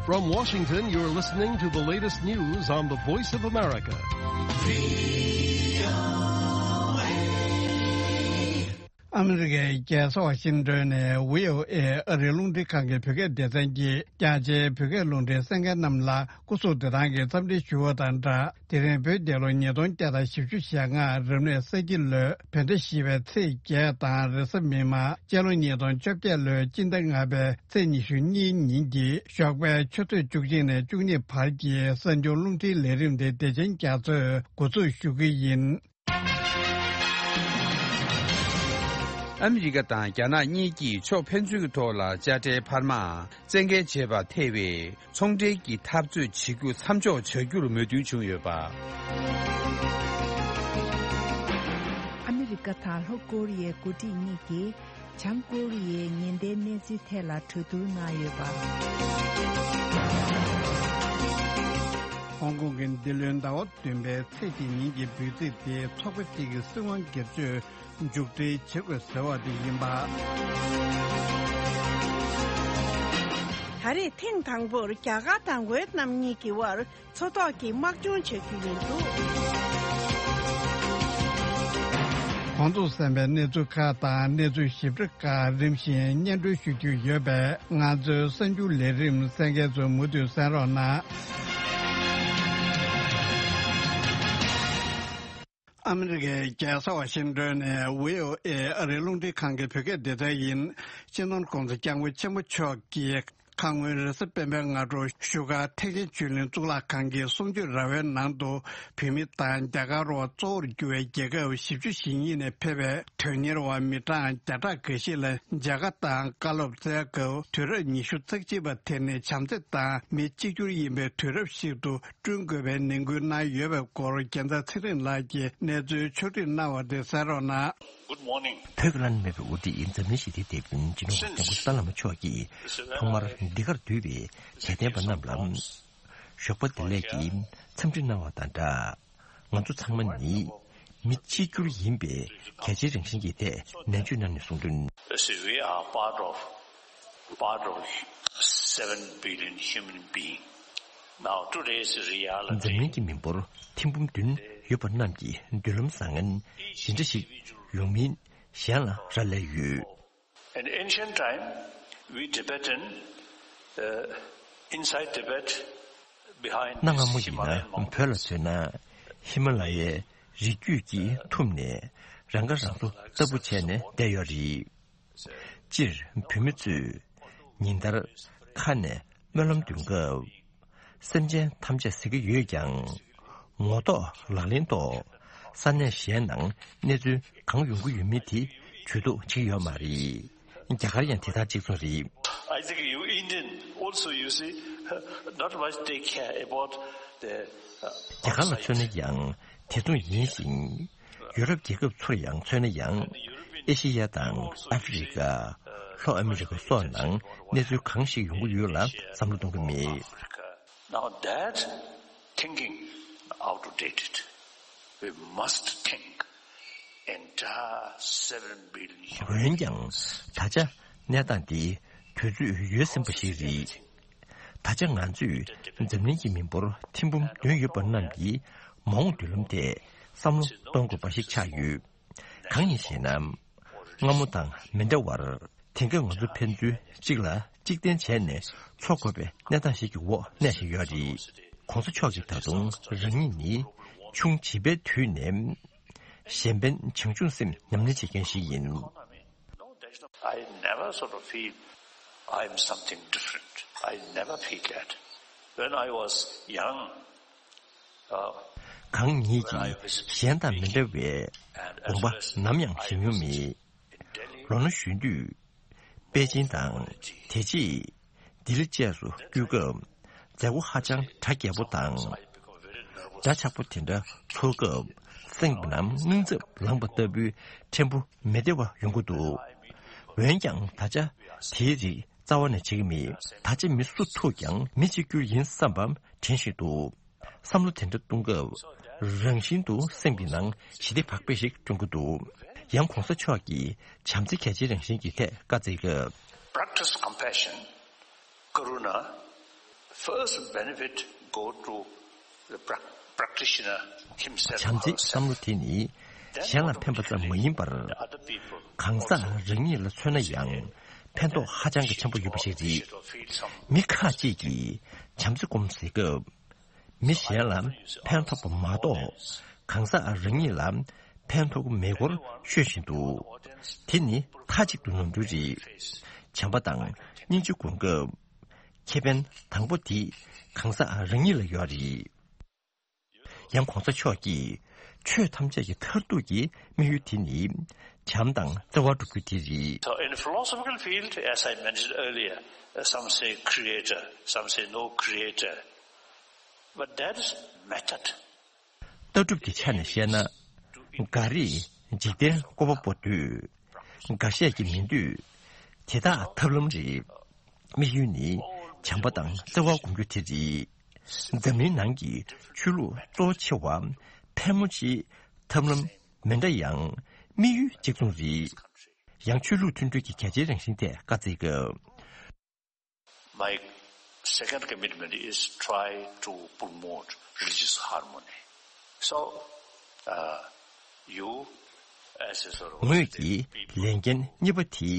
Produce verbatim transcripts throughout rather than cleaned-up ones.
From Washington, you're listening to the latest news on the Voice of America. ཨ་མི་རི་ཀའི་རྒྱལ་ས་ཝ་ཤིང་ཏོན་ནས་བྷི་ཨོ་ཨེ་ཨ་རིའི་རླུང་འཕྲིན་ཁང་གི་བོད་སྐད་སྡེ་ཚན་གྱིས་རྒྱ་ཆེའི་བོད་སྐད་རླུང་འཕྲིན་གསན་མཁན་རྣམས་ལ་སྐུ་གཟུགས་བདེ་ཐང་གི་འཚམས་འདྲི་ཞུ་བ་དང་སྦྲགས། དེ་རིང་བོད་རྒྱལ་ལོ་ཉིས་སྟོང་བརྒྱ་དང་བཞི་བཅུ་ཞེ་ལྔ་རབ་གནས་ས་ཁྱི་ལོའི་བོད་ཟླ་བཞི་པའི་ཚེས་བརྒྱད་དང་རེས་གཟའ་མིག་དམར་སྤྱི་ལོ་ཉིས་སྟོང་བཅོ་བརྒྱད་ལོའི་སྤྱི་ཟླ་ལྔ་པའི་ཚེས་ཉི་ཤུ་གཉིས་ཉིན་གྱི་ཞོགས་པའི་ཆུ་ཚོད་བཅུ་གཅིག་ནས་བཅུ་གཉིས་བར་གྱི་གསར་འགྱུར་རླུང་འཕྲིན་ལས་རིམ་དེ་བདེ་ཆེན་རྒྱ་མཚོས་འགོ་འཛུགས་ཞུ་གི་ཡིན། ཨ་མི་རི་ཀ་དང་རྒྱ་ནག་གཉིས་ཀྱིས་ཕྱོགས་ཕན་ཚུན་གྱི་ཐོག་ལ་དཔྱ་ཁྲལ་འཕར་མ་བཙན་འགེལ་བྱས་པར་ཐེ་བའི་ཚོང་འབྲེལ་གྱི་འཐབ་རྩོད་བྱེད་རྒྱུ་མཚམས་འཇོག་བྱ་རྒྱུར་མོས་མཐུན་བྱུང་ཡོད་པ། ཨ་མི་རི་ཀ་དང་ལྷོ་ཀོ་རི་ཡའི་འགོ་ཁྲིད་གཉིས་ཀྱིས་བྱང་ཀོ་རི་ཡའི་ཉེན་བརྡའི་གནས་ཚུལ་ཐད་ལ་གྲོས་བསྡུར་གནང་ཡོད་པ། ཧོང་ཀོང་གི་འདི་ལོའི་ཟླ་བ་བདུན་པའི་ཚེས་གཅིག་ཉིན་གྱི་འབོད་ཚིག་དེ་ཚོགས་པ་གཅིག་གི་སྲིད་དབང་སྒེར་གཅོད་མཇུག་སྒྲིལ་བྱེད་དགོས་ཟེར་བ་དེ་ཡིན་པ། ད་རེས་ཐེངས་དང་པོར་རྒྱ་གར་དང་ཝེ་ཏི་ནམ་གཉིས་ཀྱི་དབར་མཚོ་ཐོག་གི་དམག་སྦྱོང་བྱ་རྒྱུ་ཡིན་འདུག། གོང་དུ་གསན་པའི་གནས་ཚུལ་ཁག་དང་གནས་ཚུལ་ཞིབ་ཕྲ་ཁག་རིམ་བཞིན་སྙན་སྒྲོན་ཞུ་རྒྱུ་ཡོད་པས། ང་ཚོའི་གསར་འགྱུར་ལས་རིམ་གསན་མཁན་ཚོས་མུ་མཐུད་གསན་རོགས་གནང་། ཨ་མི་རི་ཀའི་རྒྱལ་ས་ཝ་ཤིང་ཏོན་ནས་བྷི་ཨོ་ཨེ་ཨ་རིའི་རླུང་འཕྲིན་ཁང་གི་བོད་སྐད་སྡེ་ཚན་ཡིན། སྤྱི་ནོར་༧གོང་ས་༧སྐྱབས་མགོན་ཆེན་པོ་མཆོག་གིས་ཁ་སྔོན་རེས་གཟའ་སྤེན་པའི་སྔ་དྲོ་བཞུགས་སྒར་ཐེག་ཆེན་ཆོས་གླིང་གཙུག་ལག་ཁང་གི་གསུང་ཆོས་ར་བའི་ནང་དུ་བོད་མི་དང་རྒྱ་གར་བ་གཙོ་བོར་གྱུར་བའི་རྒྱལ་ཁབ་བཞི་བཅུ་ཞེ་གཉིས་ནས་ཕེབས་པའི་དོན་གཉེར་བ་མི་གྲངས་བརྒྱ་ཕྲག་འགའ་ཞིག་ལ་མཇལ་ཁ་དང་བཀའ་སློབ་སྩལ་སྐབས། དུས་རབས་ཉི་ཤུ་རྩ་གཅིག་པ་དེ་ནི་བྱམས་བརྩེ་དང་མི་གཅིག་གྱུར་ཡིན་པའི་དུས་རབས་ཤིག་ཏུ་བསྐྲུན་དགོས་པའི་ནན་སྐུལ་གནང་ཡོད་པའི་སྐོར་རྒྱལ་མཚན་ཚེ་རིང་ལགས་ཀྱིས་གནས་ཚུལ་ཕྱོགས་སྒྲིག་གནང་བ་དེ་གསན་རོགས་གནང་། Good morning. བོད་ཀྱི་བླ་ན་མེད་པའི་དབུ་ཁྲིད་འཛམ་གླིང་ཞི་བདེའི་དེད་དཔོན་སྤྱི་ནོར་༧གོང་ས་༧སྐྱབས་མགོན་ཏཱ་བླ་མ་མཆོག་གིས་ཐོག་མར་འདི་གར་འདུས་པའི་དད་ལྡན་པ་རྣམས་ལ་ཞོགས་པ་བདེ་ལེགས་ཀྱི་འཚམས་འདྲི་གནང་བ་དང་སྦྲགས། ང་ཚོ་ཚང་མ་ནི་མི་གཅིག་གྱུར་ཡིན་པའི་གལ་ཆེའི་རང་བཞིན་གྱི་ཐད་ནན་བརྗོད་གནང་ནས་གསུངས་དོན། See, we are part of, part of seven billion human being. Now, today's reality. འཛམ་གླིང་གི་མི་འབོར་ཐེར་འབུམ་བདུན་ཡོད་པ་རྣམས་ཀྱི་མདུན་ལམ་བཟང་ངན་འདི་འདྲ་ཞིག་ཡོང་མིན་གཞན་ལ་རག་ལས་ཡོད། In ancient time, we Tibetan, uh, inside Tibet, behind གནའ་སྔ་མོ་ཡིན་ན་བོད་ལ་མཚོན་ན་ཧི་མ་ལ་ཡའི་རི་རྒྱུད་ཀྱིས་ཐུམ་ནས་རང་ཁ་རང་གསོ་ལྟ་བུ་བྱས་ནས་བསྡད་ཡོད་རེད། སྤྱིར་བོད་མི་ཚོས་ཉིན་ལྟར་ཁ་ནས་སྨོན་ལམ་འདོན་སྐབས། སེམས་ཅན་ཐམས་ཅད་ཟེར་གྱི་ཡོད་ཀྱང་། ངོ་ཐོག་ལག་ལེན་ཐོག་ས་གནས་གཞན་ནང་གནས་ཚུལ་གང་ཡོང་གི་ཡོད་མེད་དེ་ཇུས་གཏོགས་བྱེད་ཀྱི་ཡོད་མ་རེད། རྒྱ་གར་ཡང་དེ་དང་གཅིག་མཚུངས་རེད། I think you Indian also, you see, not much take care about the, uh, རྒྱ་གར་ལ་མཚོན་ན་ཡང་དེ་མཚུངས་ཡིན་ཞིང་། ཡུ་རོབ་རྒྱལ་ཁབ་ཚོར་ཡང་མཚོན་ན་ཡང་། ཨེ་ཤེ་ཡ་དང་ཨ་ཧྥེ་རི་ཀ། ལྷོ་ཨ་མི་རི་ཀ་སོགས་ནང་གནས་ཚུལ་གང་ཞིག་ཡོང་གི་ཡོད་ལ་བསམ་བློ་གཏོང་གི་མེད། Now that thinking outdated. We must think entire seven billion human beings. འོན་ཀྱང་ད་ཆ་གནས་སྟངས་འདི་དུས་ཚོད་ཡོལ་ཟིན་པ་ཞིག་རེད། ད་ཆ་ང་ཚོས་འཛམ་གླིང་གི་མི་འབོར་ཐེར་འབུམ་བདུན་ཡོད་པ་རྣམས་ཀྱི་མ་འོངས་མདུན་ལམ་ཐད་བསམ་བློ་གཏོང་དགོས་པ་ཞིག་ཆགས་ཡོད། གང་ཡིན་ཞེ་ན། སྔ་མོ་དང་མི་འདྲ་བར། དེང་སྐབས་ང་ཚོ་ཕན་ཚུན་གཅིག་ལ་གཅིག་བརྟེན་བྱས་ནས་འཚོ་དགོས་པའི་གནས་སྟངས་ཤིག་གི་འོག་གནས་བཞིན་ཡོད་རེད། ༸གོང་ས་མཆོག་གིས་ད་དུང་རང་ཉིད་ནི་ཆུང་བྱིས་པའི་དུས་ནས་གཞན་ཕན་བྱང་ཆུབ་སེམས་ཉམས་ལེན་བྱེད་མཁན་ཞིག་ཡིན། I never sort of feel I am something different. I never feel that. When I was young, གང་ཉིད་ཀྱིས་གཞན་དང་མི་འདྲ་བའི་དགོངས་པ་ནམ་ཡང་བཞེས་མྱོང་མེད། ལོ་ན་གཞོན་དུས་པེ་ཅིན་དང་དེ་རྗེས་ལྡི་ལི་བཅས་སུ་སྐྱོད་སྐབས་མཛད་སྒོ་ཧ་ཅང་གྲ་རྒྱས་པོ་དང་། འདྲ་ཆགས་པོ་དེ་འདྲ་ཚོགས་སྐབས་སེམས་ནང་རྔུན་ཚབ་ལངས་པ་ལྟ་བུའི་ཕྲན་བུ་མི་བདེ་བ་ཡོང་གི་འདུག། འོན་ཀྱང་ད་ཆ་དེའི་རིགས་རྩ་བ་ནས་བྱེད་ཀྱི་མེད། ད་ཆ་མི་སུ་ཐུག་ཀྱང་མི་གཅིག་གྱུར་ཡིན་བསམ་པ་དྲན་བཞིན་འདུག། བསམ་བློ་དེ་འདྲ་གཏོང་སྐབས་རང་བཞིན་དུ་སེམས་ཀྱི་ནང་ཞི་བདེ་བག་ཕེབས་ཤིག་སྐྱོང་གི་འདུག། ཡང་གོང་ས་མཆོག་གིས་བྱམས་བརྩེ་གལ་ཆེའི་རང་བཞིན་གྱི་ཐད་བཀའ་སྩལ་སྐབས། Practice compassion, karuna, First benefit go to the prac- practitioner himself, བྱམས་བརྩེའི་བསམ་བློ་དེ་ནི་གཞན་ལ་ཕན་པ་ཙམ་མ་ཡིན་པར། གང་ཟག་རང་ཉིད་ལ་མཚོན་ན་ཡང་ཕན་ཐོགས་ཧ་ཅང་གི་ཆེན་པོ་ཡོད་པ་ཞིག་རེད། མི་ཁ་ཅིག་གིས་བྱམས་བརྩེ་སྒོམ་ཟེར་སྐབས། མི་གཞན་ལ་ཕན་ཐོགས་པ་མ་གཏོགས། གང་ཟག་རང་ཉིད་ལ་ཕན་ཐོགས་ཀྱི་མེད་སྐོར་ཤོད་བཞིན་འདུག་དེ་ནི་མཐའ་གཅིག་ཏུ་ནོར་འཁྲུལ་རེད། བྱམས་པ་དང་སྙིང་རྗེ་སྒོམ་སྐབས། ཁེ་ཕན་དང་པོ་དེ་གང་ཟག་རང་ཉིད་ལ་ཡོད་རེད། ཡང་གོང་ས་མཆོག་གིས་ཆོས་ཐམས་ཅད་ཀྱི་མཐར་ཐུག་གི་དམིགས་ཡུལ་དེ་ནི་བྱམས་དང་བརྩེ་བ་སྒྲུབ་རྒྱུ་དེ་རེད། So in philosophical field, as I mentioned earlier, some say creator, some say no creator. But that is method. ལྟ་གྲུབ་ཀྱི་ཆ་ནས་བཤད་ན། འགའ་རེས་འཇིག་རྟེན་བཀོད་པ་པོ་འདོད། འགའ་ཤས་ཀྱིས་མི་འདོད། དེ་དག་ཐབས་ལམ་རེད། དམིགས་ཡུལ་ནི་བྱམས་པ་དང་བརྩེ་བ་སྒོམ་རྒྱུ་དེ་རེད། འཛམ་གླིང་ནང་གི་ཆོས་ལུགས་གཙོ་ཆེ་བ་ཕལ་མོ་ཆེའི་ཐབས་ལམ་མི་འདྲ་ཡང་དམིགས་ཡུལ་གཅིག་མཚུངས་རེད། ཡང་ཆོས་ལུགས་མཐུན་སྒྲིལ་གྱི་གལ་ཆེའི་རང་བཞིན་ཐད་བཀའ་སྩལ་སྐབས། My second commitment is try to promote religious harmony. So, uh, you, as a sort of ངོས་ཀྱི་ལས་འགན་གཉིས་པ་དེ་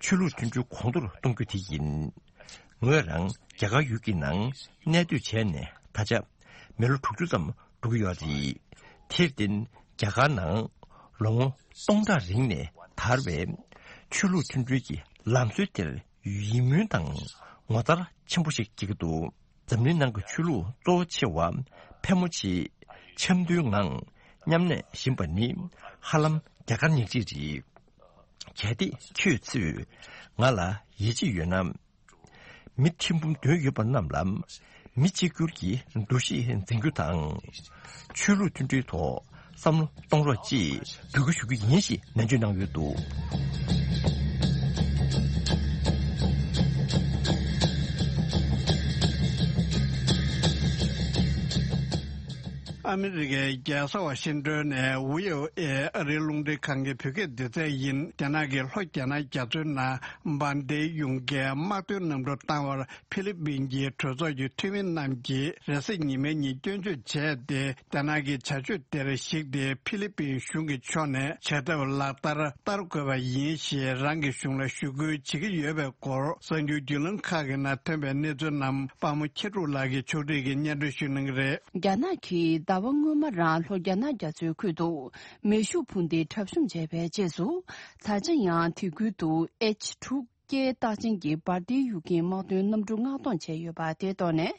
ཆོས་ལུགས་མཐུན་སྒྲིལ་གོང་མཐོར་གཏོང་རྒྱུ་དེ་ཡིན། ངོས་རང་རྒྱ་གར་ཡུལ་གྱི་ནང་གནས་སྡོད་བྱས་ནས་ད་ཆ་མི་ལོ་དྲུག་ཅུ་ཙམ་འགྲོ་གི་ཡོད་རེད། དེར་བརྟེན་རྒྱ་གར་ནང་ལོ་ངོ་སྟོང་ཕྲག་རིང་ནས་དར་བའི་ཆོས་ལུགས་མཐུན་སྒྲིལ་གྱི་ལམ་སྲོལ་དེར་ཡིད་སྨོན་དང་ངོ་མཚར་ཆེན་པོ་ཞིག་སྐྱེ་གི་འདུག་འཛམ་གླིང་ནང་གི་ཆོས་ལུགས་གཙོ་ཆེ་བ་ཕལ་མོ་ཆེས་འཆམ་མཐུན་ངང་མཉམ་གནས་བཞིན་པ་ནི་ཧ་ལམ་རྒྱ་གར་ཉག་གཅིག་རེད། གལ་ཏེ་ཁྱོད་ཚོས་ང་ལ་ཡིད་ཆེས་ཡོད་ན། མི་ཁྲི་འབུམ་བདུན་ཡོད་པ་རྣམས་ལ་མི་གཅིག་གྱུར་གྱི་འདུ་ཤེས་འཛིན་རྒྱུ་དང་། ཆོས་ལུགས་མཐུན་སྒྲིལ་ཐོག་བསམ་བློ་གཏོང་རོགས་ཅེས་འབོད་སྐུལ་ཞུ་རྒྱུ་ཡིན་ཞེས་ནན་བརྗོད་གནང་ཡོད་འདུག་ཨ་མི་རི་ཀའི་རྒྱལ་ས་ཝ་ཤིང་ཏོན་ནས་ཝི་ཨོ་ཨེ་ཨ་རིའི་རླུང་འཕྲིན་ཁང་གི་བོད་སྐད་སྡེ་ཚན་ཡིན། རྒྱ་ནག་གིས་ལྷོ་རྒྱ་ནག་རྒྱ་མཚོའི་ནང་འབར་མདེལ་གཡུག་མཁན་དམག་དོན་གནམ་གྲུ་བཏང་བར་ཧྥི་ལི་པིན་གྱི་གྲོས་ཚོགས་ཀྱི་འཐུས་མི་རྣམས་ཀྱིས་རེས་གཟའ་ཉི་མའི་ཉིན་སྐྱོན་བརྗོད་བྱས་ཏེ། རྒྱ་ནག་གི་བྱ་སྤྱོད་དེར་གཞིགས་ཏེ་ཧྥི་ལི་པིན་གཞུང་གིས་ཕྱོགས་ནས་བྱ་ཐབས་ལག་བསྟར་བསྟར་དགོས་པ་ཡིན་ཞེས་རང་གི་གཞུང་ལ་ཞུ་སྐུལ་བྱེད་ཀྱི་ཡོད་པའི་སྐོར་གསར་འགྱུར་བརྒྱུད་ལམ་ཁག་གི་ནང་ཐོན་པའི་གནས་ཚུལ་རྣམས་དཔའ་མོ་ཁྱེད་ཕྲུག་ལགས་ཀྱིས་ཕྱོགས་སྒྲིག་གིས་སྙན་སྒྲོན་ཞུ་གནང་གི་རེད། རྒྱ་ནག་གིས་ཟླ་བ་སྔོན་མ་རང་ལྷོ་རྒྱ་ནག་རྒྱ་མཚོའི་ཁུལ་དུ་མེ་ཤུགས་འཕུར་མདེལ་གྲབས་གཤོམ་བྱས་པའི་རྗེས་སུ། ད་ཆ་ཡང་དེ་ཁུལ་དུ་ཨེཆ་དྲུག་སྐད་རྟགས་ཅན་གྱི་འབར་མདེལ་གཡུག་མཁན་དམག་དོན་གནམ་གྲུ་མངགས་གཏོང་བྱས་ཡོད་པ་དེ་ཐོག་ནས།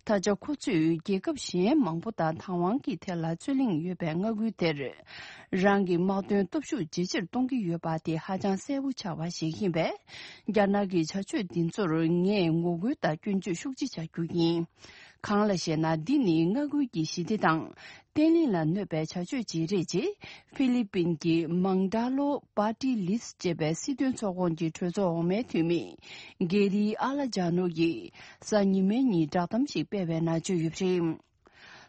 ད་ཆ་ཁོ་ཚོས་རྒྱལ་ཁབ་གཞན་མང་པོ་དང་། ཐའེ་ཝན་གྱི་ཐད་ལ་རྩོད་གླེང་ཡོད་པའི་མངའ་ཁུལ་དེར་རང་གི་དམག་དོན་སྟོབས་ཤུགས་ཇེ་ཆེར་གཏོང་གི་ཡོད་པ་དེ་ཧ་ཅང་གསལ་པོ་ཆགས་པ་ཞིག་ཡིན་པས། རྒྱ་ནག་གི་བྱ་སྤྱོད་འདི་ཚོར་ངས་ངོ་རྒོལ་དང་སྐྱོན་བརྗོད་ཤུགས་ཆེ་བྱ་རྒྱུ་ཡིན། གང་ལ་ཞེ་ན། འདི་ནི་མངའ་ཁུལ་གྱི་ཞི་བདེ་དང་བརྟན་ལྷིང་ལ་གནོད་པའི་བྱ་སྤྱོད་ཅིག་རེད་ཅེས། ཧྥི་ལི་པིན་གྱི་མང་ཏཱ་ལོ་པར་ཏི་ལིས་ཅེས་པའི་སྲིད་དོན་ཚོགས་ཁོངས་ཀྱི་གྲོས་ཚོགས་འོག་མའི་འཐུས་མི་གེ་རི་ཨ་ལ་ཇཱ་ནོ་ཡིས་གཟའ་ཉི་མའི་ཉིན་བསྒྲགས་གཏམ་ཞིག་སྤེལ་བའི་ནང་བརྗོད་ཡོད་པ་རེད།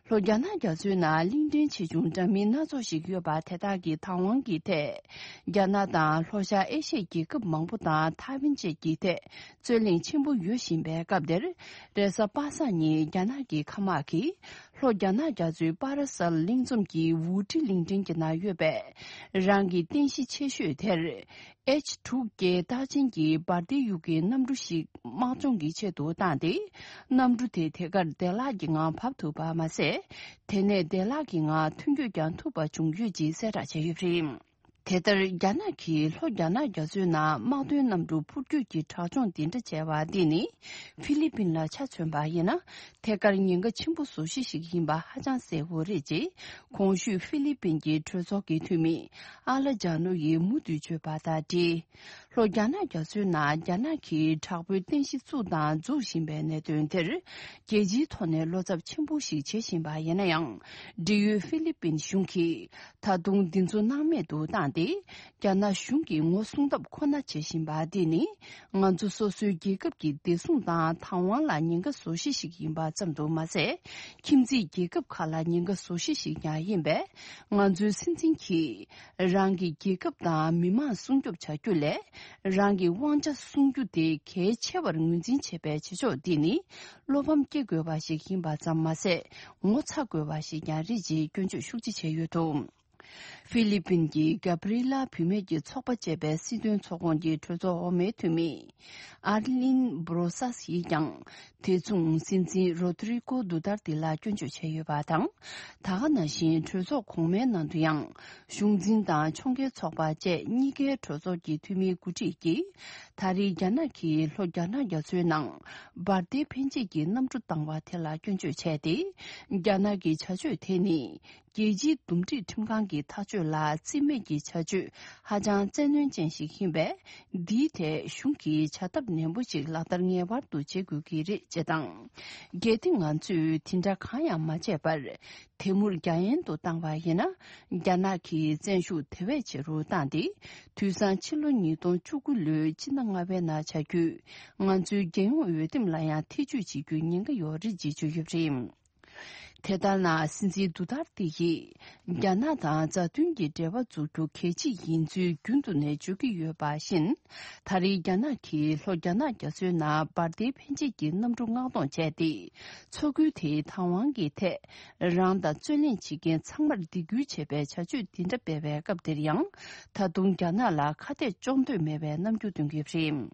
ལྷོ་རྒྱ་ནག་རྒྱ་མཚོའི་ནང་གླིང་ཕྲན་ཆེ་ཆུང་འདྲ་མིན་སྣ་ཚོགས་ཤིག་ཡོད་པ་དེ་དག་གིས་ཐའེ་ཝན་གྱི་ཐད། རྒྱ་ནག་དང་ལྷོ་ཤར་ཨེ་ཤི་ཡའི་རྒྱལ་ཁབ་མང་པོ་དང་ཐའེ་ཝན་བཅས་ཀྱི་ཐད་རྩོད་གླེང་ཆེན་པོ་ཡོད་བཞིན་པའི་སྐབས་དེར། རེས་གཟའ་པ་སངས་ཉིན་རྒྱ་ནག་གི་མཁའ་དམག་གིས་ལྷོ་རྒྱ་ནག་རྒྱ་མཚོའི་པ་ར་སལ་གླིང་ཚོམ་གྱི་ཝུ་ཀྲི་གླིང་ཕྲན་གྱི་ནང་ཡོད་པའི་རང་གི་རྟེན་གཞི་ཆེ་ཤོས་དེར། ཨེཆ་དྲུག་སྐད་རྟགས་ཅན་གྱི་འབར་མདེལ་གཡུག་མཁན་གནམ་གྲུ་ཞིག་དམག་སྦྱོང་གི་ཆེད་དུ་བཏང་སྟེ། གནམ་གྲུ་དེ་དེ་གར་བདེ་བླག་གི་ངང་བབས་ཐུབ་པ་མ་ཟད། དེ་ནས་བདེ་བླག་གི་ངང་ཐོན་སྐྱོད་ཀྱང་ཐུབ་པ་བྱུང་ཡོད་ཅེས་གསལ་བསྒྲགས་བྱས་ཡོད་པ་རེད། དེ་ལྟར། རྒྱ་ནག་གིས་ལྷོ་རྒྱ་ནག་རྒྱ་མཚོའི་ནང་དམག་དོན་གནམ་གྲུ་འཕུར་སྐྱོད་ཀྱི་དྲག་སྦྱོང་འདི་འདྲ་བྱས་པ་འདི་ནི། ཧྥི་ལི་པིན་ལ་ཆ་མཚོན་པ་ཡིན་ན། ཐད་ཀར་ཉེན་ཁ་ཆེན་པོ་བཟོ་གཞི་ཞིག་ཡིན་པ་ཧ་ཅང་གསལ་པོ་རེད་ཅེས། གོང་ཞུས་ཧྥི་ལི་པིན་གྱི་གྲོས་ཚོགས་ཀྱི་འཐུས་མི་ཨ་ལ་ཇཱ་ནོ་ཡིས་མུ་མཐུད་བརྗོད་པ་དང་འབྲེལ། ལྷོ་རྒྱ་ནག་རྒྱ་མཚོའི་ནང་རྒྱ་ནག་གིས་དྲག་པོའི་རྟེན་གཞི་བཙུགས་དང་འཛུགས་བཞིན་པའི་གནད་དོན་དེར། རྒྱལ་སྤྱིའི་ཐོག་ནས་བློ་འཚབ་ཆེན་པོ་ཞིག་བྱེད་བཞིན་པ་ཡིན་ན་ཡང་། འབྲེལ་ཡོད་ཧྥི་ལི་པིན་གཞུང་གིས། ད་དུང་འདི་ཚོ་སྣང་མེད་དུ་བཏང་སྟེ། རྒྱ་ནག་གཞུང་གིས་ངོ་སྲུང་ཐབས་ཁོ་ན་བྱེད་བཞིན་པ་འདི་ནི། ང་ཚོ་སོ་སོའི་རྒྱལ་ཁབ་ཀྱི་བདེ་སྲུང་དང་ཐའེ་ཝན་ལ་ཉེན་ཁ་བཟོ་གཞི་ཞིག་ཡིན་པ་ཙམ་དུ་མ་ཟད། ཁྱིམ་མཚེས་རྒྱལ་ཁབ་ཁག་ལ་ཉེན་ཁ་བཟོ་གཞི་ཞིག་ཀྱང་ཡིན་པས། ང་ཚོའི་སྲིད་འཛིན་གྱིས། རང་གི་རྒྱལ་ཁབ་དང་མི་མང་སྲུང་སྐྱོབ་བྱ་རྒྱུ་ལས། རང་གི་དབང་ཆ་སྲུང་རྒྱུ་དེ་གལ་ཆེ་བར་ངོས་འཛིན་བྱེད་པའི་བྱེད་ཕྱོགས་འདི་ནི་བློ་ཕམ་སྐྱེ་དགོས་པ་ཞིག་ཡིན་པ་ཙམ་མ་ཟད། ངོ་ཚ་དགོས་པ་ཞིག་ཀྱང་རེད་ཅེས་སྐྱོན་བརྗོད་ཤུགས་ཆེ་བྱས་ཡོད་འདུག་ཧྥི་ལི་པིན་གྱི་གྷ་བྷི་རི་ལ་བུད་མེད་ཀྱི་ཚོགས་པ་ཅེས་པའི་སྲིད་དོན་ཚོགས་ཁོངས་ཀྱི་གྲོས་ཚོགས་འོག་མའི་འཐུས་མི་ཨར་ལིན་བྷ་རོ་སཱས་ཡིས་ཀྱང་། དེ་མཚུངས་སྲིད་འཛིན་རོ་ཏི་རི་ཀོ་དུ་ཏར་ཏི་ལ་སྐྱོན་བརྗོད་བྱས་ཡོད་པ་དང་། ད་ག་ནང་བཞིན་གྲོས་ཚོགས་གོང་མའི་ནང་དུ་ཡང་གཞུང་འཛིན་དང་ཕྱོགས་འགལ་ཚོགས་པ་བཅས་གཉིས་ཀའི་གྲོས་ཚོགས་ཀྱི་འཐུས་མིའི་འགོ་ཁྲིད་ཀྱིས། ད་རེས་རྒྱ་ནག་གིས་ལྷོ་རྒྱ་ནག་རྒྱ་མཚོའི་ནང་འབར་མདེལ་འཕེན་བྱེད་ཀྱི་གནམ་གྲུ་བཏང་བ་དེ་ལ་སྐྱོན་བརྗོད་བྱས་ཏེ། རྒྱ་ནག་གི་བྱ་སྤྱོད་དེ་ནི། རྒྱལ་སྤྱིའི་འདུམ་འགྲིག་ཁྲིམས་ཁང་གི་ཐག་གཅོད་ལ་རྩིས་མེད་ཀྱི་བྱ་སྤྱོད་ཧ་ཅང་བཙན་གནོན་ཅན་ཞིག་ཡིན་པས། འདིའི་ཐད་གཞུང་གིས་བྱ་ཐབས་ནན་པོ་ཞིག་ལག་བསྟར་ངེས་པར་དུ་བྱེད་དགོས་ཀྱི་རེད་ཅེས་དང་། གལ་ཏེ་ང་ཚོས་དེ་འདྲ་གང་ཡང་མ་བྱས་པར། དེ་མུར་རྒྱ་ཡན་དུ་བཏང་བ་ཡིན་ན། རྒྱ་ནག་གིས་བཙན་ཤུགས་དེ་བས་ཆེ་རུ་བཏང་སྟེ། དུས་སང་ཕྱི་ལོ་ཉིས་སྟོང་བཅུ་དགུ་ལོའི་ཕྱི་ཟླ་ལྔ་པའི་ནང་བྱ་རྒྱུས། ང་ཚོའི་རྒྱལ་ཡོངས་འོས་འདེམས་ལ་ཡང་ཐེ་བྱུས་བྱེད་རྒྱུའི་ཉེན་ཁ་ཡོད་རེད་ཅེས་བརྗོད་ཡོད་པ་རེད། དེ་ལྟར་ན་སྲིད་འཛིན་དུ་ཐར་ཏི་ཡིས་རྒྱ་ནག་དང་མཛའ་མཐུན་གྱི་འབྲེལ་བ་འཛུགས་རྒྱུ་གལ་ཆེ་ཡིན་ཚུལ་རྒྱུན་དུ་ནས་བརྗོད་ཀྱི་ཡོད་པ་བཞིན། ད་རེས་རྒྱ་ནག་གིས་ལྷོ་རྒྱ་ནག་རྒྱ་མཚོའི་ནང་འབར་མདེལ་འཕེན་བྱེད་ཀྱི་གནམ་གྲུ་མངགས་གཏོང་བྱས་ཏེ། མཚོ་ཁུལ་དེའི་བདག་དབང་གི་ཐད་རང་དང་རྩོད་གླེང་བྱེད་མཁན་ཚང་མར་སྡིགས་སྐུལ་བྱེད་པའི་བྱ་སྤྱོད་འདི་འདྲ་སྤེལ་བའི་སྐབས་འདིར་ཡང་། ད་དུང་རྒྱ་ནག་ལ་ཁ་གཏད་གཅོག་འདོད་མེད་པའི་རྣམ་འགྱུར་སྟོན་གྱི་ཡོད་པ་རེད།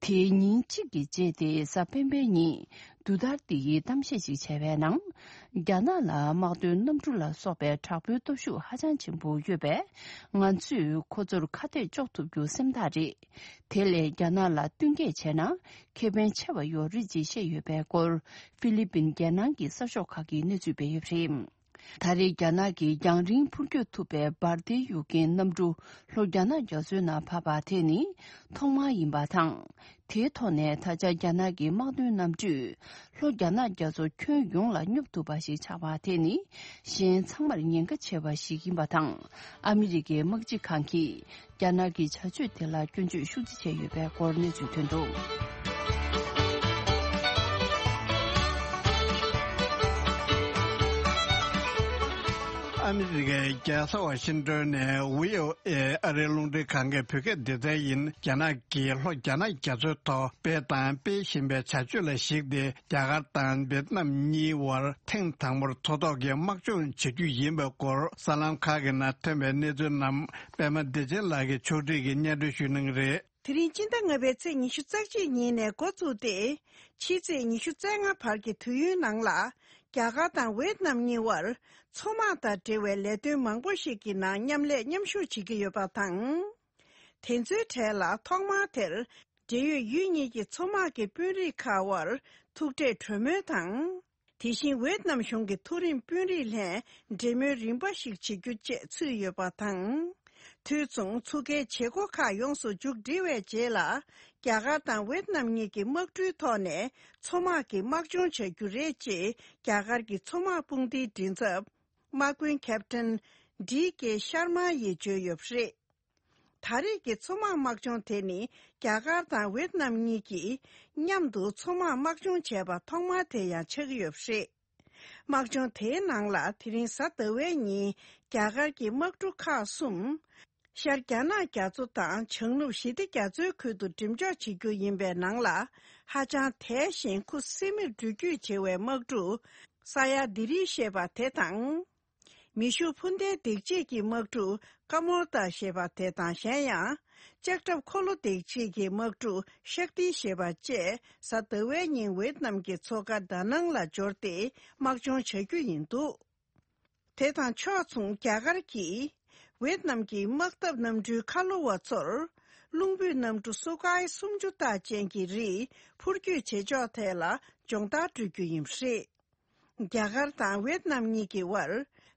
དེའི་ཉིན་གཅིག་གི་རྗེས་ཏེ་གཟའ་སྤེན་པའི་ཉིན་དུ་ཐར་ཏི་ཡིས་གཏམ་བཤད་ཅིག་བྱས་པའི་ནང་། རྒྱ་ནག་ལ་དམག་དོན་གནམ་གྲུ་ལ་སོགས་པའི་དྲག་པོའི་སྟོབས་ཤུགས་ཧ་ཅང་ཆེན་པོ་ཡོད་པས། ང་ཚོས་ཁོ་ཚོར་ཁ་གཏད་གཅོག་ཐུབ་རྒྱུ་སེམས་ཐག་རེད། དེ་ལས་རྒྱ་ནག་ལ་བསྟུན་མཁས་བྱས་ན་ཁེ་ཕན་ཆེ་བ་ཡོད་རེད་ཅེས་བཤད་ཡོད་པའི་སྐོར་ཧྥི་ལི་པིན་རྒྱལ་ནང་གི་གསར་ཤོག་ཁག་གིས་གནས་ཚུལ་སྤེལ་ཡོད་པ་རེད། ད་རེས་རྒྱ་ནག་གིས་རྒྱང་རིང་འཕུར་སྐྱོད་ཐུབ་པའི་འབར་མདེལ་གཡུག་མཁན་གནམ་གྲུ་ལྷོ་རྒྱ་ནག་རྒྱ་མཚོའི་ནང་བབས་པ་དེ་ནི་ཐོག་མ་ཡིན་པ་དང་། དེའི་ཐོག་ནས་ད་ཆ་རྒྱ་ནག་གི་དམག་དོན་གནམ་གྲུས་ལྷོ་རྒྱ་ནག་རྒྱ་མཚོ་ཁྱོན་ཡོངས་ལ་སྙོབ་ཐུབ་པ་ཞིག་ཆགས་པ་དེ་ནི་གཞན་ཚང་མར་ཉེན་ཁ་ཆེ་བ་ཞིག་ཡིན་པ་དང་། ཨ་མི་རི་ཀའི་དམག་སྤྱི་ཁང་གིས། རྒྱ་ནག་གི་བྱ་སྤྱོད་དེ་ལ་སྐྱོན་བརྗོད་ཤུགས་ཆེ་བྱས་ཡོད་པའི་སྐོར་གནས་ཚུལ་ཐོན་འདུག་ཨ་མི་རི་ཀའི་རྒྱལ་ས་ཝ་ཤིང་ཏོན་ནས་བྷི་ཨོ་ཨེ་ཨ་རིའི་རླུང་འཕྲིན་ཁང་གི་བོད་སྐད་སྡེ་ཚན་ཡིན། རྒྱ་ནག་གིས་ལྷོ་རྒྱ་ནག་རྒྱ་མཚོའི་ཐོག་སྤེལ་དང་སྤེལ་བཞིན་པའི་བྱ་སྤྱོད་ལ་གཞིགས་ཏེ། རྒྱ་གར་དང་ཝེད་ནམ་གཉིས་བར་ཐེངས་དང་པོར་མཚོ་ཐོག་གི་དམག་སྦྱོང་བྱེད་རྒྱུ་ཡིན་པའི་སྐོར་གསར་ལམ་ཁག་གི་ནང་ཐོན་པའི་གནས་ཚུལ་རྣམས་པད་མ་བདེ་ཆེན་ལགས་ཀྱིས་ཕྱོགས་སྒྲིག་གིས་སྙན་སྒྲོན་ཞུ་གནང་གི་རེད། དེ་རིང་སྤྱི་ཟླ་ལྔ་པའི་ཚེས་ཉི་ཤུ་རྩ་གཅིག་ཉིན་ནས་འགོ་བཙུགས་ཏེ། ཕྱི་ཚེས་ཉི་ཤུ་རྩ་ལྔ་བར་གྱི་དུས་ཡུན་ནང་ལ། རྒྱ་གར་དང་ཝེད་ནམ་གཉིས་བར་མཚོ་དམག་དང་འབྲེལ་བའི་ལས་དོན་མང་པོ་ཞིག་གི་ནང་མཉམ་ལས་མཉམ་ཞུགས་བྱེད་ཀྱི་ཡོད་པ་དང་། དེ་ཚོའི་གྲས་ལ་ཐོག་མར་དེར། འབྲེལ་ཡོད་ཡུལ་གཉིས་ཀྱི་མཚོ་དམག་གི་དཔོན་རིགས་ཁག་དབར་ཐུག་འཕྲད་གྲོས་མོལ་དང་། དེ་བཞིན་ཝེད་ནམ་གཞུང་གི་མཐོ་རིམ་དཔོན་རིགས་ལྷན་འབྲེལ་མོལ་རིམ་པ་ཞིག་བྱེད་རྒྱུ་བཅས་ཚུད་ཡོད་པ་དང་། དུས་མཚུངས་ཚུགས་ཀའི་བྱེད་སྒོ་ཁག་ཡོངས་སུ་མཇུག་སྒྲིལ་བའི་རྗེས་ལ། རྒྱ་གར་དང་ཝེད་ནམ་གཉིས་ཀྱི་དམག་གྲུའི་ཐོག་ནས་མཚོ་དམག་གི་དམག་སྦྱོང་བྱ་རྒྱུ་རེད་ཅེས་རྒྱ་གར་གྱི་མཚོ་དམག་དཔུང་སྡེའི་མགྲིན་ཚབ། དམག་དཔོན་ཁེབ་ཏན་ཌི་ཀེ་ཤར་མ་ཡིས་བརྗོད་ཡོད་པ་རེད། ད་རེས་ཀྱི་མཚོ་དམག་དམག་སྦྱོང་དེ་ནི་རྒྱ་གར་དང་ཝེད་ནམ་གཉིས་ཀྱིས་མཉམ་དུ་མཚོ་དམག་དམག་སྦྱོང་བྱས་པ་ཐོག་མ་དེ་ཡང་ཆགས་ཀྱི་ཡོད་པ་རེད། དམག་སྦྱོང་དེའི་ནང་ལ་དེ་རིང་གཟའ་ཟླ་བའི་ཉིན་རྒྱ་གར་གྱི་དམག་གྲུ་ཁག་གསུམ། ཤར་རྒྱ་ནག་རྒྱ་མཚོ་དང་བྱང་ནུབ་ཞི་བདེ་རྒྱ་མཚོའི་ཁུལ་དུ་འགྲེམས་འཇོག་བྱེད་རྒྱུ་ཡིན་པའི་ནང་ལ། ཧ་ཅང་དལ་ཞིང་ཁུ་སིམ་མེར་འགྲུལ་སྐྱོད་བྱེད་པའི་དམག་གྲུ་ས་ཡ་དི་རི་ཞེས་པ་དེ་དང་། མེ་ཤུགས་འཕུར་མདེལ་འདེགས་བྱེད་ཀྱི་དམག་གྲུ་ཀ་མོར་ཏ་ཞེས་པ་དེ་དང་། གཞན་ཡང་། ལྕགས་ཁྲབ་འཁོར་ལོ་འདེགས་བྱེད་ཀྱི་དམག་གྲུ་ཤཀ་ཏི་ཞེས་པ་བཅས་གཟའ་ཟླ་བའི་ཉིན་ཝེད་ནམ་གྱི་མཚོ་ཁ་དཱ་ནང་ལ་འབྱོར་ཏེ་དམག་སྦྱོང་བྱ་རྒྱུ་ཡིན་འདུག་དེ་དང་ཕྱོགས་མཚུངས་རྒྱ་གར་གྱིས་ཝེད་ནམ་གྱི་དམག་འཐབ་གནམ་གྲུའི་ཁ་ལོ་བ་ཚོར་རླུང་འབུད་གནམ་གྲུ་སུ་ཁའི་སུམ་ཅུ་རྟགས་ཅན་གྱི་རིགས་འཕུར་སྐྱོད་བྱེད་ཕྱོགས་ཐད་ལ་སྦྱོང་བརྡར་སྤྲོད་རྒྱུ་ཡིན་པ་རེད། རྒྱ་གར་དང་ཝེད་ནམ་གཉིས་ཀྱི་དབར་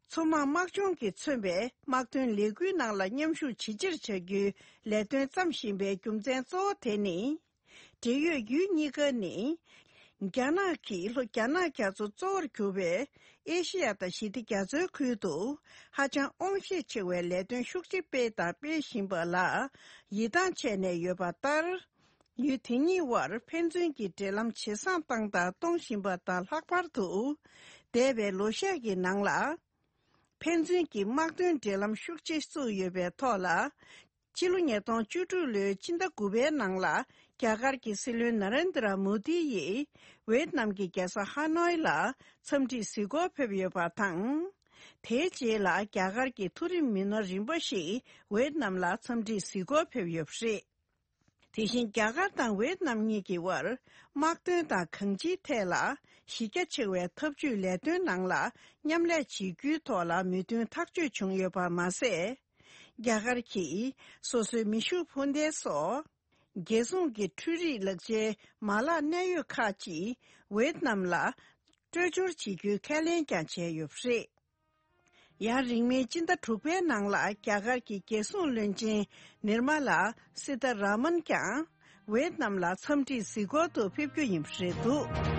མཚོ་དམག་དམག་སྦྱོང་གིས་མཚོན་པའི་དམག་དོན་ལས་འགུལ་ནང་ལ་མཉམ་ཞུགས་ཇི་ཆེར་བྱ་རྒྱུའི་ལས་དོན་བརྩམས་བཞིན་པའི་རྒྱུ་མཚན་གཙོ་བོ་དེ་ནི། འབྲེལ་ཡོད་ཡུལ་གཉིས་ཀ་ནི། རྒྱ་ནག་གིས་ལྷོ་རྒྱ་ནག་རྒྱ་མཚོ་གཙོ་བོར་གྱུར་པའི་ཨེ་ཤེ་ཡ་དང་ཞི་བདེ་རྒྱ་མཚོའི་ཁུལ་དུ་ཧ་ཅང་དབང་ཤེད་ཆེ་བའི་ལས་དོན་ཤུགས་ཆེ་སྤེལ་དང་སྤེལ་བཞིན་པ་ལ་ཡིད་ཐང་ཆད་ནས་ཡོད་པ་ལྟར། ཡུལ་དེ་གཉིས་དབར་ཕན་ཚུན་གྱི་འབྲེལ་ལམ་ཇེ་བཟང་བཏང་དང་གཏོང་བཞིན་པ་དང་། ལྷག་པར་དུ་འདས་པའི་ལོ་ཤས་ཀྱི་ནང་ལ་ཕན་ཚུན་གྱི་དམག་དོན་འབྲེལ་ལམ་ཤུགས་ཆེ་བཙུགས་ཡོད་པའི་ཐོག་ལ། ཕྱི་ལོ་ཉིས་སྟོང་བཅུ་དྲུག་ལོའི་ཕྱི་ཟླ་དགུ་པའི་ནང་ལ་རྒྱ་གར་གྱི་སྲིད་བློན་ན་རེན་དྲ་མོ་དི་ཡིས་ཝེད་ནམ་གྱི་རྒྱལ་ས་ཧ་ནོའི་ལ་འཚམས་འདྲིའི་གཟིགས་སྐོར་ཕེབས་ཡོད་པ་དང་། དེའི་རྗེས་ལ་རྒྱ་གར་གྱི་མཐོ་རིམ་མི་སྣ་རིམ་པ་ཞིག་ཝེད་ནམ་ལ་འཚམས་འདྲིའི་གཟིགས་སྐོར་ཕེབས་ཡོད་པ་རེད། དེ་བཞིན་རྒྱ་གར་དང་ཝེད་ནམ་གཉིས་ཀྱི་དབར་དམག་དོན་དང་གང་ཅིའི་ཐད་ལ་གཞི་རྒྱ་ཆེ་བའི་འཐབ་ཇུས་ལས་དོན་ནང་ལ་མཉམ་ལས་བྱེད་རྒྱུའི་ཐོག་ལ་མོས་མཐུན་ཐག་གཅོད་བྱུང་ཡོད་པ་མ་ཟད། རྒྱ་གར་གྱིས་སོ་སོའི་མེ་ཤུགས་འཕུར་མདེལ་སོགས་རྒྱལ་སྲུང་གི་འཕྲུལ་རིག་ལག་ཆའི་མ་ལག་གནད་ཡོད་ཁག་ཅིག་ཝེད་ནམ་ལ་སྤྲོད་སྦྱོར་བྱེད་རྒྱུའི་ཁས་ལེན་ཀྱང་བྱས་ཡོད་པ་རེད། ཡང་རིང་མིན་སྤྱི་ཟླ་དྲུག་པའི་ནང་ལ་རྒྱ་གར་གྱི་རྒྱལ་སྲུང་བློན་ཆེན་ནིར་མ་ལ་སི་ཐ་ར་མན་ཀྱང་ཝེད་ནམ་ལ་འཚམས་འདྲིའི་གཟིགས་སྐོར་དུ་ཕེབས་རྒྱུ་ཡིན་པ་རེད་འདུག།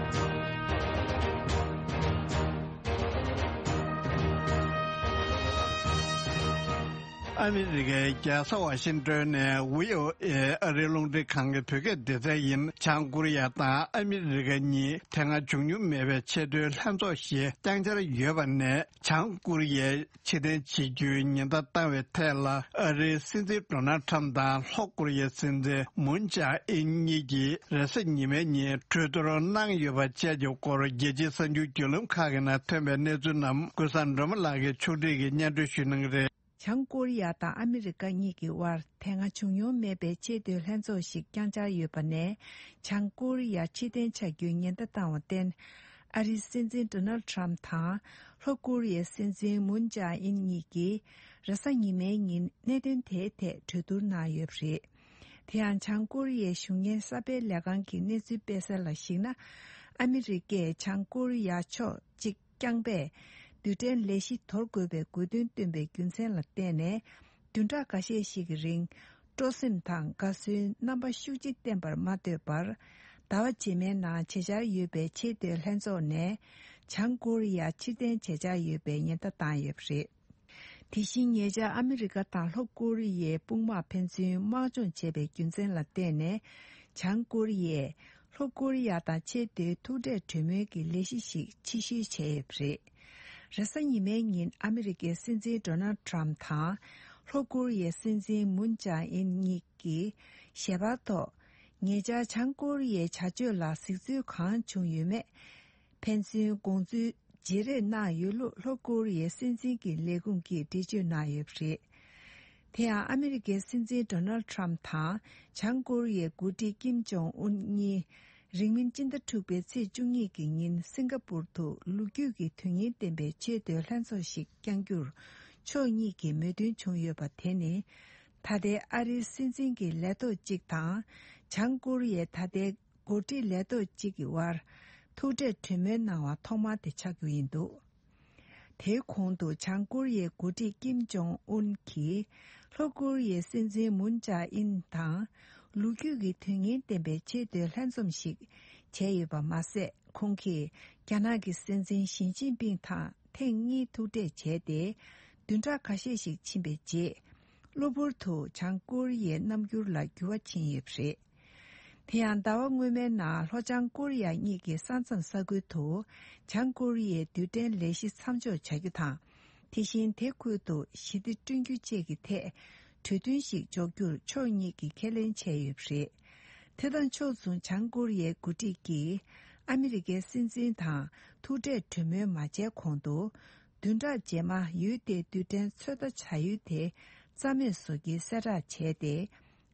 ཨ་མི་རི་ཀའི་རྒྱལ་ས་ཝ་ཤིང་ཏོན་ནས་ཝི་ཨོ་ཨེ་ཨ་རིའི་རླུང་འཕྲིན་ཁང་གི་བོད་སྐད་སྡེ་ཚན་ཡིན། བྱང་ཀོ་རི་ཡ་དང་ཨ་མི་རི་ཀ་གཉིས་དེ་སྔ་བྱུང་མྱོང་མེད་པའི་ཆེས་མཐོའི་ལྷན་ཚོགས་ཤིག་བསྐྱངས་འཆར་ཡོད་པ་ནས། བྱང་ཀོ་རི་ཡས་ཕྱིར་འཐེན་བྱེད་རྒྱུའི་ཉེན་བརྡ་བཏང་བའི་ཐད་ལ། ཨ་རིའི་སྲིད་འཛིན་ཌོ་ནལ་ཁྲམ་དང་ལྷོ་ཀོ་རི་ཡའི་སྲིད་འཛིན་མུན་ཇཱ་ཨིན་གཉིས་ཀྱིས་རེས་གཟའ་ཉི་མའི་ཉིན་གྲོས་བསྡུར་གནང་ཡོད་པ་བཅས་ཀྱི་སྐོར། རྒྱལ་སྤྱིའི་གསར་འགྱུར་བརྒྱུད་ལམ་ཁག་གི་ནང་ཐོན་པའི་གནས་ཚུལ་རྣམས་ཀུན་བཟང་སྒྲོལ་མ་ལགས་ཀྱིས་ཕྱོགས་སྒྲིག་གིས་སྙན་སྒྲོན་ཞུ་གནང་གི་རེད། བྱང་ཀོ་རི་ཡ་དང་ཨ་མི་རི་ཀ་གཉིས་ཀྱི་དབར་དེ་སྔ་བྱུང་མྱོང་མེད་པའི་ཆེས་མཐོའི་ལྷན་ཚོགས་ཤིག་བསྐྱངས་འཆར་ཡོད་པ་ནས། བྱང་ཀོ་རི་ཡ་ཕྱིར་འཐེན་བྱ་རྒྱུའི་ཉེན་བརྡ་བཏང་བར་བརྟེན། ཨ་རིའི་སྲིད་འཛིན་ཌོ་ནལ་ཁྲམ་དང་ལྷོ་ཀོ་རི་ཡའི་སྲིད་འཛིན་མུན་ཇཱ་ཨིན་གཉིས་ཀྱིས་རེས་གཟའ་ཉི་མའི་ཉིན་གནད་དོན་དེའི་ཐད་གྲོས་བསྡུར་གནང་ཡོད་པ་རེད། དེ་ཡང་བྱང་ཀོ་རི་ཡའི་གཞུང་གཉེར་གསར་སྤེལ་ལས་ཁང་གི་གནས་ཚུལ་སྤེལ་གསལ་ལ་གཞིགས་ན། ཨ་མི་རི་ཀས་བྱང་ཀོ་རི་ཡ་ཕྱོགས་གཅིག་རྐྱང་པས་རྡུལ་ཕྲན་ལས་གཞི་དོར་དགོས་པའི་དགོས་འདུན་བཏོན་པའི་རྒྱུ་མཚན་ལ་བརྟེན་ནས། བདུན་ཕྲག་འགའ་ཤས་ཤིག་གི་རིང་སྤྲོ་སེམས་དང་དགའ་བསུའི་རྣམ་པ་ཤུགས་ཆེ་བསྟན་པར་མ་ལྟོས་པར། ཟླ་བ་རྗེས་མའི་ནང་བྱེད་འཆར་ཡོད་པའི་ཆེས་མཐོའི་ལྷན་ཚོགས་ནས་བྱང་ཀོ་རི་ཡ་ཕྱིར་འཐེན་བྱེད་འཆར་ཡོད་པའི་ཉེན་བརྡ་བཏང་ཡོད་པ་རེད། དེ་བཞིན་ཉེ་ཆར་ཨ་མི་རི་ཀ་དང་ལྷོ་ཀོ་རི་ཡའི་དཔུང་དམག་ཕན་ཚུན་དམག་སྦྱོང་བྱས་པའི་རྒྱུ་མཚན་ལ་བརྟེན་ནས། བྱང་ཀོ་རི་ཡས་ལྷོ་ཀོ་རི་ཡ་དང་ཆེས་མཐོའི་ཐུག་འཕྲད་གྲོས་མོལ་གྱི་ལས་གཞི་ཞིག་ཕྱིར་བཤོལ་བྱས་ཡོད་པ་རེད། རེས་གཟའ་ཉི་མའི་ཉིན་ཨ་མི་རི་ཀའི་སྲིད་འཛིན་ཌོ་ནལ་ཁྲམ་དང་ལྷོ་ཀོ་རི་ཡའི་སྲིད་འཛིན་མུན་ཇཱ་ཨིན་གཉིས་ཀྱིས་ཞལ་པར་ཐོག་ཉེ་ཆར་བྱང་ཀོ་རི་ཡའི་བྱ་སྤྱོད་ལ་གཟིགས་ཚུལ་གང་བྱུང་ཡོད་མེད། ཕན་ཚུན་དགོངས་ཚུལ་བརྗེ་རེས་གནང་ཡོད་ལུགས་ལྷོ་ཀོ་རི་ཡའི་སྲིད་འཛིན་གྱི་ལས་ཁུངས་ཀྱིས་འགྲེལ་བརྗོད་གནང་ཡོད་པ་རེད། དེ་ཡང་ཨ་མི་རི་ཀའི་སྲིད་འཛིན་ཌོ་ནལ་ཁྲམ་དང་བྱང་ཀོ་རི་ཡའི་འགོ་ཁྲིད་ཀིམ་ཇོང་ཨུན་གཉིས་རིང་མིན་སྤྱི་ཟླ་དྲུག་པའི་ཚེས་བཅུ་གཉིས་ཀྱི་ཉིན་སིང་ག་པུར་དུ་ལོ་རྒྱུས་ཀྱི་དོན་སྙིང་ལྡན་པའི་ཆེས་མཐོའི་ལྷན་ཚོགས་ཤིག་བསྐྱང་རྒྱུར་ཕྱོགས་གཉིས་ཀྱིས་མོས་མཐུན་བྱུང་ཡོད་པ་དེ་ནི། ད་ལྟའི་ཨ་རིའི་སྲིད་འཛིན་གྱི་ལས་ཐོག་གཅིག་དང་། བྱང་ཀོ་རི་ཡའི་ད་ལྟའི་འགོ་ཁྲིད་ལས་ཐོག་གཅིག་གི་དབར་ཐུག་འཕྲད་གྲོས་མོལ་གནང་བ་ཐོག་མ་དེ་ཆགས་རྒྱུ་ཡིན་འདུག། དེའི་གོང་དུ་བྱང་ཀོ་རི་ཡའི་འགོ་ཁྲིད་ཀིམ་ཇོང་ཨུན་གྱིས་ལྷོ་ཀོ་རི་ཡའི་སྲིད་འཛིན་མུན་ཇཱ་ཨིན་དང་ལོ་རྒྱུས་ཀྱི་དོན་སྙིང་ལྡན་པའི་ཆེས་མཐོའི་ལྷན་འཛོམས་ཤིག་བྱས་ཡོད་པ་མ་ཟད། ཁོང་གིས་རྒྱ་ནག་གི་སྲིད་འཛིན་ཞི་ཅིན་ཕིང་དང་ཐེངས་གཉིས་ཐུག་འཕྲད་བྱས་ཏེ། བདུན་ཕྲག་ཁ་ཤས་ཤིག་ཕྱིན་པའི་རྗེས། གློ་བུར་དུ་བྱང་ཀོ་རི་ཡའི་རྣམ་འགྱུར་ལ་འགྱུར་བ་ཕྱིན་ཡོད་པ་རེད། དེ་ཡང་ཟླ་བ་སྔོན་མའི་ནང་ལྷོ་བྱང་ཀོ་རི་ཡ་གཉིས་ཀྱི་ས་མཚམས་ས་ཁུལ་དུ་བྱང་ཀོ་རི་ཡའི་རྡུལ་ཕྲན་ལས་གཞི་མཚམས་འཇོག་བྱ་རྒྱུ་དང་། དེ་བཞིན་དེ་ཁུལ་དུ་ཞི་བདེ་བསྐྲུན་རྒྱུ་བཅས་ཀྱི་ཐད་གྲོས་མཐུན་ཞིག་འཇོག་རྒྱུར་ཕྱོགས་གཉིས་ཀྱིས་ཁས་ལེན་བྱས་ཡོད་པ་རེད། དེ་དང་ཕྱོགས་མཚུངས་བྱང་ཀོ་རི་ཡའི་འགོ་ཁྲིད་ཀྱིས་ཨ་མི་རི་ཀའི་སྲིད་འཛིན་དང་ཐུག་འཕྲད་གྲོས་མོལ་མ་བྱས་གོང་དུ། བདུན་ཕྲག་རྗེས་མ་ཡུལ་དེའི་རྡུལ་ཕྲན་ཚོད་ལྟ་བྱ་ཡུལ་དེ་རྩ་མེད་བཟོ་རྒྱུའི་གསལ་བསྒྲགས་བྱས་ཏེ།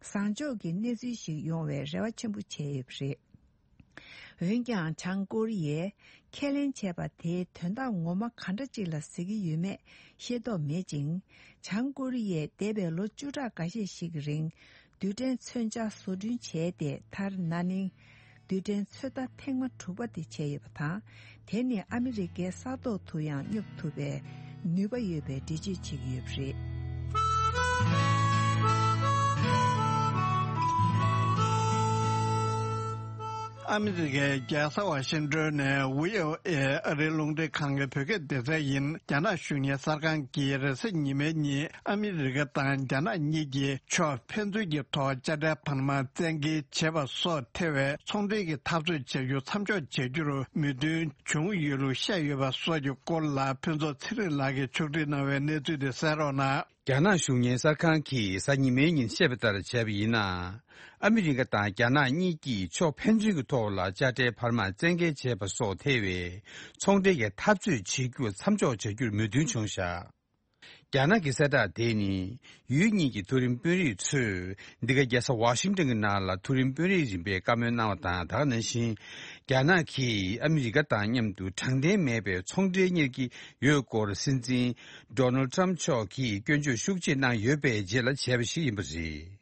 བཟང་ཕྱོགས་ཀྱི་གནས་ཚུལ་ཞིག་ཡོང་བའི་རེ་བ་ཆེན་པོ་བྱས་ཡོད་པ་རེད། འོན་ཀྱང་། བྱང་ཀོ་རི་ཡས་ཁས་ལེན་བྱས་པ་དེའི་དོན་དག་ངོ་མ་ག་འདྲ་ཅིག་ལ་ཟེར་གྱི་ཡོད་མེད་ཤེས་རྟོགས་མེད་ཅིང་། བྱང་ཀོ་རི་ཡས་འདས་པའི་ལོ་བཅུ་ཕྲག་འགའ་ཤས་ཤིག་གི་རིང་། རྡུལ་ཕྲན་མཚོན་ཆ་བཟོ་སྐྲུན་བྱས་ཏེ། མཐར་ན་ནིང་རྡུལ་ཕྲན་ཚོད་ལྟ་ཐེངས་མ་དྲུག་པ་དེ་བྱས་ཡོད་པ་དང་། དེ་ནི་ཨ་མི་རི་ཀའི་ས་ཐོག་ཏུ་ཡང་སྙོབ་ཐུབ་པའི་ནུས་པ་ཡོད་པའི་འགྲེལ་བརྗོད་བྱེད་ཀྱི་ཡོད་པ་རེད། ཨ་མི་རི་ཀའི་རྒྱལ་ས་ཝ་ཤིང་ཏོན་ནས་ཝི་ཨོ་ཨེ་ཨ་རིའི་རླུང་འཕྲིན་ཁང་གི་བོད་སྐད་སྡེ་ཚན་ཡིན། རྒྱ་ནག་གཞུང་གཉེར་གསར་ཁང་གིས་རེས་གཟའ་ཉི་མའི་ཉིན། ཨ་མི་རི་ཀ་དང་རྒྱ་ནག་གཉིས་ཀྱིས་ཕྱོགས་ཕན་ཚུན་གྱི་ཐོག་དཔྱ་ཁྲལ་བར་མ་བཙན་འགེལ་བྱེད་པ་སོགས་ཐེ་བའི་ཚོང་འབྲེལ་གྱི་འཐབ་རྩོད་བྱ་རྒྱུ་མཚམས་འཇོག་བྱ་རྒྱུར་མོས་མཐུན་བྱུང་ཡོད་ལུགས་བཤད་ཡོད་པ་སོགས་ཀྱི་སྐོར་ལ། ཕུན་ཚོགས་ཚེ་རིང་ལགས་ཀྱིས་ཕྱོགས་སྒྲིག་གནང་བའི་གནས་ཚུལ་དེ་གསན་རོགས་གནང་། རྒྱ་ནག་གཞུང་གཉེར་གསར་ཁང་གིས་གཟའ་ཉི་མའི་ཉིན་བཤད་པ་ལྟར་བྱས་པ་ཡིན་ན། ཨ་མི་རི་ཀ་དང་རྒྱ་ནག་གཉིས་ཀྱིས་ཕྱོགས་ཕན་ཚུན་གྱི་ཐོག་ལ་དཔྱ་ཁྲལ་འཕར་མ་བཙན་འགེལ་བྱས་པ་སོགས་ཐེ་བའི་ཚོང་འབྲེལ་གྱི་འཐབ་རྩོད་བྱེད་རྒྱུ་མཚམས་འཇོག་བྱ་རྒྱུར་མོས་མཐུན་བྱུང་བཞག་རྒྱ་ནག་གི་གསལ་བསྒྲགས་དེ་ནི། ཡུལ་གཉིས་ཀྱི་མཐོ་རིམ་དཔོན་རིགས་ཚོས་འདི་ག་རྒྱལ་ས་ཝ་ཤིང་ཏོན་གྱི་ནང་ལ་མཐོ་རིམ་དཔོན་རིགས་རིམ་པས་བཀའ་མོལ་གནང་བ་དང་། ད་ག་ནང་བཞིན། རྒྱ་ནག་གིས་ཨ་མི་རི་ཀ་དང་མཉམ་དུ་དྲང་བདེན་མེད་པའི་ཚོང་འབྲེལ་གཉེར་གྱི་ཡོད་སྐོར་སྲིད་འཛིན་ཌོ་ནལ་ཌི་ཊརམ་ཕི་མཆོག་གིས་སྐྱོན་བརྗོད་ཤུགས་ཆེ་གནང་ཡོད་པའི་རྗེས་ལ་བྱས་པ་ཞིག་ཡིན་པ་རེད།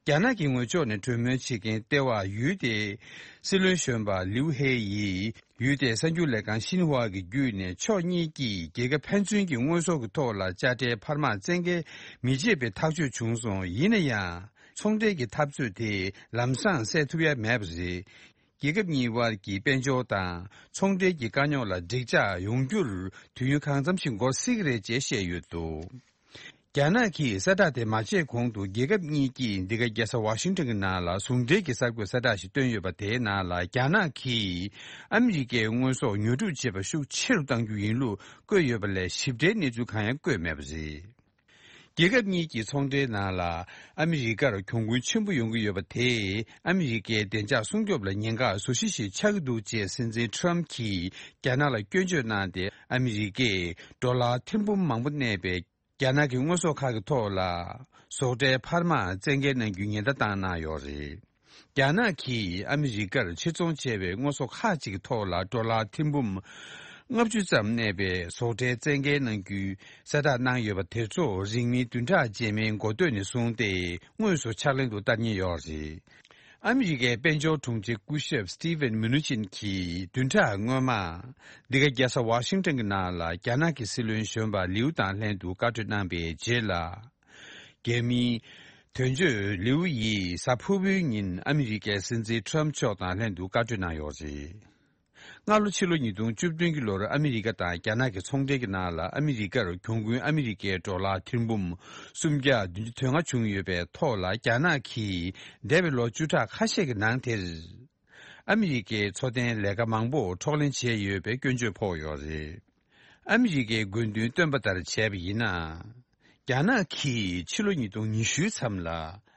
རྒྱ་ནག་གི་ངོས་ཕྱོགས་ནས་གྲོས་མོལ་བྱེད་མཁན་ལྟེ་བ་ཡུལ་དེའི་སྲིད་བློན་གཞོན་པ་ལིའུ་ཧེ་ཡིས། ཡུལ་དེའི་གསར་འགྱུར་ལས་ཁང་ཤིན་ཧྭ་གི་བརྒྱུད་ནས། ཕྱོགས་གཉིས་ཀྱིས་རྒྱལ་ཁབ་ཕན་ཚུན་གྱི་དངོས་ཟོག་གི་ཐོག་ལ་དཔྱ་ཁྲལ་འཕར་མ་བཙན་འགེལ་མི་བྱེད་པའི་ཐག་གཅོད་བྱུང་སོང་། ཡིན་ན་ཡང་། ཚོང་འབྲེལ་གྱི་འཐབ་རྩོད་དེ་ལམ་སང་སེལ་ཐུབ་ཡ་མེད་པ་རེད། རྒྱལ་ཁབ་གཉིས་དབར་གྱི་དཔལ་འབྱོར་དང་ཚོང་འབྲེལ་གྱི་དཀའ་རྙོག་ལ་འགྲིག་འཇགས་ཡོང་རྒྱུར་དུས་ཡུན་གང་འཚམ་ཞིག་འགོར་སྲིད་ཀྱི་རེད་ཅེས་བཤད་ཡོད་འདུག་རྒྱ་ནག་གིས་གསལ་བསྒྲགས་དེ་མ་བྱས་གོང་དུ། རྒྱལ་ཁབ་གཉིས་ཀྱིས་འདི་ག་རྒྱལ་ས་ཝ་ཤིང་ཏོན་གྱི་ནང་ལ་ཟུང་འབྲེལ་གྱི་གསར་འགོད་གསལ་བསྒྲགས་ཤིག་བཏོན་ཡོད་པ། དེའི་ནང་ལ་རྒྱ་ནག་གིས་ཨ་མི་རི་ཀའི་དངོས་ཟོག་ཉོ་སྒྲུབ་བྱེད་པ་ཤུགས་ཆེ་རུ་གཏང་རྒྱུ་ཡིན་ལུགས་བཀོད་ཡོད་པ་ལས། ཞིབ་ཕྲའི་གནས་ཚུལ་གང་ཡང་བཀོད་མེད་པ་རེད། རྒྱལ་ཁབ་གཉིས་ཀྱི་ཚོང་འབྲེལ་ནང་ལ་ཨ་མི་རི་ཀར་གྱོང་གུན་ཆེན་པོ་ཡོང་གི་ཡོད་པ་དེས། ཨ་མི་རི་ཀའི་བདེ་འཇགས་སྲུང་སྐྱོབ་ལ་ཉེན་ཁ་བཟོ་གཞི་ཞིག་ཆགས་ཀྱི་འདུག་ཅེས་སྲིད་འཛིན་ཊརམ་ཕི་གྱིས་རྒྱ་ནག་ལ་སྐྱོན་བརྗོད་གནང་སྟེ། ཨ་མི་རི་ཀས་ཌོ་ལར་ཐེར་འབུམ་མང་པོ་གནས་པའི་རྒྱ་ནག་གི་དངོས་ཟོག་ཁག་གི་ཐོག་ལ་ཟོག་ཁྲལ་འཕར་མ་བཙན་འགེལ་གནང་རྒྱུའི་ཉེན་བརྡ་བཏང་གནང་ཡོད་རེད། རྒྱ་ནག་གིས་ཨ་མི་རི་ཀར་ཕྱིར་ཚོང་བྱས་པའི་དངོས་ཟོག་ཁག་ཅིག་གི་ཐོག་ལ་ཌོ་ལར་ཐེར་འབུམ་ལྔ་བཅུ་ཙམ་གནས་པའི་ཟོག་ཁྲལ་བཙན་འགེལ་གནང་རྒྱུའི་གསལ་བསྒྲགས་གནང་ཡོད་པ་དེ་ཚོ་རིང་མིན་བདུན་ཕྲག་རྗེས་མའི་འགོ་སྟོད་ནས་བཟུང་སྟེ་དངོས་སུ་ཕྱག་ལེན་དུ་བསྟར་ཉེན་ཡོད་རེད། ཨ་མི་རི་ཀའི་དཔལ་འབྱོར་དྲུང་ཆེ་སྐུ་ཞབས་Steven Mnuchin་གྱིས་བདུན་ཕྲག་སྔོན་མ། འདི་ག་རྒྱལ་ས་ཝ་ཤིང་ཏོན་གྱི་ནང་ལ་རྒྱ་ནག་གི་སྲིད་བློན་གཞོན་པ་ལིའུ་དང་ལྷན་དུ་བཀའ་གྲོས་གནང་པའི་རྗེས་ལ། རྒྱ་མིའི་དོན་གཅོད་ལིའུ་ཡིས་གཟའ་ཕུར་བུའི་ཉིན་ཨ་མི་རི་ཀའི་སྲིད་འཛིན་ཊརམ་ཕི་མཆོག་དང་ལྷན་དུ་བཀའ་གྲོས་གནང་ཡོད་རེད། སྔ་ལོ་ཕྱི་ལོ་ཉིས་སྟོང་བཅུ་བདུན་གྱི་ལོར་ཨ་མི་རི་ཀ་དང་རྒྱ་ནག་གི་ཚོང་འབྲེལ་གྱི་ནང་ལ་ཨ་མི་རི་ཀར་གྱོང་གུན་ཨ་མི་རི་ཀའི་ཌོ་ལར་ཐེར་འབུམ་སུམ་བརྒྱ་བདུན་ཅུ་དོན་ལྔ་བྱུང་ཡོད་པའི་ཐོག་ལ། རྒྱ་ནག་གིས་འདས་པའི་ལོ་བཅུ་ཕྲག་ཁ་ཤས་ཀྱི་ནང་དེར། ཨ་མི་རི་ཀའི་འཚོ་རྟེན་ལས་ཀ་མང་པོ་འཕྲོག་ལེན་བྱས་ཡོད་པའི་སྐྱོན་བརྗོད་ཕོག་ཡོད་རེད། ཨ་མི་རི་ཀའི་དགོས་འདུན་བཏོན་པ་ལྟར་བྱས་པ་ཡིན་ན། རྒྱ་ནག་གིས་ཕྱི་ལོ་ཉིས་སྟོང་ཉི་ཤུའི་མཚམས་ལ་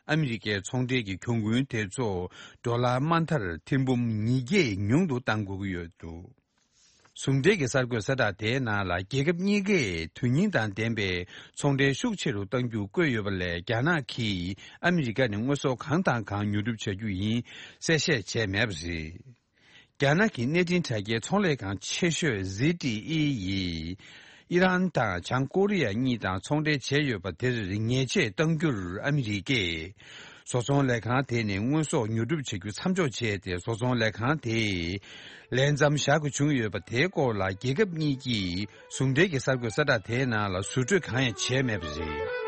ཨ་མི་རི་ཀའི་ཚོང་འབྲེལ་གྱི་གྱོང་གུན་དེ་ཚོ་ཌོ་ལར་དམའ་མཐར་ཐེར་འབུམ་ཉིས་བརྒྱས་ཉུང་དུ་གཏང་དགོས་ཀྱི་ཡོད་འདུག་ཟུང་འབྲེལ་གྱི་གསར་འགོད་གསལ་བསྒྲགས་དེའི་ནང་ལ། རྒྱལ་ཁབ་གཉིས་ཀས་དོན་སྙིང་དང་ལྡན་པའི་ཚོང་འབྲེལ་ཤུགས་ཆེ་རུ་གཏང་རྒྱུ་བཀོད་ཡོད་པ་ལས། རྒྱ་ནག་གིས་ཨ་མི་རི་ཀ་ནས་དངོས་ཟོག་གང་དང་གང་ཉོ་སྒྲུབ་བྱ་རྒྱུ་ཡིན་གསལ་བཤད་བྱས་མེད་པ་རེད། རྒྱ་ནག་གི་གནས་འཕྲིན་དྲ་རྒྱའི་ཚོང་ལས་ཁང་ཆེ་ཤོས་ཟི་ཊི་ཨི་ཡིས། ཨི་རན་དང་བྱང་ཀོ་རི་ཡ་གཉིས་དང་ཚོང་འབྲེལ་བྱས་ཡོད་པ་དེར་ཉེས་ཆད་གཏང་རྒྱུར་ཨ་མི་རི་ཀས། བཟོ་ཚོང་ལས་ཁང་དེ་ནས་དངོས་ཟོག་ཉོ་སྒྲུབ་བྱ་རྒྱུ་མཚམས་འཇོག་བྱས་ཏེ། བཟོ་ཚོང་ལས་ཁང་དེས་ལས་མཚམས་བཞག་དགོས་བྱུང་ཡོད་པ་དེའི་སྐོར་ལ། རྒྱལ་ཁབ་གཉིས་ཀྱིས་ཟུང་འབྲེལ་གྱི་གསར་འགོད་གསལ་བསྒྲགས་དེའི་ནང་ལ་ཟུར་འགྲོས་གང་ཡང་བྱས་མེད་པ་རེད།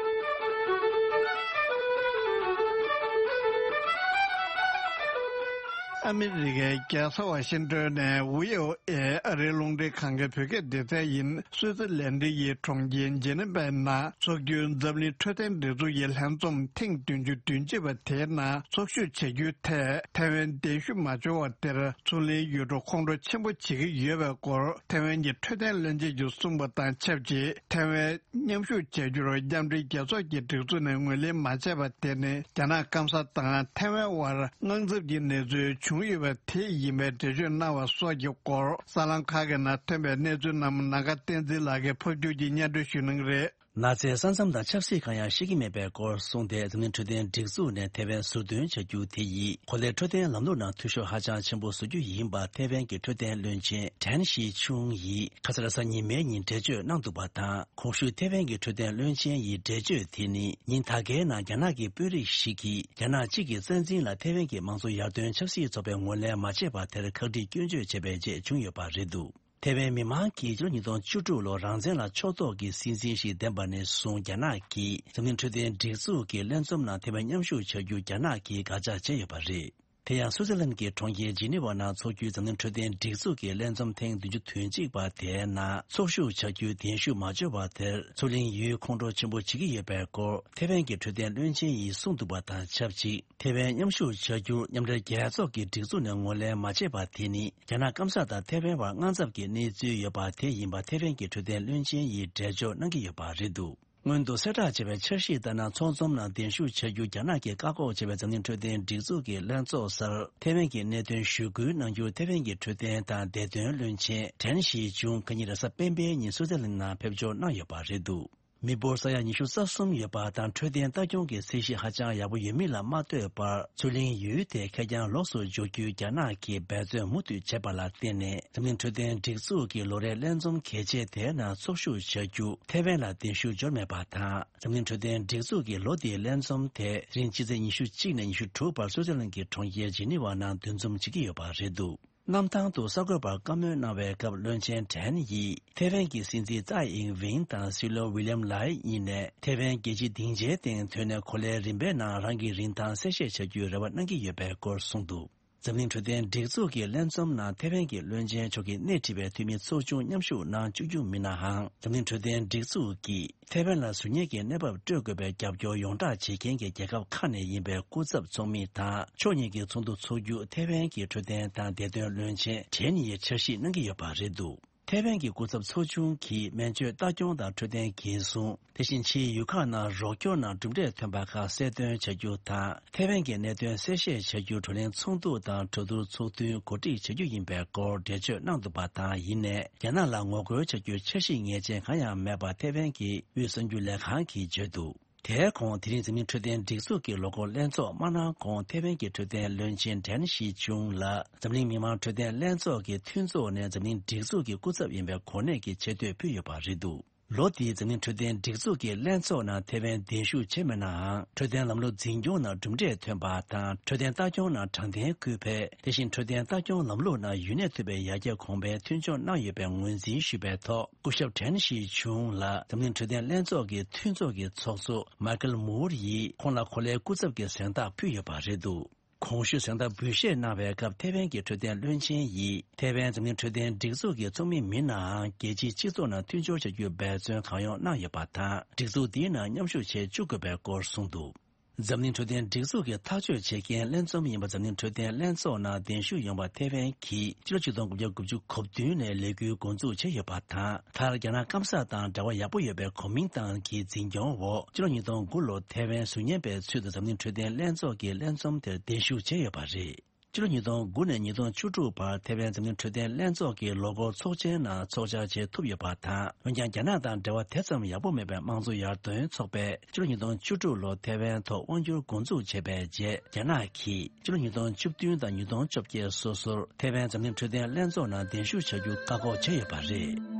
ཨ་མི་རི་ཀའི་རྒྱལ་ས་ཝ་ཤིང་ཏོན་ནས་བྷི་ཨོ་ཨེ་ཨ་རིའི་རླུང་འཕྲིན་ཁང་གི་བོད་སྐད་སྡེ་ཚན་ཡིན། སུའུ་ཙི་ལན་ཌི་ཡི་གྲོང་ཁྱེར་ཇེ་ནི་ཝའི་ནང་འཚོགས་རྒྱུའི་འཛམ་གླིང་འཕྲོད་བསྟེན་སྒྲིག་འཛུགས་ཀྱི་ལྷན་འཛོམས་ཐེངས་བདུན་ཅུ་དོན་གཅིག་པ་དེའི་ནང་ཚོགས་ཞུགས་བྱ་རྒྱུའི་ཐད། ཐའེ་ཝན་གདན་ཞུ་མ་བྱུང་བ་དེར་མཚོ་གླིང་ཡུལ་གྲུ་ཁོང་ཁྲོ་ཆེན་པོ་བྱེད་ཀྱི་ཡོད་པའི་སྐོར་ཐའེ་ཝན་གྱི་འཕྲོད་བསྟེན་བློན་ཆེན་གྱིས་གསུངས་པ་དང་ཆབས་ཅིག་ཐའེ་ཝན་མཉམ་ཞུགས་བྱ་རྒྱུར་མཉམ་འབྲེལ་རྒྱལ་ཚོགས་ཀྱི་སྒྲིག་འཛུགས་ནས་ངོས་ལེན་མ་བྱས་པ་དེ་ནི། རྒྱ་ནག་སྐམ་ས་དང་ཐའེ་ཝན་དབར་དངངས་འཚབ་ཀྱི་གནས་ཚུལ་བྱུང་ཡོད་པ་དེ་ཡིན་པའི་འགྲེལ་བརྗོད་གནང་བ་སོགས་ཀྱི་སྐོར། གསར་ལམ་ཁག་གི་ནང་ཐོན་པའི་གནས་ཚུལ་རྣམས་ནམ་མཁའ་བསྟན་འཛིན་ལགས་ཀྱིས་ཕབ་སྒྱུར་གྱིས་སྙན་སྒྲོན་ཞུ་གནང་གི་རེད། ནགས་ཚལ་ས་མཚམས་དང་ཆབ་སྲིད་གང་ཡང་ཤེས་ཀྱི་མེད་པའི་སྐོར་གསུངས་ཏེ། འཛམ་གླིང་འཕྲོད་བསྟེན་སྒྲིག་འཛུགས་ནས་ཐའེ་ཝན་ཟུར་འདོན་བྱ་རྒྱུ་དེ་ཡིས་གོ་ལའི་འཕྲོད་བསྟེན་ལམ་ལུགས་ནང་འཐུས་ཤོར་ཧ་ཅང་ཆེན་པོ་བཟོ་རྒྱུ་ཡིན་པ་ཐའེ་ཝན་གྱི་འཕྲོད་བསྟེན་བློན་ཆེན་ཀྲན་ཞི་ཆུང་ཡིས་ཁ་སང་གཟའ་ཉི་མའི་ཉིན་འགྲེལ་བརྗོད་གནང་འདུག་པ་དང་། གོང་ཞུས་ཐའེ་ཝན་གྱི་འཕྲོད་བསྟེན་བློན་ཆེན་ཡི་འགྲེལ་བརྗོད་དེ་ནི། ཉིན་ད་གའི་ནང་རྒྱ་ནག་གི་དཔོན་རིགས་ཤིག་གིས་རྒྱ་ནག་གཅིག་གི་རྩ་འཛིན་ལ་ཐའེ་ཝན་གྱི་མང་གཙོ་ཡར་ཐོན་ཆབ་སྲིད་ཚོགས་པས་ངོས་ལེན་མ་བྱས་པ་དེར་ཁག་དཀྲི་སྐྱོན་བརྗོད་བྱས་པའི་རྗེས་བྱུང་ཡོད་པ་རེད་འདུག་ཐའེ་ཝན་མི་མང་གིས་ཕྱི་ལོ་ཉིས་སྟོང་བཅུ་དྲུག་ལོར་རང་བཙན་ལ་ཕྱོགས་གཏོགས་ཀྱི་སྲིད་འཛིན་ཞིག་འདེམས་པ་ནས་བཟུང་རྒྱ་ནག་གིས་འཛམ་གླིང་འཕྲོད་བསྟེན་སྒྲིག་འཛུགས་ཀྱི་ལྷན་འཛོམས་ནང་ཐའེ་ཝན་མཉམ་ཞུགས་བྱ་རྒྱུ་རྒྱ་ནག་གིས་དགག་བྱ་བྱས་ཡོད་པ་རེད། དེ་ཡང་སུའུ་ཙི་ལན་གྱི་གྲོང་ཁྱེར་ཇི་ནི་ཝ་ནང་འཚོགས་རྒྱུའི་འཛམ་གླིང་འཕྲོད་བསྟེན་སྒྲིག་འཛུགས་ཀྱི་ལྷན་འཛོམས་ཐེངས་བདུན་ཅུ་དོན་གཅིག་པ་དེའི་ནང་འཚོགས་ཞུགས་བྱ་རྒྱུའི་གདན་ཞུ་མ་འབྱོར་བ་དེར་མཚོ་གླིང་ཡུལ་ཁོང་ཁྲོ་ཆེན་པོ་བྱེད་ཀྱི་ཡོད་པའི་སྐོར་ཐའེ་ཝན་གྱི་འཕྲོད་བསྟེན་བློན་ཆེན་ཡིས་གསུངས་འདུག་པ་དང་ཆབས་ཅིག་ཐའེ་ཝན་མཉམ་ཞུགས་བྱ་རྒྱུར་མཉམ་འབྲེལ་རྒྱལ་ཚོགས་ཀྱི་སྒྲིག་འཛུགས་ནས་ངོས་ལེན་མ་བྱས་པ་དེ་ནི། རྒྱ་ནག་སྐམ་ས་དང་ཐའེ་ཝན་བར་དངངས་འཚབ་ཀྱི་གནས་ཚུལ་ཡོད་པ་དེ་ཡིན་པ་ཐའེ་ཝན་གྱི་འཕྲོད་བསྟེན་བློན་ཆེན་ཡིས་འགྲེལ་བརྗོད་གནང་གི་ཡོད་པ་རེད་འདུག་སྔོན་དུ་གསལ་བསྒྲགས་བྱས་པའི་འཆར་གཞིའི་ལྟར་ན། ཚོགས་འཛོམས་ནང་གདན་ཞུ་བྱ་རྒྱུ་རྒྱ་ནག་གིས་བཀག་འགོག་བྱས་པའི་འཛམ་གླིང་འཕྲོད་བསྟེན་སྒྲིག་འཛུགས་ཀྱི་ལྷན་ཚོགས་སར་ཐེ་ཝན་གྱི་གནད་དོན་ཞུ་སྐུལ་གནང་རྒྱུ། ཐེ་ཝན་གྱི་འཕྲོད་བསྟེན་དང་བདེ་དོན་བློན་ཆེན་ཀྲེན་ཞི་ཅུང་ཁ་ཉིན་རེས་གཟའ་སྤེན་པའི་ཉིན་སུའུ་ཙེར་ལན་ནང་ཕེབས་འབྱོར་གནང་ཡོད་པ་རེད་འདུག་མི་འབོར་ས་ཡ་ཉི་ཤུ་རྩ་གསུམ་ཡོད་པ་དང་། འཕྲོད་བསྟེན་ལྟ་སྐྱོང་གི་ཚད་གཞི་ཧ་ཅང་ཡག་པོ་ཡོད་མིན་ལ་མ་ལྟོས་པར། ཚུར་གླེང་ཡུལ་དེ་ཁེར་རྐྱང་ལོགས་སུ་འཇོག་རྒྱུའི་རྒྱ་ནག་གིས་འབད་བརྩོན་མུ་མཐུད་བྱས་པ་ལ་བརྟེན་ནས། འཛམ་གླིང་འཕྲོད་བསྟེན་སྒྲིག་འཛུགས་ཀྱི་ལོ་རེའི་ལྷན་འཛོམས་གལ་ཆེ་དེའི་ནང་ཚོགས་ཞུགས་བྱ་རྒྱུ་ཐེ་ཝན་ལ་གདན་ཞུ་འབྱོར་མེད་པ་དང་། འཛམ་གླིང་འཕྲོད་བསྟེན་སྒྲིག་འཛུགས་ཀྱི་ལོ་འདིའི་ལྷན་འཛོམས་དེ་རིང་ཕྱི་ཚེས་ཉི་ཤུ་གཅིག་ནས་ཉི་ཤུ་དྲུག་བར་སུའུ་ཙེར་ལན་གྱི་གྲོང་ཁྱེར་ཇི་ནི་ཝ་ནང་འདུ་འཛོམས་བྱེད་ཀྱི་ཡོད་པ་རེད་འདུག་གནམ་ཐང་དུ་གསར་འགོད་པར་བཀའ་མོལ་གནང་བའི་སྐབས། བློན་ཆེན་ཀྲེན་ཡིས་ཐེ་ཝན་གྱི་སྲིད་འཛིན་ཙའེ་ཨིང་ཝེན་དང་སྲིད་བློན་ཝི་ལི་ཡམ་ལའེ་གཉིས་ནས་ཐེ་ཝན་རྒྱལ་སྤྱི་སྡིངས་ཆའི་སྟེང་ཐོན་ནས། གོ་ལའི་རིམ་པའི་ནང་རང་གི་རིན་ཐང་གསལ་བཤད་བྱ་རྒྱུའི་རེ་བ་གནང་གི་ཡོད་པའི་སྐོར་གསུངས་འདུག་འཛམ་གླིང་འཕྲོད་བསྟེན་སྒྲིག་འཛུགས་ཀྱི་ལྷན་འཛོམས་ནང་ཐེ་ཝན་གྱི་བློན་ཆེན་མཆོག་གིས་སྣེ་ཁྲིད་པའི་འཐུས་མི་ཚོགས་ཆུང་མཉམ་ཞུགས་གནང་བཅུག་རྒྱུ་མིན་ནའང་། འཛམ་གླིང་འཕྲོད་བསྟེན་སྒྲིག་འཛུགས་ཀྱིས་ཐེ་ཝན་ལ་གཟུགས་བརྙན་གྱི་གནས་བབ་སྤྲོད་དགོས་པའི་རྒྱབ་སྐྱོར་ཡོངས་བསྒྲགས་བྱེད་མཁན་གྱི་རྒྱལ་ཁབ་ཁག་ནས་ཡིན་པའི་སྐུ་ཚབ་ཚོགས་མི་དང་། ཕྱོགས་གཉིས་ཀྱི་ཚོགས་འདུ་འཚོགས་རྒྱུ་ཐེ་ཝན་གྱི་འཕྲོད་བསྟེན་དང་བདེ་དོན་བློན་ཆེན་ཀྲེན་ཡིས་འཆར་གཞི་གནང་གི་ཡོད་པ་རེད་འདུག་ཐེ་ཝན་གྱི་སྐུ་ཚབ་ཚོགས་ཆུང་གིས་སྨན་བཅོས་ལྟ་སྐྱོང་དང་འཕྲོད་བསྟེན་འགན་སྲུང་། དེ་བཞིན་ཕྱིའི་ཡུལ་ཁག་ནང་རོགས་སྐྱོར་ནང་གྲུབ་འབྲས་ཐོན་པ་ཁག་གསལ་སྟོན་བྱ་རྒྱུ་དང་། ཐེ་ཝན་གྱི་གནད་དོན་གསལ་བཤད་བྱ་རྒྱུ་བགྲོ་གླེང་ཚོགས་འདུ་དང་གྲོས་བསྡུར་ཚོགས་ཐུན་གོ་སྒྲིག་བྱ་རྒྱུ་ཡིན་པའི་སྐོར་འགྲེལ་བརྗོད་གནང་འདུག་པ་དང་། ཡིན་ནའི་རྒྱ་ནག་ལ་ངོ་རྒོལ་བྱ་རྒྱུའི་འཆར་གཞི་ངེས་ཅན་གང་ཡང་མེད་པ་ཐེ་ཝན་གྱི་དབུས་གསར་འགྱུར་ལས་ཁང་གིས་བརྗོད་འདུག་དེའི་གོང་། དེ་རིང་འཛམ་གླིང་འཕྲོད་བསྟེན་སྒྲིག་འཛུགས་ཀྱི་ལོ་འཁོར་ལྷན་ཚོགས་མ་གནང་གོང་། ཐེ་ཝན་གྱི་འཕྲོད་བསྟེན་བློན་ཆེན་ཀྲེན་ཞི་ཆུང་ལ་འཛམ་གླིང་མི་དམངས་འཕྲོད་བསྟེན་ལྷན་ཚོགས་ཀྱི་མཐུན་ཚོགས་ནས་འཛམ་གླིང་སྒྲིག་འཛུགས་ཀྱི་སྐུ་ཚབ་ཡིན་པའི་གོ་གནས་ཀྱི་ཆེ་བསྟོད་ཕུལ་ཡོད་པ་རེད་འདུག་ལོ་འདིའི་འཛམ་གླིང་འཕྲོད་བསྟེན་སྒྲིག་འཛུགས་ཀྱི་ལྷན་ཚོགས་ནང་ཐེ་ཝན་གདན་ཞུ་བྱས་མེད་ནའང་། འཕྲོད་བསྟེན་ལམ་ལུགས་འཛིན་སྐྱོང་ནང་གྲུབ་འབྲས་ཐོན་པ་དང་། འཕྲོད་བསྟེན་ལྟ་སྐྱོང་ནང་དྲང་བདེན་སྐུལ་སྤེལ། དེ་བཞིན་འཕྲོད་བསྟེན་ལྟ་སྐྱོང་ལམ་ལུགས་ནང་ཡུན་གནས་ཐུབ་པའི་ཡར་རྒྱས་གོང་འཕེལ་མཐུན་སྦྱོར་གནང་ཡོད་པའི་ངོས་འཛིན་ཞུས་པའི་ཐོག་སྐུ་ཞབས་ཀྲེན་ཞི་ཆུང་ལ་འཛམ་གླིང་འཕྲོད་བསྟེན་ལྷན་ཚོགས་ཀྱི་མཐུན་ཚོགས་ཀྱི་ཚོགས་གཙོ་མཱི་ཀལ་མུར་ཡིས་ཁོང་ལ་གོ་ལའི་སྐུ་ཚབ་ཀྱི་གཟེངས་རྟགས་ཕུལ་ཡོད་པ་རེད་འདུག་གོང་ཞུས་གཟེངས་རྟགས་འབུལ་བཞེས་གནང་བའི་སྐབས། ཐེ་ཝན་གྱི་འཕྲོད་བསྟེན་བློན་ཆེན་ཡིས་ཐེ་ཝན་འཛམ་གླིང་འཕྲོད་བསྟེན་སྒྲིག་འཛུགས་ཀྱི་ཚོགས་མི་མིན་ནའང་། རྒྱལ་སྤྱིའི་སྤྱི་ཚོགས་ནང་མཐུན་སྦྱོར་བྱ་རྒྱུའི་འབད་བརྩོན་གང་ཡོང་གནང་ཡོད་པ་དང་། སྒྲིག་འཛུགས་འདིའི་ནང་མཉམ་ཞུགས་བྱེད་བཅུག་དགོས་པའི་སྐོར་གསུངས་འདུག་འཛམ་གླིང་འཕྲོད་བསྟེན་སྒྲིག་འཛུགས་ཀྱི་ཐག་གཅོད་བྱེད་མཁན་ལྷན་འཛོམས་ཡིན་པ། འཛམ་གླིང་འཕྲོད་བསྟེན་ལྷན་ཚོགས་ནང་གདན་ཞུ་ཡོང་བར་ཐེ་ཝན་གྱིས་ཕྱི་ལོ་ཆིག་སྟོང་དགུ་བརྒྱ་དགུ་བཅུ་གོ་བདུན་ནས་ལས་འགུལ་འགོ་འཛུགས་བྱས་ཡོད་པ་དང་། མཐར་རྒྱ་ནག་སྐམ་ས་དང་འབྲེལ་བ་ཡག་པོ་ཡོད་པའི་གོ་མིང་ཏང་གི་འཛིན་སྐྱོང་འོག་ཕྱི་ལོ་ཉིས་སྟོང་དགུ་ལོར་ཐེ་ཝན་གཟུགས་བརྙན་པའི་ཚུལ་དུ་འཛམ་གླིང་འཕྲོད་བསྟེན་ལྷན་ཚོགས་ཀྱི་ལྷན་འཛོམས་དེར་གདན་ཞུ་བྱས་ཡོད་པ་རེད། ཕྱི་ལོ་ཉིས་སྟོང་དགུ་ནས་ཉིས་སྟོང་བཅུ་དྲུག་བར་ཐེ་ཝན་འཛམ་གླིང་འཕྲོད་བསྟེན་ལྷན་ཚོགས་ཀྱི་ལོ་འཁོར་ཚོགས་ཆེན་ནང་ཚོགས་བཅར་བྱེད་ཐུབ་ཡོད་པ་དང་། འོན་ཀྱང་། རྒྱ་ནག་དང་འབྲེལ་བ་དེ་ཙམ་ཡག་པོ་མེད་པའི་དམངས་གཙོ་ཡར་ཐོན་ཚོགས་པས་ཕྱི་ལོ་ཉིས་སྟོང་བཅུ་དྲུག་ལོར་ཐེ་ཝན་ཐོག་དབང་སྒྱུར་འགོ་འཛུགས་བྱས་པའི་རྗེས། རྒྱ་ནག་གིས་ཕྱི་ལོ་ཉིས་སྟོང་བཅུ་བདུན་དང་ཉིས་སྟོང་བཅོ་བརྒྱད་སོ་སོར་ཐེ་ཝན་འཛམ་གླིང་འཕྲོད་བསྟེན་ལྷན་ཚོགས་ནང་གདན་ཞུ་བྱ་རྒྱུ་བཀག་འགོག་བྱས་ཡོད་པ་རེད།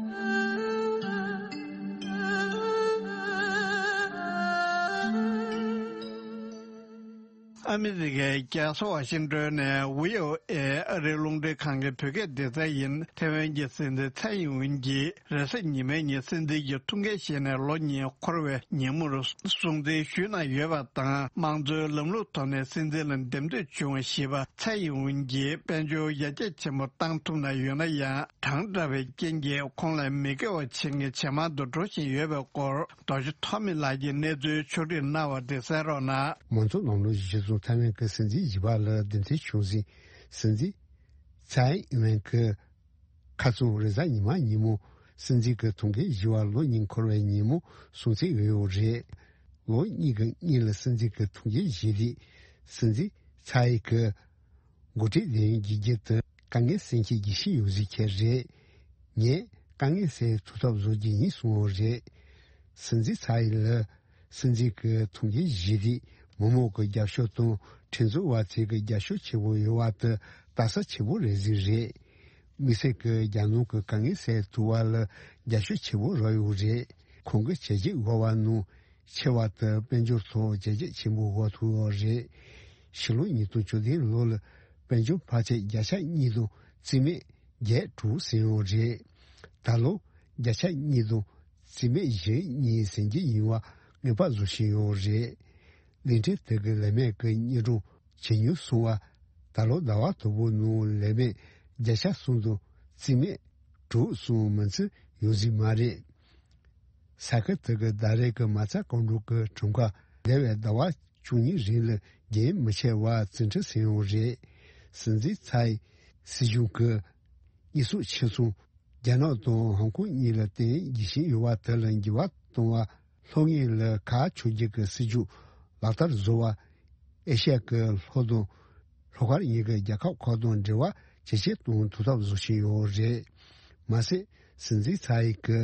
ཨ་མི་རི་ཀའི་རྒྱལ་ས་ཝ་ཤིང་ཏོན་ནས་བྷི་ཨོ་ཨེ་ཨ་རིའི་རླུང་འཕྲིན་ཁང་གི་བོད་སྐད་སྡེ་ཚན་ཡིན། ཐེ་ཝན་གྱི་སྲིད་འཛིན་ཚའེ་ཡིན་ཝུན་གྱིས་རེས་གཟའ་ཉི་མའི་ཉིན་སྲིད་འཛིན་གྱི་ཐུགས་འགན་བཞེས་ནས་ལོ་གཉིས་འཁོར་བའི་ཉིན་མོར་སྲུང་བརྩི་ཞུས་གནང་ཡོད་པ་དང་། དམངས་གཙོའི་ལམ་ལུགས་ཐོག་ནས་སྲིད་འཛིན་ལ་འདེམས་ཐོན་བྱུང་བ་ཞེས་པ། ཚའེ་ཡིན་ཝུན་གྱིས་དཔལ་འབྱོར་ཡར་རྒྱས་ཆེན་པོ་བཏང་ཐུབ་ན་ཡོད་ན་ཡང་། གྲངས་དྲག་པའི་རྐྱེན་གྱིས་ཁོང་ལ་མི་དགའ་བ་བྱེད་མཁན་ཇེ་མང་དུ་འགྲོ་བཞིན་ཡོད་པའི་སྐོར། རྡོ་རྗེ་ཐོགས་མེད་ལགས་ཀྱིས་གནས་ཚུལ་ཕྱོགས་སྒྲིག་གནང་བ་དེ་གསན་རོགས་གནང་། མང་གཙོ་ལམ་ལུགས་གཞི་བཟུང་ཐའེ་ཝན་གྱི་སྲིད་འཛིན་བཞི་པ་ལ་འདེམས་ཐོན་བྱུང་ཟིན། སྲིད་འཛིན་ཚའེ་ཨིན་ཝེན་གྱིས་ཁ་རྩང་རེས་གཟའ་ཉི་མ་ཉིན་མོ་སྲིད་འཛིན་གྱི་ཐུགས་འགན་བཞེས་པར་ལོ་གཉིས་འཁོར་བའི་ཉིན་མོ་སྲུང་བརྩི་ཡོད་ཡོད་རེད། ལོ་གཉིས་ཀྱི་སྔོན་ལ་སྲིད་འཛིན་གྱི་ཐུགས་འགན་བཞེས་དུས། སྲིད་འཛིན་ཚའེ་ཡིས་འགོ་ཁྲིད་ལས་ཡུན་རྒྱས་བསྐྱར་དུ་དཀའ་ངལ་སེལ་མཁན་གྱི་ཤེས་ཡོན་གཟིགས་མཁན་རེད། ངས་དཀའ་ངལ་སེལ་ཐུབ་ཐབས་བཟོ་རྒྱུ་ཡིན་གསུངས་པ་རེད། སྲིད་འཛིན་ཚའེ་ཡིས་སྲིད་འཛིན་གྱི་ཐུགས་འགན་བཞེས་དུས་མི་མང་གི་རྒྱབ་སྐྱོར་དང་ཁྲིམས་བཟོ་བ་ཚོའི་རྒྱབ་སྐྱོར་ཆེན་པོ་ཡོད་པ་དེ་རྟགས་གསལ་ཆེན་པོ་རེད་ཟེར་རེད། དམིགས་བསལ་གྱིས་རྒྱལ་ནང་གི་དཀའ་ངལ་སེལ་ཐུབ་པ་ལ་རྒྱབ་སྐྱོར་ཆེན་པོ་རག་ཡོད་རེད། ཁོང་གིས་བྱས་རྗེས་དགོས་པ་ནང་ཆེ་བ་དེ་དཔལ་འབྱོར་ཐོག་བྱས་རྗེས་ཆེན་པོ་དགོས་ཐུག་ཡོད་རེད། ཕྱི་ལོ་ཉིས་སྟོང་བཅུ་བདུན་ལོ་ལ་དཔལ་འབྱོར་འཕར་ཆག་བརྒྱ་ཆ་གཉིས་དང་རྩིས་མེད་བརྒྱད་དྲུག་ཟིན་ཡོད་རེད། ད་ལོ་བརྒྱ་ཆ་གཉིས་དང་རྩིས་མེད་བཞི་གཉིས་ཟིན་གྱི་ཡིན་པ་ངེས་པར་བཟོ་བཞིན་ཡོད་རེད། གླིང་ཕྲན་དེ་གའི་ལས་མེད་ཀྱི་དངོས་གྲུབ་ཇེ་ཉུང་སོང་བ། ད་ལོ་ཟླ་བ་དང་པོའི་ནང་ལས་མེད་བརྒྱ་ཆ་གསུམ་དང་རྩིས་མེད་དྲུག་གསུམ་མིན་ཚེ་ཡོང་སྲིད་མ་རེད། ས་ཁུལ་དེ་གའི་ཟླ་རེ་གི་མ་རྩ་གང་འགྲོ་གི་གྲངས་ཀ་འདས་པའི་ཟླ་བ་བཅུ་གཉིས་རིང་ལ་རྒྱུན་མི་ཆད་པར་རྩིས་ཁྲ་ཟིན་ཡོད་རེད། སྲིད་འཛིན་ཚའེ་སྲིད་གཞུང་གི་གཉེན་སྲོག་ཆེ་ཆུང་རྒྱ་ནག་དང་ཧོང་ཀོང་གཉིས་ལ་བརྟེན་རྒྱུ་ཞིག་ཡོད་པ་དེ་ལ་འགྱུར་བ་གཏོང་བ་ ལྷོ་ངོས་ལ་གར་ཆོག་རྒྱུ་གི་སྲིད་ཇུས་ལག་བསྟར་བཟོ་བ། ཨེ་ཤ་ཡ་གི་ལྷོ་དང་ལྷོ་ཁ་གཉིས་ཀྱི་རྒྱལ་ཁབ་ཁག་དང་འབྲེལ་བ་ཇེ་ཆེར་གཏོང་ཐུབ་ཐབས་བཟོ་བཞིན་ཡོད་རེད། མ་ཟད། སྲིད་འཛིན་ཚའེ་ཡི་གི་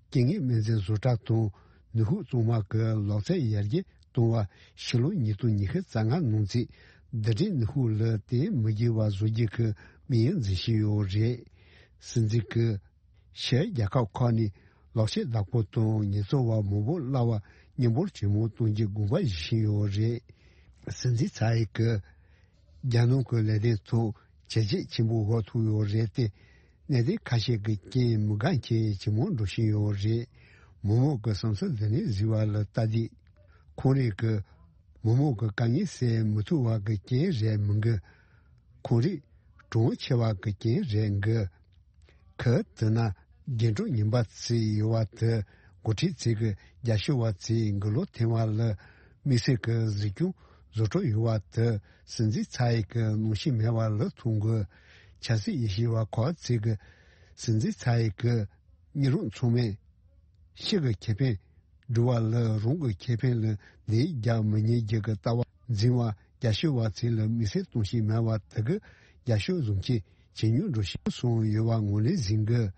རྐྱེན་ངན་སྨན་རྫས་བཟོ་གྲྭ་དང་ནུས་ཤུགས་གཙང་མ་གི་ལག་རྩལ་ཡར་རྒྱས་གཏོང་བ་ཕྱི་ལོ་ཉིས་སྟོང་ཉི་ཤུ་རྩ་ལྔ་ནང་ཚེ་རྡུལ་ཕྲན་ནུས་ཤུགས་ལ་བརྟེན་མི་དགོས་པ་བཟོ་རྒྱུ་གི་དམིགས་ཡུལ་འཛིན་བཞིན་ཡོད་རེད། སྲིད་འཛིན་གྱིས་ཕྱིའི་རྒྱལ་ཁབ་ཁག་ནས་ལག་ཤེས་བདག་པོ་དང་ཉེན་ཚབས་པ་མང་པོ་གླ་བ་མཉམ་འབོར་ཇེ་མང་གཏོང་རྒྱུའི་དགོངས་པ་བཞེས་བཞིན་ཡོད་རེད། སྲིད་འཛིན་ཚའེ་ཡི་གིས་རྒྱ་ནག་གི་ལས་དོན་ཐོག་བྱས་རྗེས་ཆེན་པོ་འགྲོ་ཐུབ་ཡོད་རེད་དེ། གནད་དོན་ཁ་ཤས་ཀྱི་རྐྱེན་མི་འགའ་ཁྱེད་ཇེ་མང་འགྲོ་བཞིན་ཡོད་རེད། མི་མང་གི་བསམ་ཚུལ་འདི་ནས་གཟིགས་པ་ལ་ལྟ་དུས། ཁོང་རང་གིས་མི་མང་གི་དཀའ་ངལ་སེལ་མི་ཐུབ་པ་གི་རྐྱེན་རེད་མི་འགི། ཁོང་རང་གྲོང་ཆེ་བ་གི་རྐྱེན་རེད་འགི། ཁ་དེ་ན་རྒྱན་དྲུག་ཉིན་པ་ཚོས་ཡོད་པ་དེ་འགོ་ཁྲིད་ཚོས་གི་རྒྱ་ཤོད་པ་ཚོས་འགི་ལོ་ཐེངས་བ་ལ་དམིགས་བསལ་གི་གཟིགས་སྐྱོང་བཟོ་གྲྭ་ཡོད་པ་དེ་སྲིད་འཛིན་ཚའེ་ཡི་གི་གནང་ཤེས་མེད་པ་ལ་མཐོང་གི། ཆབ་སྲིད་དབྱེ་ཞིབ་པ་ཁག་ཚོས་གི་སྲིད་འཛིན་ཚའེ་ཡི་གི་མི་རབས་ཚང་མས་ཕྱི་གི་ཁེ་ཕན་སྒྲུབ་པ་ལ་རང་གི་ཁེ་ཕན་ལ་ནད་རྒྱག་མི་ཉན་རྒྱུ་གི་ལྟ་བ་འཛིན་པ་རྒྱ་ཤོད་པ་ཚོ་ལ་དམིགས་བསལ་གཏོང་ཤེས་མེད་པ་དེ་གི་རྒྱ་ཤོད་བཟུང་ཆེད་ཇེ་ཉུང་འགྲོ་བཞིན་སོང་ཡོད་པ་ངོས་ལེན་བཟོ་གི།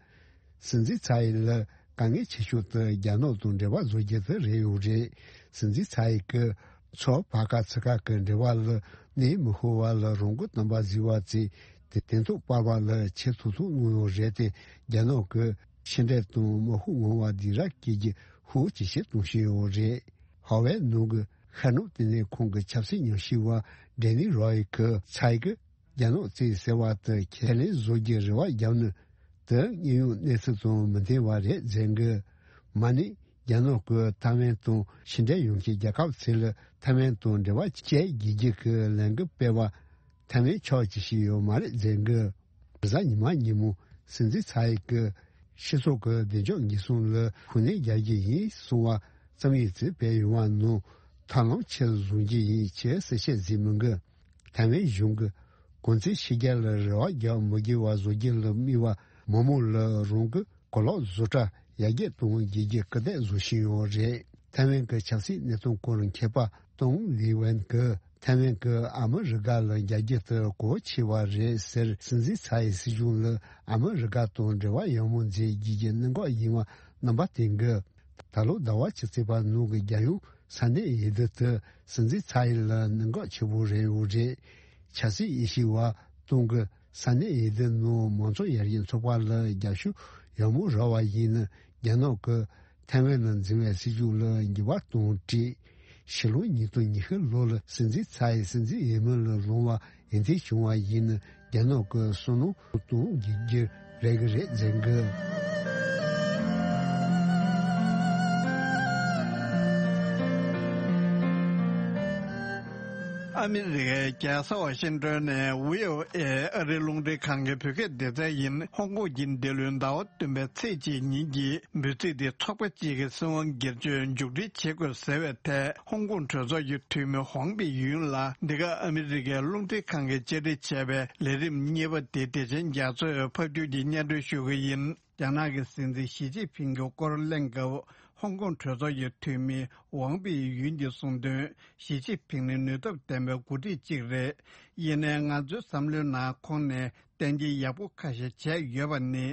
སྲིད་འཛིན་ཚའེ་ཡི་ལ་དཀའ་ངལ་ཆེ་ཤོས་དེ་རྒྱ་ནག་དང་འབྲེལ་བ་བཟོ་རྒྱུ་དེ་རེད་ཡོད་རེད། སྲིད་འཛིན་ཚའེ་ཡི་གི་ཚོ་བར་ཁ་ཚུ་ཁ་གི་འབྲེལ་བ་ལ་གནས་མི་ཤོར་བ་ལ་རང་འགུལ་གཏོང་པ་བཟོས་པ་ཚོས་དེ་དོན་ཐོག་པར་བ་ལ་ཆེས་ཐུག་ཐུག་གནང་ཡོད་རེད་དེ། རྒྱ་ནག་གི་ཕྱི་འབྲེལ་དང་དམག་ཤུགས་མང་བ་འདི་ར་སྐྱེད་ཀྱི་ཤུགས་ཇེ་ཆེར་གཏོང་བཞིན་ཡོད་རེད། ཧྭ་ཝེ་ནང་གི་ཤར་ནུབ་ལྟེ་གནས་ཁང་གི་ཆབ་སྲིད་ཉམས་ཞིབ་པ་ཌེ་ནི་རོ་ཡི་གིས་ཚའེ་གིས་རྒྱ་ནག་ཚོས་ཟེར་བ་དེ་ཁས་ལེན་བཟོ་རྒྱུའི་རེ་བ་བརྒྱབ་ནི་དེ་དངོས་ཡོད་གནས་ཚུལ་དང་མི་མཐུན་པ་རེད་ཟེར་གི། མ་ཎི་རྒྱ་ནག་གིས་ཐའེ་ཝན་དང་ཕྱི་འབྲེལ་ཡོང་མཁན་རྒྱལ་ཁབ་ཚོ་ལ་ཐའེ་ཝན་དང་འབྲེལ་བ་བཅད་དགོས་རྒྱུ་གི་ལས་འགུལ་སྤེལ་བ་ཐའེ་ཝན་ཕྱོགས་ཀྱིས་ཤེས་ཡོད་མ་རེད་ཟེར་གི། རེས་གཟའ་ཉི་མ་ཉིན་མོ་སྲིད་འཛིན་ཚའེ་གིས་སྤྱི་ཚོགས་ཀྱི་བདེ་འཇགས་འགན་སྲུང་ལ་ཤུགས་སྣོན་རྒྱག་རྒྱུ་ཡིན་གསུང་བ་རྩོམ་ཡིག་ཅིག་སྤེལ་ཡོང་བ་ནང་ཐབས་ལམ་ཆེ་རུ་བཟུང་རྒྱུ་ཡིན་ཅེས་གསལ་བཤད་མཛད་མི་འགི། ཐའེ་ཝན་གཞུང་གིས་གོང་ཚད་ཕྱི་རྒྱལ་ལ་རེ་བ་རྒྱག་མི་དགོས་པ་བཟོ་རྒྱུ་ལ་དམིགས་པ་མི་མང་ལ་རང་གི་གོ་ལོག་བཟོ་གྲྭ་ཡར་རྒྱས་གཏོང་རྒྱུ་གི་སྐུལ་འདེད་བཟོ་བཞིན་ཡོད་རེད། ཐའེ་ཝན་གྱི་ཆབ་སྲིད་གནད་དོན་སྐོར་མཁས་པ་ཏུང་ལི་ཝན་གྱིས་ཐའེ་ཝན་གྱིས་ཨ་མི་རི་ཀ་ལ་རྒྱག་རྒྱུ་དེ་གལ་ཆེ་བ་རེད་ཟེར། སྲིད་འཛིན་ཚའེ་ཡི་སྲིད་གཞུང་ལ་ཨ་མི་རི་ཀ་དང་འབྲེལ་བ་ཡག་མོ་མཛད་རྒྱུ་གི་གནད་འགག་ཡིན་པ་རྣམ་པ་བསྟན་གི། ད་ལོ་ཟླ་བ་བཅུ་ཚེས་པ་ནང་གི་རྒྱལ་ཡོངས་ས་གནས་འོས་བསྡུ་དེ་སྲིད་འཛིན་ཚའེ་ཡི་ལ་གནད་འགག་ཆེ་པོ་རེད་ཡོད་རེད། ཆབ་སྲིད་དབྱེ་ཞིབ་པ་ཏུང་གིས་ས་གནས་འོས་བསྡུ་ནང་མང་གཙོ་ཡར་རྒྱས་ཚོགས་པ་ལ་རྒྱབ་སྐྱོར་ཡག་མོ་རག་པ་ཡིན་ན་རྒྱ་ནག་གིས་ཐའེ་ཝན་ལ་འཛིན་པའི་སྲིད་ཇུས་ལ་འགྱུར་བ་གཏོང་སྲིད། ཕྱི་ལོ་ཉིས་སྟོང་ཉི་ཤུ་ལོ་ལ་སྲིད་འཛིན་ཚའེ་སྲིད་འཛིན་འོས་མི་ལ་ལངས་པ་འོས་འདེམས་བྱུང་བ་ཡིན་ན་རྒྱ་ནག་གི་བསམ་བློ་གཏོང་རྒྱུ་རེད་གི་རེད་ཟེར་གི། ཨ་མི་རི་ཀའི་རྒྱལ་ས་ཝ་ཤིང་ཏོན་ནས་བྷི་ཨོ་ཨེ་ཨ་རིའི་རླུང་འཕྲིན་ཁང་གི་བོད་སྐད་སྡེ་ཚན་ཡིན། ཧོང་ཀོང་གི་འདི་ལོའི་ཟླ་བ་བདུན་པའི་ཚེས་གཅིག་ཉིན་གྱི་འབོད་ཚིག་དེ་ཚོགས་པ་གཅིག་གི་སྲིད་དབང་སྒེར་གཅོད་མཇུག་སྒྲིལ་བྱེད་དགོས་ཟེར་བའི་ཐད། ཧོང་ཀོང་གྲོས་ཚོགས་ཀྱི་འཐུས་མི་ཝང་པི་ཡུན་ལ་འདི་ག་ཨ་མི་རི་ཀའི་རླུང་འཕྲིན་ཁང་གིས་བཅར་འདྲི་བྱས་པའི་ལས་རིམ་གཉིས་པ་དེ་བདེ་ཆེན་རྒྱ་མཚོས་ཕབ་སྒྱུར་གྱིས་སྙན་སྒྲོན་ཞུ་གི་ཡིན། རྒྱ་ནག་གི་སྲིད་འཛིན་ཞི་ཅིན་ཕིང་གི་སྐོར་གླེང་སྐབས། ཧོང་ཀོང་གྲོས་ཚོགས་ཀྱི་འཐུས་མི་ཝང་པི་ཡུན་གྱིས་གསུངས་དོན། ཞི་ཅིན་ཕིང་ནི་ནུས་སྟོབས་ལྡན་པའི་འགོ་ཁྲིད་ཅིག་རེད། ཡིན་ནའི་ང་ཚོའི་བསམ་བློའི་ནང་ཁོང་ནས་གཏན་འཁེལ་ཡག་པོ་ཁ་ཤས་བྱས་ཡོད་པ་ནི།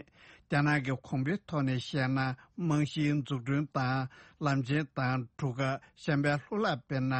རྒྱ་ནག་གི་གོང་འཕེལ་ཐོག་ནས་བཤད་ན། རྨང་གཞིའི་འཛུགས་སྐྲུན་དང་། ལམ་ཆེན་དང་གྲུ་ཁ། གཞན་པའི་གློག་ལག་དཔེར་ན།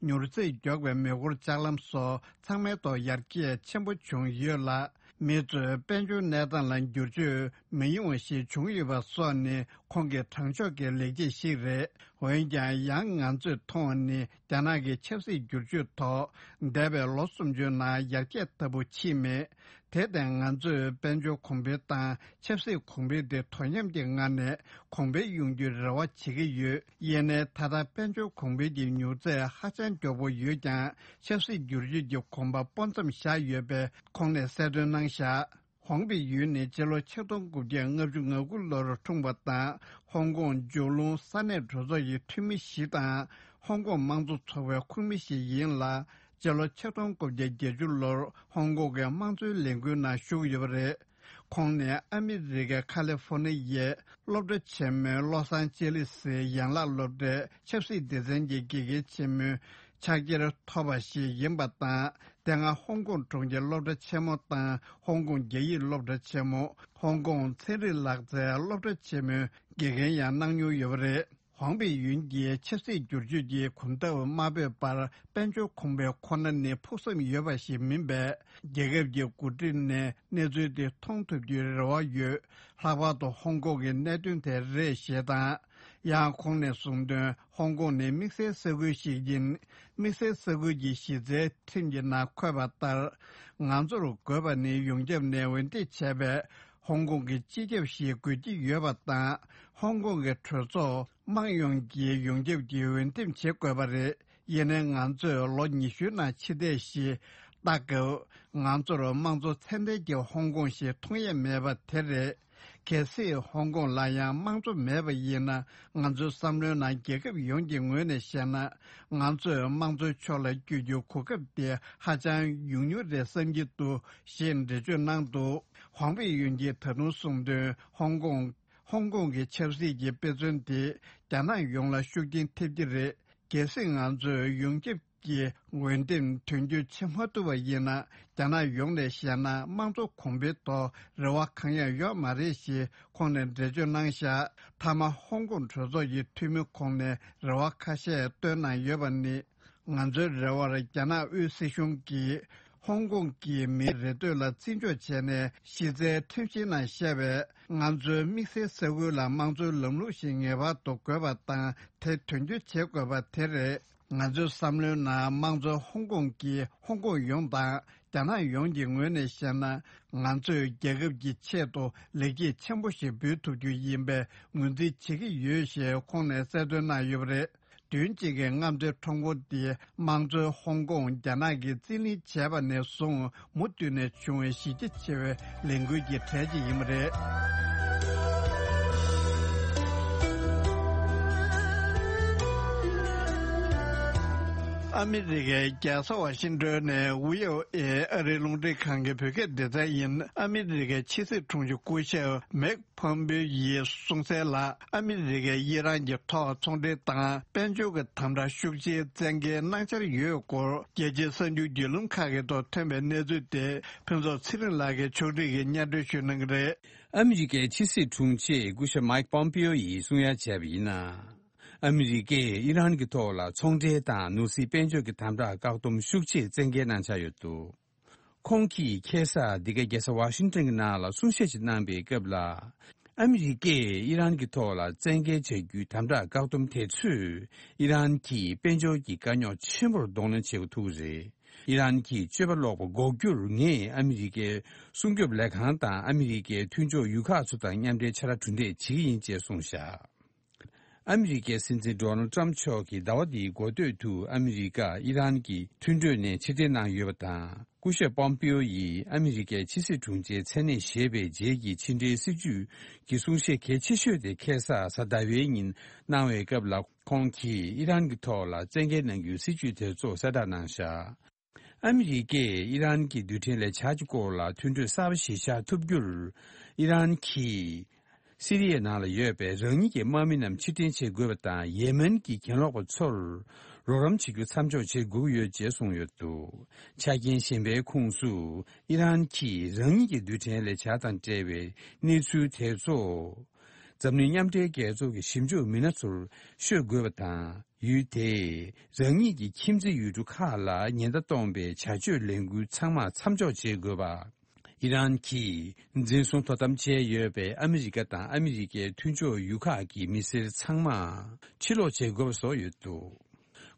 མྱུར་ཚད་མགྱོགས་པའི་མེ་འཁོར་ལྕགས་ལམ་སོགས་ཚང་མའི་ཐོག་ཡར་རྒྱས་ཆེན་པོ་བྱུང་ཡོད་ལ། མི་ཚོས་དཔལ་འབྱོར་གནས་སྟངས་ལ་འགྱུར་བཅོས་མི་ཡོང་བ་ཞིག་བྱུང་ཡོད་པ་སོགས་ནི་ཁོང་གི་དྲང་ཕྱོགས་ཀྱི་ལེགས་སྐྱེས་ཤིག་རེད། འོན་ཀྱང་། ཡང་ང་ཚོས་མཐོང་བ་ནི། རྒྱ་ནག་གི་ཆབ་སྲིད་བསྒྱུར་བཅོས་ཐོག་འདས་པའི་ལོ་སུམ་ཅུའི་ནང་ཡར་རྒྱས་ལྟ་བུ་ཕྱིན་མེད། དེར་བརྟེན། ང་ཚོས་དཔལ་འབྱོར་གོང་འཕེལ་དང་ཆབ་སྲིད་གོང་འཕེལ་དེ་དོ་མཉམ་གྱི་ངང་ནས་གོང་འཕེལ་ཡོང་རྒྱུའི་རེ་བ་བྱེད་ཀྱི་ཡོད། ཡིན་ནའི། ད་ལྟ་དཔལ་འབྱོར་གོང་འཕེལ་གྱི་མྱུར་ཚད་ཧ་ཅང་མགྱོགས་པོ་ཡོད་ཀྱང་། ཆབ་སྲིད་བསྒྱུར་བཅོས་ཀྱི་གོམ་པ་སྤོ་མཚམས་བཞག་ཡོད་པའི་ཁོང་ནས་གསལ་སྟོན་གནང་བཞག། ཧོང་པི་ཡུན་ནི་སྤྱི་ལོ་ཆིག་སྟོང་དགུ་བརྒྱ་ལྔ་བཅུ་ང་དགུ་ལོར་འཁྲུངས་པ་དང་། ཧོང་ཀོང་ཇོ་ལུང་ས་གནས་གྲོས་ཚོགས་ཀྱི་འཐུས་མི་ཞིག་དང་། ཧོང་ཀོང་དམངས་གཙོ་ཚོགས་པའི་ཁོངས་མི་ཞིག་ཡིན་ལ། སྤྱི་ལོ་ཆིག་སྟོང་དགུ་བརྒྱ་བརྒྱད་ཅུ་ལོར་ཧོང་ཀོང་གི་དམངས་གཙོའི་ལས་འགུལ་ནང་ཞུགས་ཡོད་པ་རེད། ཁོང་ནི་ཨ་མི་རི་ཀའི་ཁ་ལི་ཧྥོ་ནི་ཡའི་སློབ་གྲྭ་ཆེན་མོའི་ལོ་སང་ཅེ་ལི་སི་ཡན་ལག་སློབ་གྲྭའི་ཆབ་སྲིད་སྡེ་ཚན་གྱི་དགེ་རྒན་ཆེན་མོའི་ཕྱག་འཁྱེར་ཐོབ་པ་ཞིག་ཡིན་པ་དང་། དེ་སྔ་ཧོང་ཀོང་གྲོང་ཁྱེར་སློབ་གྲྭ་ཆེན་མོ་དང་ཧོང་ཀོང་རྒྱ་ཡིག་སློབ་གྲྭ་ཆེན་མོ། ཧོང་ཀོང་ཚན་རིག་ལག་རྩལ་སློབ་གྲྭ་ཆེན་མོའི་དགེ་རྒན་ཡང་གནང་མྱོང་ཡོད་པ་རེད། ཧོང་པི་ཡུན་གྱིས་ཆབ་སྲིད་བསྒྱུར་བཅོས་ཀྱི་གོམ་སྟབས་མ་སྤོས་པར་དཔལ་འབྱོར་གོང་འཕེལ་ཁོ་ན་ནི་ཕུགས་བསམ་ཡོད་པ་ཞིག་མིན་པས། རྒྱལ་ཁབ་ཀྱི་འགོ་ཁྲིད་ནས་གནས་ཚུལ་དེ་མཐོང་ཐུབ་རྒྱུའི་རེ་བ་ཡོད། ལྷག་པར་དུ་ཧོང་ཀོང་གི་གནད་དོན་དེ་རེད་ཞེས་དང་། ཡང་ཁོང་ནས་གསུངས་དོན། ཧོང་ཀོང་ནི་དམིགས་བསལ་ས་ཁུལ་ཞིག་ཡིན། དམིགས་བསལ་ས་ཁུལ་གྱི་གཞི་རྩའི་ཁྲིམས་ཀྱི་ནང་འཁོད་པ་ལྟར། ང་ཚོར་དགོས་པ་ནི་ཡོངས་ཁྱབ་ནས་འོས་འདེམས་བྱས་པའི་ཧོང་ཀོང་གི་སྤྱི་ཁྱབ་ཞིག་དགོས་ཀྱི་ཡོད་པ་དང་། ཧོང་ཀོང་གི་གྲོས་ཚོགས་དམངས་ཡོངས་ཀྱིས་ཡོངས་ཁྱབ་ཀྱིས་འོས་འདེམས་བྱེད་དགོས་པ་རེད། ཡིན་ནའི་ང་ཚོས་ལོ་ཉི་ཤུའི་ནང་ཕྱི་བལྟས་ཤིག་བལྟ་སྐབས། ང་ཚོར་དམངས་གཙོ་ཚད་ལྡན་གྱི་ཧོང་ཀོང་ཞིག་མཐོང་ཡས་མེད་པ་དེ་རེད། གལ་སྲིད་ཧོང་ཀོང་ལ་ཡང་དམངས་གཙོ་མེད་པ་ཡིན་ན། ང་ཚོའི་བསམ་བློའི་ནང་རྒྱལ་ཁབ་ཡོངས་ཀྱི་ངོས་ནས་བཤད་ན། ང་ཚོས་དམངས་གཙོའི་ཕྱོགས་ལ་བསྐྱོད་རྒྱུའི་གོ་སྐབས་དེ་ཧ་ཅང་ཡོང་མྱོང་རེད་བསམ་གྱི་འདུག་ཞེས་འགྲེལ་བརྗོད་གནང་འདུག་ཧོང་པི་ཡུན་གྱིས་ད་དུང་གསུངས་དོན། ཧོང་ཀོང་། ཧོང་ཀོང་གི་ཆབ་སྲིད་ཀྱི་དཔེ་མཚོན་དེ་རྒྱ་ནག་ཡོངས་ལ་ཤུགས་རྐྱེན་ཐེབས་ཀྱི་རེད། གལ་སྲིད་ང་ཚོས་ཡོངས་ཁྱབ་ཀྱི་འོས་འདེམས་དོན་འཁྱོལ་བྱེད་མ་ཐུབ་པ་ཡིན་ན། རྒྱ་ནག་ཡོངས་ནས་བཤད་ན་དམངས་གཙོ་གོང་འཕེལ་ཐོག་རེ་བ་གང་ཡང་ཡོད་མ་རེད་ཞེས་ཁོང་ནས་འགྲེལ་བརྗོད་གནང་བཞག་མཐའ་མ་ཧོང་ཀོང་གྲོས་ཚོགས་ཀྱི་འཐུས་མི་ཁོང་ནས་རེ་བ་ཁ་ཤས་བཏོན་གནང་ཡོད་པ་ནི། ང་ཚོའི་རེ་བར་རྒྱ་ནག་དབུས་སྲིད་གཞུང་གིས་ཧོང་ཀོང་གི་མིའི་རེ་འདོད་ལ་བརྩི་འཇོག་བྱས་ནས། གཞི་རྩའི་ཁྲིམས་གཞིའི་ནང་བཤད་པའི་ང་ཚོའི་དམིགས་བསལ་ས་ཁུལ་ལ་དམངས་གཙོའི་ལམ་ལུགས་ཤིག་ངེས་པར་དུ་དགོས་པ་དང་། དེ་དོན་འཁྱོལ་བྱེད་དགོས་པ་དེ་རེད། ང་ཚོའི་བསམ་བློའི་ནང་དམངས་གཙོ་ཧོང་ཀོང་གིས་ཧོང་ཀོང་ཡོངས་དང་རྒྱ་ནག་ཡོངས་ཀྱི་ངོས་ནས་བཤད་ན། ང་ཚོས་རྒྱལ་ཁབ་ཀྱི་ཆེད་དུ་ལེགས་སྐྱེས་ཆེན་པོ་ཞིག་འབུལ་ཐུབ་རྒྱུ་ཡིན་པའི་ངོས་འཛིན་བྱེད་ཀྱི་ཡོད་ཞེས་ཁོང་ནས་གསལ་སྟོན་གནང་ཡོད་པ་རེད། བདུན་གཅིག་གི་རྔམ་སྟོན་ཁྲོམ་སྐོར་འདིས་དམངས་གཙོའི་ཧོང་ཀོང་རྒྱ་ནག་གིས་རྩིས་ལེན་བྱས་པ་ནས་བཟུང་མུ་མཐུད་ནས་བྱུང་བའི་གཞི་རྒྱ་ཆེ་བའི་ལས་འགུལ་གྱི་གྲས་གཅིག་ཡིན་པ་རེད། ཨ་མི་རི་ཀའི་རྒྱལ་ས་ཝ་ཤིང་ཏོན་ནས་བྷི་ཨོ་ཨེ་ཨ་རིའི་རླུང་འཕྲིན་ཁང་གི་བོད་སྐད་སྡེ་ཚན་ཡིན། ཨ་མི་རི་ཀའི་ཕྱི་སྲིད་དྲུང་ཆེ་སྐུ་ཞབས་མེག་ཕོམ་པེའོ་ཡིས་གསུངས་གསལ་ལ། ཨ་མི་རི་ཀས་ཨི་རན་གྱི་ཐོག་ཚོང་འབྲེལ་དང་དཔལ་འབྱོར་གྱི་དམ་དྲག་ཤུགས་ཆེའི་བཙན་འགེལ་གནང་འཆར་ཡོད་སྐོར། རྒྱལ་སྤྱིའི་གསར་འགྱུར་བརྒྱུད་ལམ་ཁག་གི་ཐོག་ཐོན་པའི་གནས་ཚུལ་དེ་ཕུན་ཚོགས་ཚེ་རིང་ལགས་ཀྱིས་ཕྱོགས་སྒྲིག་གིས་སྙན་སྒྲོན་ཞུ་གནང་གི་རེད། ཨ་མི་རི་ཀའི་ཕྱི་སྲིད་དྲུང་ཆེ་སྐུ་ཞབས་མེག་པོམ་པེའོ་ཡིས་གསུང་ཡ་བྱས་པ་ཡིན་ན། ཨ་མི་རི་ཀས་ཨི་རན་གྱི་ཐོག་ལ་ཚོང་འབྲེལ་དང་ནོར་སྲིད་དཔལ་འབྱོར་གྱི་དམ་དྲག་བཀག་སྡོམ་ཤུགས་ཆེ་བཙན་འགེལ་གནང་འཆར་ཡོད་འདུག་ཁོང་གིས་ཁ་སང་འདི་ག་རྒྱལ་ས་ཝ་ཤིང་ཏོན་གྱི་ནང་ལ་གསུང་བཤད་ཅིག་གནང་པའི་སྐབས་ལ། ཨ་མི་རི་ཀས་ཨི་རན་གྱི་ཐོག་ལ་བཙན་འགེལ་བྱ་རྒྱུའི་དམ་དྲག་བཀག་སྡོམ་དེ་ཚོས་ཨི་རན་གྱི་དཔལ་འབྱོར་གྱི་དཀའ་རྙོག་ཆེན་པོར་གདོང་ལེན་བྱེད་དགོས་ཐུག་གི་རེད། ཨི་རན་གྱི་སྤྱོད་པ་ལོག་པ་འགོག་རྒྱུར་ངས་ཨ་མི་རི་ཀའི་སྲུང་སྐྱོབ་ལས་ཁང་དང་ཨ་མི་རི་ཀའི་མཐུན་ཕྱོགས་ཡུལ་ཁག་ཚོ་དང་མཉམ་འབྲེལ་ཕྱག་ར་གྲུ་འདེགས་བྱེད་ཀྱི་ཡིན་ཅེས་གསུངས་བཞག་ཨ་མི་རི་ཀའི་སྲིད་འཛིན་ཌོ་ནལ་ཊམ་མཆོག་གིས་ཟླ་བ་འདིའི་འགོ་སྟོད་དུ་ཨ་མི་རི་ཀ་ཨི་རན་གྱི་མཐུན་གྲོས་ནས་ཕྱིར་འཐེན་གནང་ཡོད་པ་དང་། སྐུ་ཞབས་པོམ་པེའོ་ཡིས་ཨ་མི་རི་ཀའི་ཕྱི་སྲིད་དྲུང་ཆེའི་མཚན་གནས་བཞེས་པའི་རྗེས་ཀྱི་ཕྱི་འབྲེལ་སྲིད་ཇུས་ཀྱི་གསུང་བཤད་གལ་ཆེ་ཤོས་དེ་ཁ་སང་གཟའ་ཟླ་བའི་ཉིན་གནང་བའི་སྐབས་ལ། ཁོང་གིས་ཨི་རན་གྱི་ཐོག་ལ་བཙན་འགེལ་གནང་རྒྱུའི་སྲིད་ཇུས་དེ་ཚོ་གསལ་བསྒྲགས་གནང་བཞག་ཨ་མི་རི་ཀས་ཨི་རན་གྱི་རྡུལ་ཕྲན་ལས་འཆར་གྱི་སྐོར་ལ་མཐུན་གྲོས་གསར་པ་ཞིག་བཞག་ཐུབ་རྒྱུར། ཨི་རན་གྱིས་སི་རི་ཡའི་ནང་ལ་ཡོད་པའི་རང་ཉིད་ཀྱི་དམག་མི་རྣམས་ཕྱིར་འཐེན་བྱེད་དགོས་པ་དང་། ཡེ་མེན་གྱི་གྱེན་ལོག་པ་ཚོར་རོགས་རམ་བྱེད་རྒྱུ་མཚམས་འཇོག་བྱེད་དགོས་ཀྱི་ཡོད་ཅེས་གསུངས་ཡོད་འདུག་ཆ་རྐྱེན་གཞན་པའི་ཁོངས་སུ། ཨི་རན་གྱིས་རང་ཉིད་ཀྱི་རྡུལ་ཕྲན་ལས་འཆར་དང་འབྲེལ་བའི་གནས་ཚུལ་དེ་ཚོ། འཛམ་གླིང་མཉམ་འབྲེལ་རྒྱལ་ཚོགས་ཀྱི་ཞིབ་འཇུག་མི་སྣ་ཚོར་ཤོད་དགོས་པ་དང་། ཡུལ་དེས་རང་ཉིད་ཀྱི་ཁྱིམ་མཚེས་ཡུལ་གྲུ་ཁག་ལ་ཉེན་བརྡ་གཏོང་པའི་བྱ་སྤྱོད་ལས་འགུལ་ཚང་མ་མཚམས་འཇོག་བྱེད་དགོས་པ། ཨི་རན་གྱིས་འཛིན་བཟུང་དོ་དམ་བྱས་ཡོད་པའི་ཨ་མི་རི་ཀ་དང་ཨ་མི་རི་ཀའི་མཐུན་ཕྱོགས་ཡུལ་ཁག་གི་མི་སེར་ཚང་མ་ཕྱིར་ལོག་བྱེད་དགོས་པ་སོགས་ཡོད་འདུག་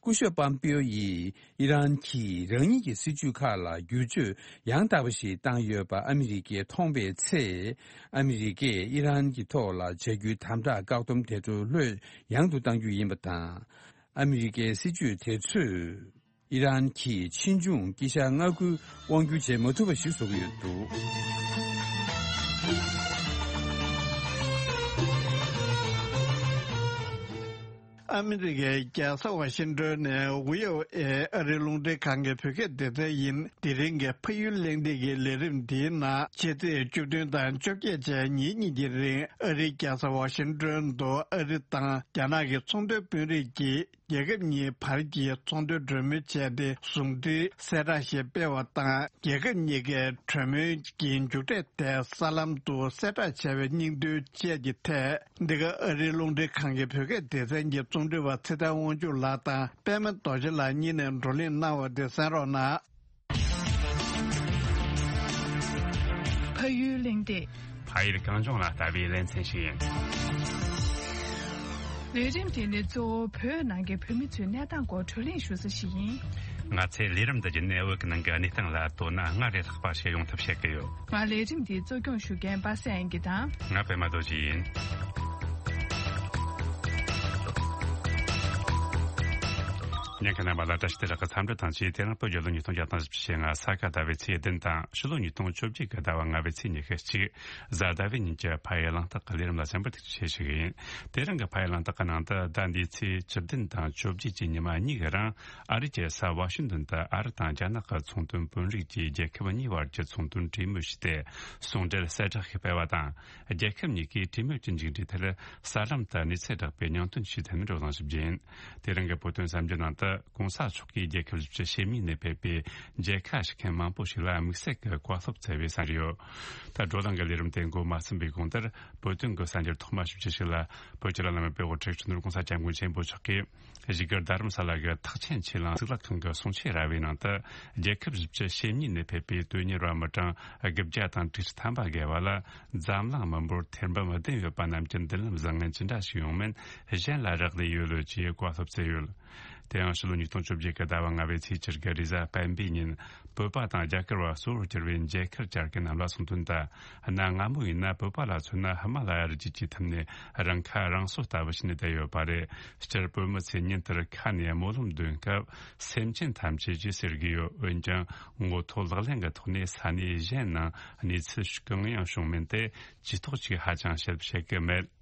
སྐུ་ཞབས་པམ་པེའོ་ཡིས་ཨི་རན་གྱིས་རང་ཉིད་ཀྱི་སྲིད་ཇུས་ཁག་ལ་བསྒྱུར་བཅོས་ཡང་དག་པ་ཞིག་བཏང་ཡོད་པ་ཨ་མི་རི་ཀས་མཐོང་པའི་ཚེ། ཨ་མི་རི་ཀས་ཨི་རན་གྱི་ཐོག་ལ་བྱ་རྒྱུའི་དམ་དྲག་བཀག་སྡོམ་དེ་ཚོ་ལྷོད་ཡངས་དུ་གཏང་རྒྱུ་ཡིན་པ་དང་། ཨ་མི་རི་ཀའི་སྲིད་ཇུས་དེ་ཚོས་ཨི་རན་གྱི་ཕྱིས་འབྱུང་དཀྱིལ་ཤར་མངའ་ཁུལ་དབང་སྒྱུར་བྱེད་མ་ཐུབ་པ་ཞིག་བཟོ་གི་ཡོད་འདུག་ཨ་མི་རི་ཀའི་རྒྱལ་ས་ཝ་ཤིང་ཏོན་ནས་ཝི་ཨོ་ཨེ་ཨ་རིའི་རླུང་འཕྲིན་ཁང་གི་བོད་སྐད་སྡེ་ཚན་ཡིན། དེ་རིང་གི་ཕ་ཡུལ་གླེང་སྟེགས་ཀྱི་ལས་རིམ་འདིའི་ནང་ཕྱི་ཚེས་བཅུ་བདུན་དང་བཅོ་བརྒྱད་བཅས་ཉིན་གཉིས་ཀྱི་རིང་ཨ་རིའི་རྒྱལ་ས་ཝ་ཤིང་ཏོན་དུ་ཨ་རི་དང་རྒྱ་ནག་གི་ཚོང་དོན་དཔོན་རིགས་ཀྱིས་རྒྱལ་ཁབ་གཉིས་བར་གྱི་ཚོང་དོན་གྲོས་མོལ་བྱས་ཏེ་ཟུང་འབྲེལ་གསལ་བསྒྲགས་ཤིག་སྤེལ་བ་དང་། རྒྱལ་ཁབ་གཉིས་ཀས་གྲོས་མོལ་གྱི་མཇུག་འབྲས་དེ་གསར་ལམ་དུ་གསལ་བསྒྲགས་བྱས་པའི་སྙིང་དོན་བཅས་ཀྱི་ཐད། འདི་ག་ཨ་རིའི་རླུང་འཕྲིན་ཁང་གི་བོད་སྐད་སྡེ་ཚན་གྱི་རྩོམ་སྒྲིག་པ་ཚེ་བརྟན་དབང་ཕྱུག་ལགས་དང་པད་མ་རྡོ་རྗེ་ལགས་གཉིས་ནས་བགྲོ་གླེང་གནང་བ་དེ་གསན་རོགས་གནང་། ཕ་ཡུལ་གླེང་སྟེགས། ཕ་ཡུལ་གངས་ལྗོངས་ལ་ལྟ་བའི་ལེ་ཚན་ཞིག་ཡིན། ལས་རིམ་དེ་ནི་གཙོ་བོ་བོད་ནང་གི་བོད་མི་ཚོའི་གནས་སྟངས་སྐོར་བགྲོ་གླེང་ཞུ་ས་ཞིག་ཡིན། ང་ཚོའི་ལས་རིམ་འདི་བརྒྱུད་ནས་བོད་ཀྱི་ནང་གི་གནས་སྟངས་ལ་དོ་སྣང་སྔར་ལས་ལྷག་པ་ཞིག་ཡོང་ཐབས་བྱེད་ཀྱི་ཡོད། ང་ལས་རིམ་འདི་གཙོ་སྐྱོང་ཞུ་མཁན་པ་སངས་དབྱངས་སྐྱིད་དང་། ང་པད་མ་རྡོ་རྗེ་ཡིན། ཉན་མཁན་རྣམ་པ་ལ་བཀྲ་ཤིས་བདེ་ལེགས་ཀྱི་འཚམས་འདྲི་དང་བཅས། དེ་རིང་བོད་རྒྱལ་ལོ་ཉིས་སྟོང་བརྒྱ་དང་བཞི་བཅུ་ཞེ་ལྔ་ས་ག་ཟླ་བའི་ཚེས་བདུན་དང་ཕྱི་ལོ་ཉིས་སྟོང་བཅོ་བརྒྱད་ཀྱི་ཟླ་བ་ལྔ་པའི་ཚེས་ཉི་ཤུ་གཅིག་གཟའ་ཟླ་བའི་ཉིན་གྱི་ཕ་ཡུལ་གླེང་སྟེགས་ཀྱི་ལས་རིམ་ལ་གསན་པར་ཐུགས་རྗེ་ཆེ་ཞུ་གི་ཡིན། དེ་རིང་གི་ཕ་ཡུལ་གླེང་སྟེགས་ཀྱི་ནང་དུ་ཟླ་འདིའི་ཚེས་བཅུ་བདུན་དང་བཅོ་བརྒྱད་ཀྱི་ཉི་མ་གཉིས་ཀྱི་རིང་ཨ་རིའི་རྒྱལ་ས་ཝ་ཤིང་ཏོན་དུ་ཨ་རི་དང་རྒྱ་ནག་གི་ཚོང་དོན་དཔོན་རིགས་ཀྱིས་རྒྱལ་ཁབ་གཉིས་བར་གྱི་ཚོང་དོན་གྲོས་མོལ་ཞུས་ཏེ་ཟུང་འབྲེལ་གསལ་བསྒྲགས་ཤིག་སྤེལ་བ་དང་། རྒྱལ་ཁབ་གཉིས་ཀས་གྲོས་མོལ་གྱི་མཇུག་འབྲས་དེར་གསར་ལམ་དུ་གནས་ཚུལ་བསྒྲགས་པའི་སྙིང་དོན་ཞུས་ཐད་ནས་བགྲོ་གླེང་ཞུ་རྒྱུ་ཡིན། དེ་རིང་གི་བོད་དོན་གསར་འགྱུར་ནང་དུ་གོང་ས་མཆོག་གིས་རྒྱལ་ཁབ་བཞི་བཅུ་ཞེ་གཉིས་ནས་ཕེབས་པའི་མཇལ་ཁ་ཞུ་མཁན་མང་པོ་ཞིག་ལ་དམིགས་བསལ་གྱི་བཀའ་སློབ་སྩལ་བའི་གསར་འགྱུར་ཡོད། ད་བགྲོ་གླེང་གི་ལས་རིམ་དེ་འགོ་མ་ཚུགས་པའི་གོང་དུ་བོད་དོན་གྱི་གསར་འགྱུར་ཐོག་མ་ཞིབ་ཕྲ་ཞིག་ལ་བོད་ཀྱི་བླ་ན་མེད་པའི་དབུ་ཁྲིད་སྤྱི་ནོར་༸གོང་ས་༸སྐྱབས་མགོན་ཆེན་པོ་མཆོག་གིས་བཞུགས་སྒར་རྡ་རམ་ས་ལ་གི་ཐེག་ཆེན་ཆོས་གླིང་གཙུག་ལག་ཁང་གི་གསུང་ཆོས་ར་བའི་ནང་དུ་རྒྱལ་ཁབ་བཞི་བཅུ་ཞེ་གཉིས་ནས་ཕེབས་པའི་དོན་གཉེར་བ་མི་གྲངས་དགུ་བརྒྱ་དང་དྲུག་ཅུ་ཐམ་པ་བརྒལ་བ་ལ། འཛམ་གླིང་མི་འབོར་ཐེར་འབུམ་བདུན་ཡོད་པ་རྣམས་ཀྱི་མདུན་ལམ་བཟང་ངན་ཅི་འདྲ་ཞིག་ཡོང་མིན་གཞན་ལ་རག་ལས་ཡོད་ལོས་ཀྱི་བཀའ་སློབ་སྩལ་ཡོད། དེ་ཡང་ཕྱི་ལོ་ཉིས་སྟོང་བཅོ་བརྒྱད་ཀྱི་ཟླ་བ་ལྔ་པའི་ཚེས་བཅུ་དགུ་རེས་གཟའ་སྤེན་པའི་ཉིན་བོད་པ་དང་རྒྱ་གར་བ་གཙོ་བོར་གྱུར་པའི་མཇལ་ཁར་བཅར་མཁན་རྣམས་ལ་གསུངས་དོན་ལྟར། གནའ་སྔ་མོ་ཡིན་ན་བོད་པ་ལ་མཚོན་ན་ཧི་མ་ལ་ཡ་རི་རྒྱུད་ཀྱི་ཐུམ་ནས་རང་ཁ་རང་གསོ་ལྟ་བུ་བྱས་ནས་བསྡད་ཡོད་པ་རེད། སྤྱིར་བོད་མི་ཚོས་ཉིན་ལྟར་ཁ་ནས་སྨོན་ལམ་འདོན་སྐབས་སེམས་ཅན་ཐམས་ཅད་ཀྱིས་ཟེར་གྱི་ཡོད། འོན་ཀྱང་ངོ་ཐོག་ལག་ལེན་གྱི་ཐོག་ནས་ས་གནས་གཞན་ནང་གནས་ཚུལ་གང་ཡང་བྱུང་མིན་ཏེ། ཇུས་གཏོགས་ཅིག་ཧ་ཅང་བྱེད་བྱེད་ཀྱི་མེད།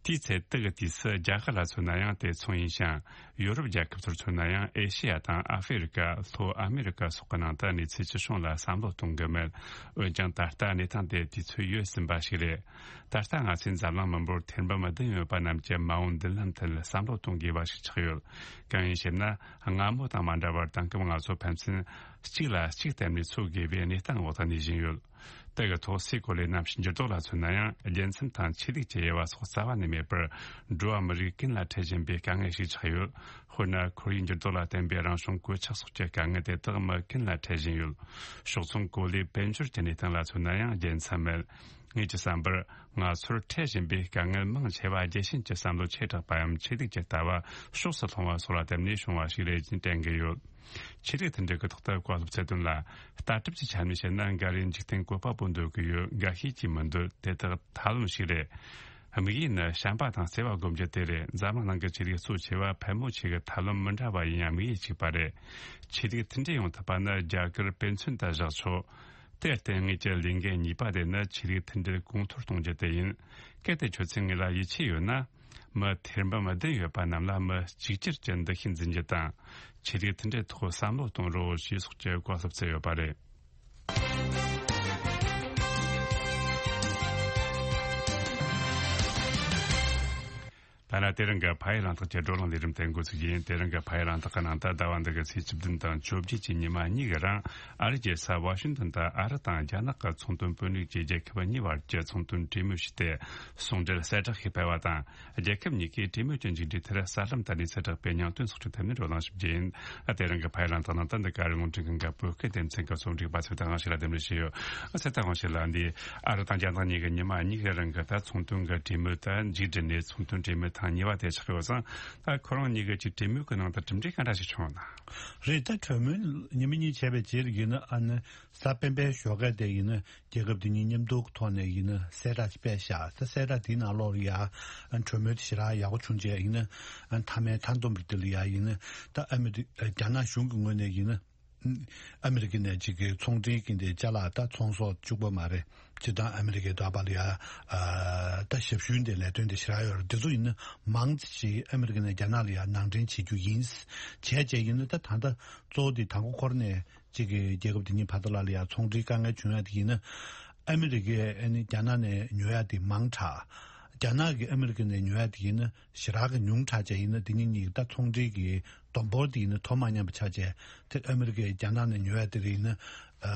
དེའི་ཚེ་དེ་གི་དུས་སུ་རྒྱ་གར་ལ་མཚོན་ན་ཡང་དེ་མཚུངས་ཡིན་ཞིང་། ཡོ་རོབ་རྒྱལ་ཁབ་ཚོར་མཚོན་ན་ཡང་ཨེ་ཤེ་ཡ་དང་ཨ་ཧྥེ་རི་ཀ་ལྷོ་ཨ་མེ་རི་ཀ་སོགས་ཀྱི་ནང་དུ་གནས་ཚུལ་ཅི་བྱུང་ལ་བསམ་བློ་གཏོང་གི་མེད། འོན་ཀྱང་ད་ལྟ་གནས་སྟངས་དེ་དུས་ཚོད་ཡོལ་ཟིན་པ་ཞིག་རེད། ད་ལྟ་ང་ཚོས་འཛམ་གླིང་མི་འབོར་ཐེར་འབུམ་བདུན་ཡོད་པ་རྣམས་ཀྱི་མ་འོངས་མདུན་ལམ་ཐད་བསམ་བློ་གཏོང་དགོས་པ་ཞིག་ཆགས་ཡོད། གང་ཡིན་ཞེ་ན། སྔ་མོ་དང་མ་འདྲ་བར་དེང་སྐབས་ང་ཚོ་ཕན་ཚུན་གཅིག་ལ་གཅིག་བརྟེན་ནས་འཚོ་དགོས་པའི་གནས་སྟངས་འོག་ཏུ་གནས་བཞིན་ཡོད། དེ་གི་ཐོག་སའི་གོ་ལའི་གནམ་གཤིས་འགྱུར་ལྡོག་ལ་མཚོན་ན་ཡང་རྒྱལ་མཚམས་དང་ཆོས་ལུགས་ཀྱི་དབྱེ་བ་སོགས་རྩ་བ་ནས་མེད་པར་འགྲོ་བ་མི་རིགས་ཀུན་ལ་འཕྲད་བཞིན་པའི་དཀའ་ངལ་ཞིག་ཆགས་ཡོད། དཔེར་ན་ཁོར་ཡུག་འགྱུར་ལྡོག་ལ་བརྟེན་པའི་རང་བྱུང་གོད་ཆག་སོགས་ཀྱི་དཀའ་ངལ་དེ་དག་མི་ཀུན་ལ་འཕྲད་བཞིན་ཡོད། ཕྱོགས་མཚུངས་གོ་ལའི་དཔལ་འབྱོར་གྱི་གནས་སྟངས་ལ་མཚོན་ན་ཡང་རྒྱལ་མཚམས་མེད། ངེད་ཀྱི་བསམ་པར་ང་ཚོར་འཕྲད་བཞིན་པའི་དཀའ་ངལ་མང་ཆེ་བ་རྒྱལ་ཞེན་གྱི་བསམ་བློ་ཆེ་དྲགས་པའམ་ཆོས་ལུགས་ཀྱི་ལྟ་བ་ཕྱོགས་སུ་ལྷུང་བ་སོགས་ལ་བརྟེན་ནས་བྱུང་བ་ཞིག་རེད་ཅེས་བསྟན་གྱི་ཡོད། ཆོས་ལུགས་མཐུན་སྒྲིལ་གྱི་ཐོག་ཏུ་བཀའ་སློབ་སྩལ་དོན་ལ། ལྟ་གྲུབ་ཀྱི་ཆ་ནས་བཤད་ན་འགའ་རེས་འཇིག་རྟེན་བཀོད་པ་པོ་འདོད་ཀྱི་ཡོད། འགའ་ཤས་ཀྱིས་མི་འདོད། དེ་དག་ཐབས་ལམ་ཞིག་རེད། དམིགས་ཡུལ་ནི་བྱམས་པ་དང་བརྩེ་བ་སྒོམ་རྒྱུ་དེ་རེད། འཛམ་གླིང་ནང་གི་ཆོས་ལུགས་གཙོ་ཆེ་བ་ཕལ་མོ་ཆེ་གི་ཐབས་ལམ་མི་འདྲ་བ་ཡིན་ཡང་དམིགས་ཡུལ་གཅིག་པ་རེད། ཆོས་ལུགས་མཐུན་སྒྲིལ་ཡོང་ཐུབ་པ་ནི་རྒྱ་གར་དཔེ་མཚོན་དུ་བཞག་ཆོག་དེར་བརྟེན་ངེད་ཀྱི་ལས་འགན་གཉིས་པ་དེ་ནི་ཆོས་ལུགས་མཐུན་སྒྲིལ་གོང་མཐོར་གཏོང་རྒྱུ་དེ་ཡིན། གལ་ཏེ་ཁྱོད་ཚོས་ངེད་ལ་ཡིད་ཆེས་ཡོད་ན། མི་ཐེར་འབུམ་བདུན་ཡོད་པ་རྣམས་ལ་མི་གཅིག་གྱུར་གྱི་འདུ་ཤེས་འཛིན་རྒྱུ་དང་། ཆོས་ལུགས་མཐུན་སྒྲིལ་ཐོག་བསམ་བློ་གཏོང་རོགས་ཞེས་སོགས་ཀྱི་བཀའ་སློབ་སྩལ་ཡོད་པ་རེད། ཐ་ན་དེ་རིང་གི་ཕ་ཡུལ་གླེང་སྟེགས་ཀྱི་བགྲོ་གླེང་ལས་རིམ་དེ་འགོ་ཚུགས་ཀྱི་ཡིན། དེ་རིང་གི་ཕ་ཡུལ་གླེང་སྟེགས་ཀྱི་ནང་དུ་ཟླ་བ་འདི་གི་ཚེས་བཅུ་བདུན་དང་བཅོ་བརྒྱད་ཀྱི་ཉི་མ་གཉིས་ཀྱི་རིང་ཨ་རིའི་རྒྱལ་ས་ཝ་ཤིང་ཏོན་དུ་ཨ་རི་དང་རྒྱ་ནག་གི་ཚོང་དོན་དཔོན་རིགས་ཀྱིས་རྒྱལ་ཁབ་གཉིས་བར་གྱི་ཚོང་དོན་གྲོས་མོལ་ཞུས་ཏེ་ཟུང་འབྲེལ་གསལ་བསྒྲགས་ཤིག་སྤེལ་བ་དང་། རྒྱལ་ཁབ་གཉིས་ཀས་གྲོས་མོལ་གྱི་མཇུག་འབྲས་དེར་གསར་ལམ་དང་གནས་ཚུལ་བསྒྲགས་པའི་སྙིང་དོན་སོགས་ཀྱི་ཐད་ནས་བགྲོ་གླེང་ཞུ་རྒྱུ་ཡིན། དེ་རིང་གི་ཕ་ཡུལ་གླེང་སྟེགས་ནང་དུ་འདི་ག་རེ་ངོ་སྤྲོད་མཁན་གྱི་བོད་སྐད་སྡེ་ཚན་གྱི་རྩོམ་སྒྲིག་པ་ཚེ་བརྟན་དབང་ཕྱུག་ལགས་འདེམས་སྒྲུག་བྱས་ཡོད། ཚེ་བརྟན་དབང་ཕྱུག་ལགས། འདི་ཨ་རི་དང་རྒྱ་ནག་གཉིས་ཀྱི་ཉི་མ་གཉིས་ཀྱི་རིང་གི་ད་ཚོང་དོན་གྱི་གྲོས་མོལ་ད་མཇུག་བསྒྲིལ་ནས་ཚོང་དོན་གྲོས་མོལ་ཐེངས་གཉིས་པ་དེ་ཆགས་ཡོད་ཙང་། ད་ཁོ་རང་གཉིས་ཀྱི་ཅིག་གྲོས་མོལ་གྱི་ནང་དུ་གྲུབ་འབྲས་ག་འདྲ་ཞིག་བྱུང་ཡོད་ན། རེད། ད་གྲོས་མོལ་ཉི་མ་གཉིས་བྱས་པའི་རྗེས་ལ་ཡིན་ན་ཨ་ནི་གཟའ་སྤེན་པའི་ཞོགས་ཀས་དེ་ཡིན་ན། རྒྱལ་ཁབ་འདི་གཉིས་མཉམ་འདུག་ཐོག་ནས་ཡིན་ན་གསལ་བསྒྲགས་ཤིག་སྤེལ་བཞག་ད་གསལ་བསྒྲགས་འདིའི་ནང་ལོགས་ལ་ཡ་གྲོས་མོལ་དེ་ཞེ་དྲག་ཡག་པོ་བྱུང་རྗེས་ཡིན་ན་མཐའ་མའི་མཐའ་སྡོམ་རེད། འདི་ལ་ཡ་ཡིན་ན་ད་ཨ་མི་རི་རྒྱ་ནག་གཞུང་གི་ངོས་ནས་ཡིན་ན་ ཨ་མི་རི་ཀ་ནས་ཅིག་གི་ཚོང་འབྲེལ་གྱི་འདི་ཅ་ལག་ད་ཚོང་ཟོག་གཅིག་པོ་མ་རེད། སྤྱིར་བཏང་ཨ་མི་རི་ཀའི་འདོད་པ་ལ་ཡ་ཨ་ད་ཞབས་ཞུའི་འདི་ལས་དོན་འདི་ཞེ་དྲག་ཡོད་རེད། འདི་ཚོ་ཡིན་ན་མང་ཆེ་ཞིག་ཨ་མི་རི་ཀ་ནས་རྒྱ་ནག་ལ་ཡ་ནང་འདྲེན་བྱེད་རྒྱུ་ཡིན། བྱས་བྱས་ཡིན་ན་ད་ད་ལྟ་གཙོ་བོ་འདི་དང་པོ་འཁོར་ནས་ཅིག་གི་རྒྱལ་ཁབ་འདི་གཉིས་བར་དུ་ལ་ལ་ཡ་ཚོང་འབྲེལ་དཀའ་ངལ་བྱུང་ཡ་དེ་ཡིན་ན། ཨ་མི་རི་ཀས་ཨ་ནི་རྒྱ་ནག་ནས་ཉོ་ཡ་དེ་མང་དྲགས། རྒྱ་ནག་གིས་ཨ་མི་རི་ཀ་ནས་ཉོ་ཡ་དེ་ཡིན་ན་ཞེ་དྲག་གི་ཉུང་དྲགས་བྱས་ཡིན་ན། དེ་གཉིས་གཉིས་ཀྱི་ད་ཚོང་འབྲེལ་གྱི་བསྡོམས་འབོར་དེ་ཡིན་ན་དོ་མ་མཉམ་པ་ཆགས་བྱས། དེ་ཨ་མི་རི་ཀས་རྒྱ་ནག་ནས་ཉོ་ཡ་དེ་རེད་ཡིན་ན། ཨ་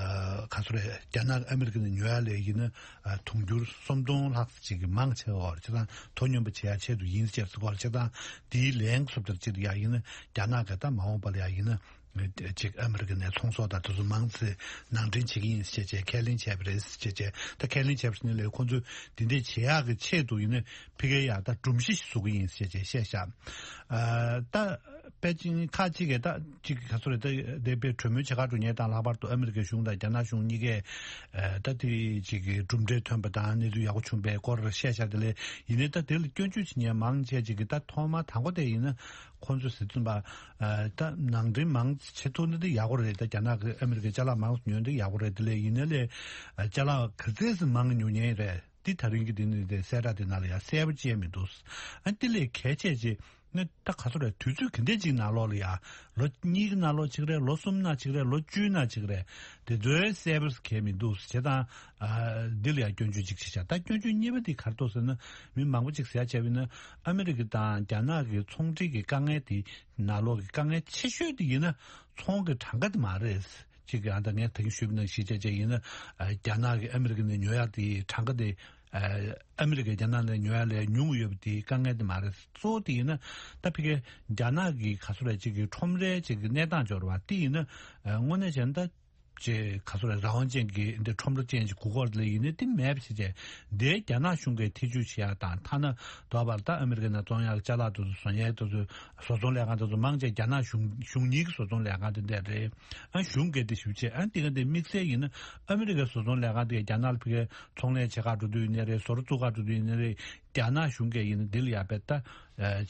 ག་ཚོད་རེད། རྒྱ་ནག་ཨ་མི་རི་ཀ་ནས་ཉོ་ཡ་ལས་ཡིན་ན་ཨ་དུང་ཕྱུར་སུམ་སྟོང་ལྷག་ཅིག་གི་མང་ཆེ་བ་བར་ཆ་ཚང་དོ་སྙོམས་པ་བྱེད་ཡ་ཆེད་དུ་ཡིན་ཟེར་ཟེར་གོ་ཆ་ཚང་དེའི་ལན་སོབ་ལྟར་ཅིག་ཡ་ཡིན་ན། རྒྱ་ནག་གི་ད་མ་འོངས་པ་ལ་ཡ་ཡིན་ན། ཅིག་ཨ་མི་རི་ཀ་ནས་ཚོང་ཟོག་དང་དེ་ཚོ་མང་ཙམ་ནང་འདྲེན་བྱེད་ཀྱི་ཡིན་ཞེས་བྱས་ཁས་ལེན་བྱས་པ་རེད་ཞེས་བྱས། ད་ཁས་ལེན་བྱས་པ་ནི་ལས་ཁོང་ཚོས་འདི་འདྲས་བྱེད་ཡག་གི་ཆེད་དུ་ཡིན་ན་ཕ་གིར་ཡ་ད་སྒྲོམ་གཞི་ཞིག་བཟོ་གི་ཡིན་ཞེས་བྱས་བཤད་ཤག་ཨ་ད་པེ་ཅིང་ཁག་ཅིག་གིས་ད་ཅིག་ག་ཚོད་རེད། ད་དེ་དཔེ་གྲོས་མོལ་བྱེད་ག་འགྲོ་མཁན་དང་ལྷག་པར་དུ་ཨ་མི་རི་ཀའི་གཞུང་དང་རྒྱ་ནག་གཞུང་གཉིས་ཀས་ཨ་ད་དེ་ཅིག་གི་གྲུབ་འབྲས་ཐོན་པ་དང་གནས་ཚུལ་ཡག་པོ་བྱུང་པའི་སྐོར་བཤད་ཤག་དེ་ལས་ཡིན་ནའི་ད་དེ་ལ་སྐྱོན་བརྗོད་བྱེད་མཁན་མང་ཆེ་ཅིག་གིས་ད་ཐོག་མ་དང་པོ་དེ་ཡིན་ན། ཁོང་ཚོས་ཟེར་ཙམ་པ། ཨ་ད་ནང་འདྲེན་མང་བྱེད་ཐུབ་ན་དེ་ཡག་པོ་རེད། ད་རྒྱ་ནག་གི་ཨ་མི་རི་ཀའི་ཅ་ལག་མང་ཉོས་ན་དེ་ཡག་པོ་རེད། དེ་ལས་ཡིན་ནའི་ལས་ཨ་ཅ་ལག་ག་ཚད་ཙམ་མང་ཉོ་མཁན་རེད། དེ་ད་རིང་གི་དེ་ནི་དེ་གསལ་བསྒྲགས་དེ་ནང་ལ་ཡང་གསལ་པོ་བཅད་མི་འདུག་ཨ་དེ་ལས་གལ་ཆེ་ཆེ་ནི་ད་ག་ཚོད་རེད། དུས་ཚོད་ག་འདྲས་ཅིག་ནང་ལོགས་ལ་ཡ། ལོ་གཉིས་ཀྱི་ནང་ལོགས་ཅིག་རེད། ལོ་གསུམ་ནང་ཅིག་རེད། ལོ་བཅུའི་ནང་ཅིག་རེད། དེ་ཚོའི་གསལ་པོ་གལ་མི་འདུག་བྱས་ཙང་། ཨ་འདི་ལ་ཡང་སྐྱོན་བརྗོད་ཅིག་བྱས་ཤག་ད་སྐྱོན་བརྗོད་གཉིས་པ་འདི་ག་རེ་འདུག་ཟེར་ན། མི་མང་པོ་ཅིག་ཟེར་ཡ་བྱས་པ་ཡིན་ན། ཨ་མི་རི་ཀ་དང་རྒྱ་ནག་གི་ཚོང་འབྲེལ་གྱི་དཀའ་ངལ་དེ་ནང་ལོགས་ཀྱི་དཀའ་ངལ་ཆེ་ཤོས་དེ་ཡིན་ན་ཚོང་གི་གྲངས་ཀ་དེ་མ་རེད། ཅིག་གི་ཨ་ད་ངས་ད་གིན་ཞུས་པ་ནང་བཞིན་བྱས་བྱས་ཡིན་ན། ཨ་རྒྱ་ནག་གིས་ཨ་མི་རི་ཀ་ནས་ཉོ་ཡ་དེའི་གྲངས་ཀ་དེ། ཨ་ཨ་མི་རི་ཀས་རྒྱ་ནག་ནས་ཉོ་ཡ་ལས་ཉུང་ཡོད་པ་དེའི་དཀའ་ངལ་དེ་མ་རེད། གཙོ་བོ་དེ་ཡིན་ན་ད་ཕ་གིའི་རྒྱ་ནག་གི་ག་ཚོད་རེད། ཅིག་གི་ཁྲོམ་རའི་ཅིག་གི་གནས་སྟངས་སྦྱོར་བ་དེ་ཡིན་ན། ཨ་དངོས་གནས་བྱས་ན་ད། ཅེས་ག་ཚོད་རེད། རང་དབང་ཅན་གྱི་འདི་ཁྲོམ་ར་ཅན་གྱི་དགུ་སྐོར་ལ་ཡིན་ནའི་དེ་མེད་པ་བྱས་བྱས། འདིའི་རྒྱ་ནག་གཞུང་གིས་ཐེ་ཇུས་བྱེད་ཡག་དང་། ཐ་ན་དོ་བར་ད་ཨ་མི་རི་ཀ་ནས་བཙོང་ཡག་ཅ་ལག་དེ་ཚོ་བཟོ་མཁན་དེ་ཚོ་བཟོ་ཚོང་ལས་ཁང་དེ་ཚོ་མང་ཆེ་རྒྱ་ནག་གཞུང་གཞུང་གཉིས་ཀྱི་བཟོ་ཚོང་ལས་ཁང་དེ་འདྲ་རེད། ཨ་གཞུང་གིས་དེ་ཞིབ་བྱས། ཨ་འདི་ག་འདི་དམིགས་བསལ་ཡིན་ན་ཨ་མི་རི་ཀའི་བཟོ་ཚོང་ལས་ཁང་དེ་རྒྱ་ནག་ལ་ཕ་གིར་ཚོང་ལས་བྱེད་ག་འགྲོ་དུས་ཡིན་ནའི་རེད། བཟོ་གྲྭ་བཙུགས་ག་འགྲོ་དུས་ཡིན་ནའི་རེད། རྒྱ་ནག་གཞུང་གིས་ཡིན་ན་འདི་ལ་ཡ་བས་ད་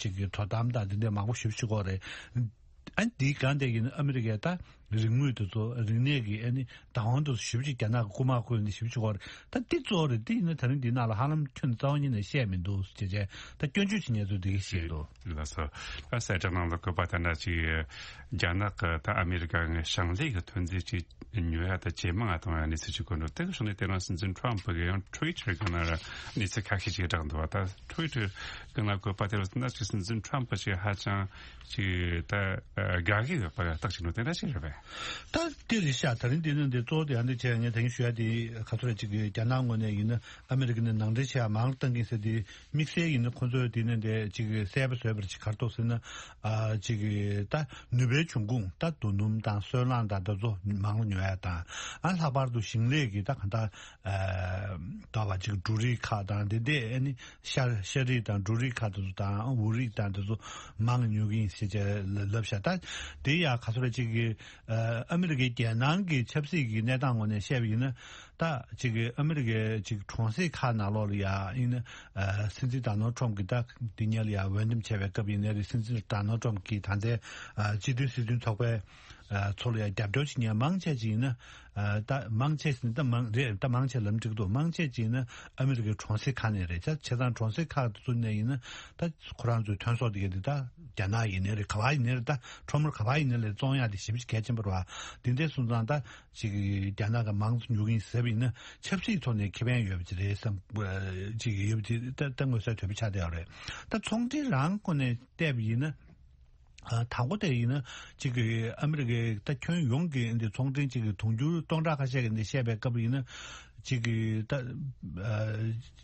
ཅིག་གི་དོ་དམ་དང་འདི་འདྲ་མང་པོ་ཞིབ་བྱེད་ཀྱི་ཡོད་རེད། ཨ་འདིའི་སྒང་དེ་ཡིན་ན་ཨ་མི་རི་ཀས་ད་རིག་དངོས་དེ་ཚོ་རིག་གནས་ཀྱི་ཨ་ནི་བདག་དབང་དེ་ཚོ་ཞིབ་ཅིག་རྒྱ་ནག་གི་རྐུ་མ་བརྐུས་ནས་ཞིབ་ཅིག་བར་ད་འདི་གཙོ་བོ་རེད། འདི་ཡིན་ན་ད་རིང་འདི་ནང་ལ་ཧ་ལམ་ཁྱོན་རྩ་བ་ཉིད་ནས་བཤད་མི་འདུག་ཅེས་བྱས་ད་སྐྱོན་བརྗོད་བྱེད་མཁན་ཚོས་འདི་ག་བཤད་འདུག་ལགས་སོ། ད་གསལ་བསྒྲགས་ནང་ལ་བཀོད་པ་ལྟར་ན་ཅིག་རྒྱ་ནག་གི་ད་ཨ་མི་རི་ཀ་གི་ཞིང་ལས་ཀྱི་ཐོན་རྫས་ཅིག་ཉོ་ཡ་ད་ཇེ་མང་ང་གཏོང་ཡ་གནས་ཚུལ་ཅིག་བཀོད་འདུག་དེ་གི་ཕྱོགས་ནས་དེ་རིང་སྲིད་འཛིན་ཁྲོམ་ཕུ་གིས་ཡང་ཊུ་ཝི་ཊར་སྒང་ལ་གནས་ཚུལ་ཁ་ཤས་ཅིག་བསྒྲགས་འདུག་ད་ཊུ་ཝི་ཊར་སྒང་ལ་བཀོད་པ་དེ་ལ་ན་ཅིག་སྲིད་འཛིན་ཁྲོམ་ཕུ་ཞིག་ཧ་ཅང་ཅིག་ད་དགའ་གི་ཡོད་པ་རྟགས་ཅིག་འདུག་དེ་འདྲ་ཞིག་རེད་པས། ད་དེ་རེད་ཤག་ད་རིང་འདི་ནི་འདི་གཙོ་བོ་དེ་ཡང་འདི་བྱས། ངས་ད་གིན་ཞུ་ཡ་དེ་ག་ཚོད་རེད། ཅིག་རྒྱ་ནག་ངོས་ནས་ཡིན་ན་ཨ་མི་རི་ཀ་ནས་ནང་འདྲེན་བྱེད་ཡ་མང་བཏང་གིན་ཟེར་དེ། དམིགས་བསལ་ཡིན་ན་ཁོ་ཚོས་དེ་ནས་འདི་ཅིག་གསལ་པོ་བཟོས་པར་ཅིག་ག་རེ་འདུག་ཟེར་ན། ཨ་ཅིག་ད་ནུས་པའི་འབྱུང་ཁུངས་ད་རྡོ་སྣུམ་དང་སོལ་རླངས་དང་འདི་ཚོ་མང་ལ་ཉོ་ཡ་དང་། ཨ་ལྷག་པར་དུ་ཞིང་ལས་ཀྱི་ད་གང་ལྟར་ཨ་ད་བ་ཅིག་འབྲུ་རིགས་ཁག་དང་འདི་འདྲས། ཨ་ནི་ཤ་ཤ་རིགས་དང་འབྲུ་རིགས་ཁག་དེ་ཚོ་དང་འུ་རིགས་དང་འདི་ཚོ་མང་ཉོ་གི་ཡིན་ཟེར་བྱས་ལབ་ཤག་ད་དེ་ཡ་ག་ཚོད་རེད། ཅིག་གི་ཨ་ཨ་མི་རི་ཀའི་རྒྱལ་ནང་གི་ཆབ་སྲིད་ཀྱི་གནས་སྟངས་ངོས་ནས་བཤད་པ་ཡིན་ན། ད་ཅིག་གི་ཨ་མི་རི་ཀའི་ཅིག་གྲོང་གསེབ་ཁག་ནང་ལོགས་ལ་ཡ་ཡིན་ན། ཨ་སྲིད་འཛིན་ཌོ་ནལ་ཊམ་གྱིས་ད་འདི་ཉིད་ལ་ཡ་འོས་འདེམས་བྱས་པའི་སྐབས་ཡིན་ནའི་རེད། སྲིད་འཛིན་ཌོ་ནལ་ཊམ་གྱིས་ད་ལྟའི་ཨ་སྤྱི་འཐུས་སྲིད་དོན་ཚོགས་པའི་ཨ་ཚོགས་ལ་ཡ་རྒྱབ་སྐྱོར་བྱེད་མཁན་མང་ཆེ་ཅིག་ཡིན་ན། ཨ་ད་མང་ཆེ་ཟིན་ད་མང་རེད། ད་མང་ཆེ་ལབ་འགྲིག་འདུག་མང་ཆེ་ཅིག་ཡིན་ན་ཨ་མི་རི་ཀའི་གྲོང་གསེབ་ཁག་ནས་རེད། བྱས་ཙང་གྲོང་གསེབ་ཁག་ཚོ་ནས་ཡིན་ན་ད་ཁོ་རང་ཚོའི་ཐོན་ཟོག་དེ་ག་དེ་ད་རྒྱ་ནག་ཡིན་ནའི་རེད། ག་བ་ཡིན་ནའི་རེད། ད་ཁྲོམ་ར་ག་བ་ཡིན་ནའི་རེད། བཙོང་ཡག་དེ་ཞེ་པོ་ཅིག་གལ་ཆེན་པོ་རེད་བ། དེ་འདྲ་སོང་ཙང་ད་ཅིག་རྒྱ་ནག་གི་མང་ཙམ་ཉོ་གི་ཡིན་ཟེར་བ་ཡིན་ན་ཆབ་སྲིད་ཐོག་ནས་ཁེ་ཕན་ཡོད་པ་ཅིག་རེད་བསམ་ཅིག་ཡོད་པ་ཅིག་ད་ད་མངོན་གསལ་དོད་པོ་ཆགས་བསྡད་ཡོད་རེད། ད་ཚོང་འབྲེལ་རང་སྒོ་ནས་བལྟས་པ་ཡིན་ན། ཨ་དང་པོ་དེ་ཡིན་ན་ཅིག་གི་ཨ་མི་རི་ཀའི་ད་ཁྱོན་ཡོངས་ཀྱི་འདི་ཚོང་འབྲེལ་ཅིག་གི་དུང་ཕྱུར་སྟོང་ཕྲག་ཁ་ཤས་ཀྱི་འདི་བཤད་པའི་སྐབས་ཡིན་ན། ཅིག་གི་ད་ཨ་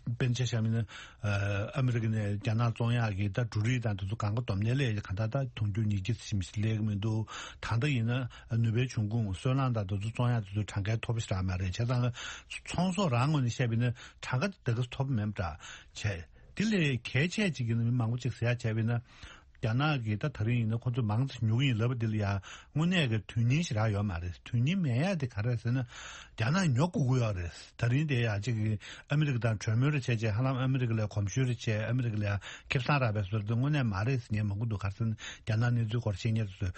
དཔེར་ན་ཆ་བཞག་པ་ཡིན་ན། ཨ་ཨ་མི་རི་ཀ་ནས་རྒྱ་ནག་བཙོང་ཡག་གི་ད་འབྲུ་རིགས་དང་དེ་ཚོ་གང་ག་བསྡོམས་ནས་ལས་གང་ལྟར་ད་དུང་ཕྱུར་ཉིས་བརྒྱ་ཙམ་ཞིག་སླེབས་ཀྱི་མི་འདུག་ད་ལྟ་ཡིན་ན་ནུས་པའི་འབྱུང་ཁུངས་སོལ་རླངས་དང་དེ་ཚོ་བཙོང་ཡག་དེ་ཚོ་གྲངས་ཀ་མཐོ་པོ་ཞིག་རག་མ་རེད། བྱས་ཙང་ཚོང་ཟོག་རང་ངོས་ནས་བཤད་པ་ཡིན་ན་གྲངས་ཀ་དེ་ག་མཐོ་པོ་མེད་པ་འདྲ་བྱས། དེ་ལས་གལ་ཆེ་ཅིག་ཡིན་ན་མི་མང་པོ་ཅིག་ཟེར་ཡག་བྱས་པ་ཡིན་ན། རྒྱ་ནག་གིས་ད་ད་རིང་ཡིན་ན་ཁོ་ཚོ་མང་ཙམ་ཉོ་གི་ཡིན་ལབ་པ་འདི་ལ་ཡ་དངོས་གནས་ཀྱི་དོན་སྙིང་ཞེ་དྲག་ཡོད་མ་རེད། དོན་སྙིང་མེད་ཡ་དེ་ག་རེ་རེད་ཟེར་ན། རྒྱ་ནག་ཉོ་དགོས་ཀྱི་ཡོད་རེད། ད་རིང་དེ་ཡ་གཅིག་གི་ཨ་མི་རི་ཀ་དང་གྲོས་མོལ་རེ་བྱས་བྱས། ཧ་ལམ་ཨ་མི་རི་ཀ་ལ་གོམས་ཤུགས་རེ་བྱས། ཨ་མི་རི་ཀ་ལ་ཡ་ཁེ་བཟང་རག་པའི་བཟོ་འདྲ་དེ་དངོས་གནས་མ་རེད་ཟེར་མཁན་མང་པོ་འདུག་ག་རེ་ཟེར་ན་རྒྱ་ནག་གནས་ཚུལ་སྐོར་ཤེས་མཁན་དེ་ཚོས།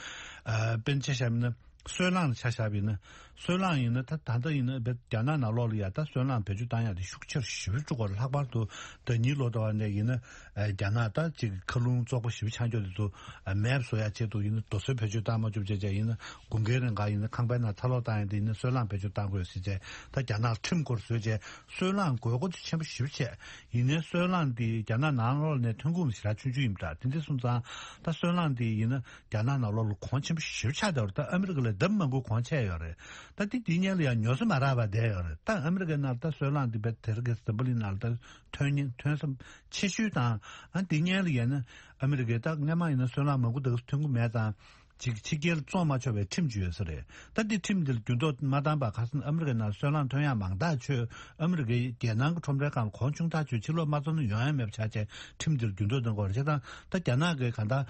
ཨ་དཔེར་ན་ཆ་བཞག་ན། སོལ་རླངས་ལ་ཆ་བཞག་པ་ཡིན་ན། སོལ་རླངས་ཡིན་ན་ད་ད་ལྟ་ཡིན་ན་བེ་རྒྱ་ནག་ནང་ལོགས་ལ་ཡ་ད་སོལ་རླངས་བེད་སྤྱོད་བཏང་ཡག་དེ་ཤུགས་ཆེར་ཞེ་པོ་ཅིག་འགྲོ་གི་རེད། ལྷག་པར་དུ་ཟླ་ཉིན་ལོ་ཟླ་བ་ནས་ཡིན་ན་རྒྱ་ནག་ད་ཅིག་མཁའ་རླུང་བཙོག་པ་ཞེ་པོ་ཆགས་རྒྱུ་དེ་ཚོ་མེད་པ་བཟོ་ཡག་ཆེད་དུ་ཡིན་ན་རྡོ་སོལ་བེད་སྤྱོད་བཏང་མ་བཅུག་བྱས་བྱས་ཡིན་ན་དགུན་ཁའི་རིང་ག་ཡིན་ན་ཁང་པའི་ནང་ཚ་གློག་བཏང་ཡག་དེ་ཡིན་ན་སོལ་རླངས་བེད་སྤྱོད་བཏང་དགོས་ཟེར་བྱས་ད་རྒྱ་ནག་ཁྲིམས་སྐོར་བཟོས་བྱས་སོལ་རླངས་དགོས་མཁོ་ཆེན་པོ་ཞེ་པོ་བྱས། ཡིན་ནའི་སོལ་རླངས་དེ་རྒྱ་ནག་ནང་ལོགས་ནས་ཐོན་ཁུངས་ཞེ་དྲག་ཆུང་ཆུང་ཡིན་པ་འདྲ། དེ་འདྲ་སོང་ཙང་ད་སོལ་རླངས་དེ་ཡིན་ན་རྒྱ་ནག་ནང་ལོགས་ལ་གོང་ཆེན་པོ་ཞེ་པོ་ཆགས་བསྡད་པ་རེད། ད་ཨ་མི་རི་ཀ་ལས་ལྡབ་མང་པོ་གོང་ཆག་ཡོད་རེད། ད་དེ་དེའི་སྔོན་ལ་ཡང་ཉོ་ས་མ་རག་པ་བསྡད་ཡོད་རེད། ད་ཨ་མི་རི་ཀའི་ནང་ལ་ད་སོལ་རླངས་དེ་བས་དེ་རིང་གི་འཛམ་བུ་གླིང་ནང་ལ་ད་ཐོན་ཉེན་ཐོན་ས་ཆེ་ཤོས་དང་ཨ་དེའི་སྔོན་ལ་ཡིན་ན་ཨ་མི་རི་ཀས་ད་སྔོན་མ་ཡིན་ན་སོལ་རླངས་མང་པོ་དེ་ག་ཐོན་གི་མེད་ཙང་། ཅིག་ཕྱི་རྒྱལ་བཙོང་མ་ཆོག་པའི་ཁྲིམས་ཅིག་ཡོད་ས་རེད། ད་འདི་ཁྲིམས་འདིར་འགྱུར་ལྡོག་མ་བཏང་བར་ཁ་སང་ཨ་མི་རི་ཀའི་ནང་སོལ་རླངས་ཐོན་ཡག་མང་དག་ཆོད་ཨ་མི་རི་ཀའི་རྒྱལ་ནང་གི་ཁྲོམ་རའི་སྒང་གོང་ཆུང་ཐག་ཆོད་ཕྱིར་སློག་མ་བཏང་ན་ཡོང་ཡག་མེད་པ་ཆགས་བྱས་ཁྲིམས་འདིར་འགྱུར་ལྡོག་གཏོང་དགོས་རེད། བྱས་ཙང་ད་རྒྱ་ནག་གིས་གང་ལྟར་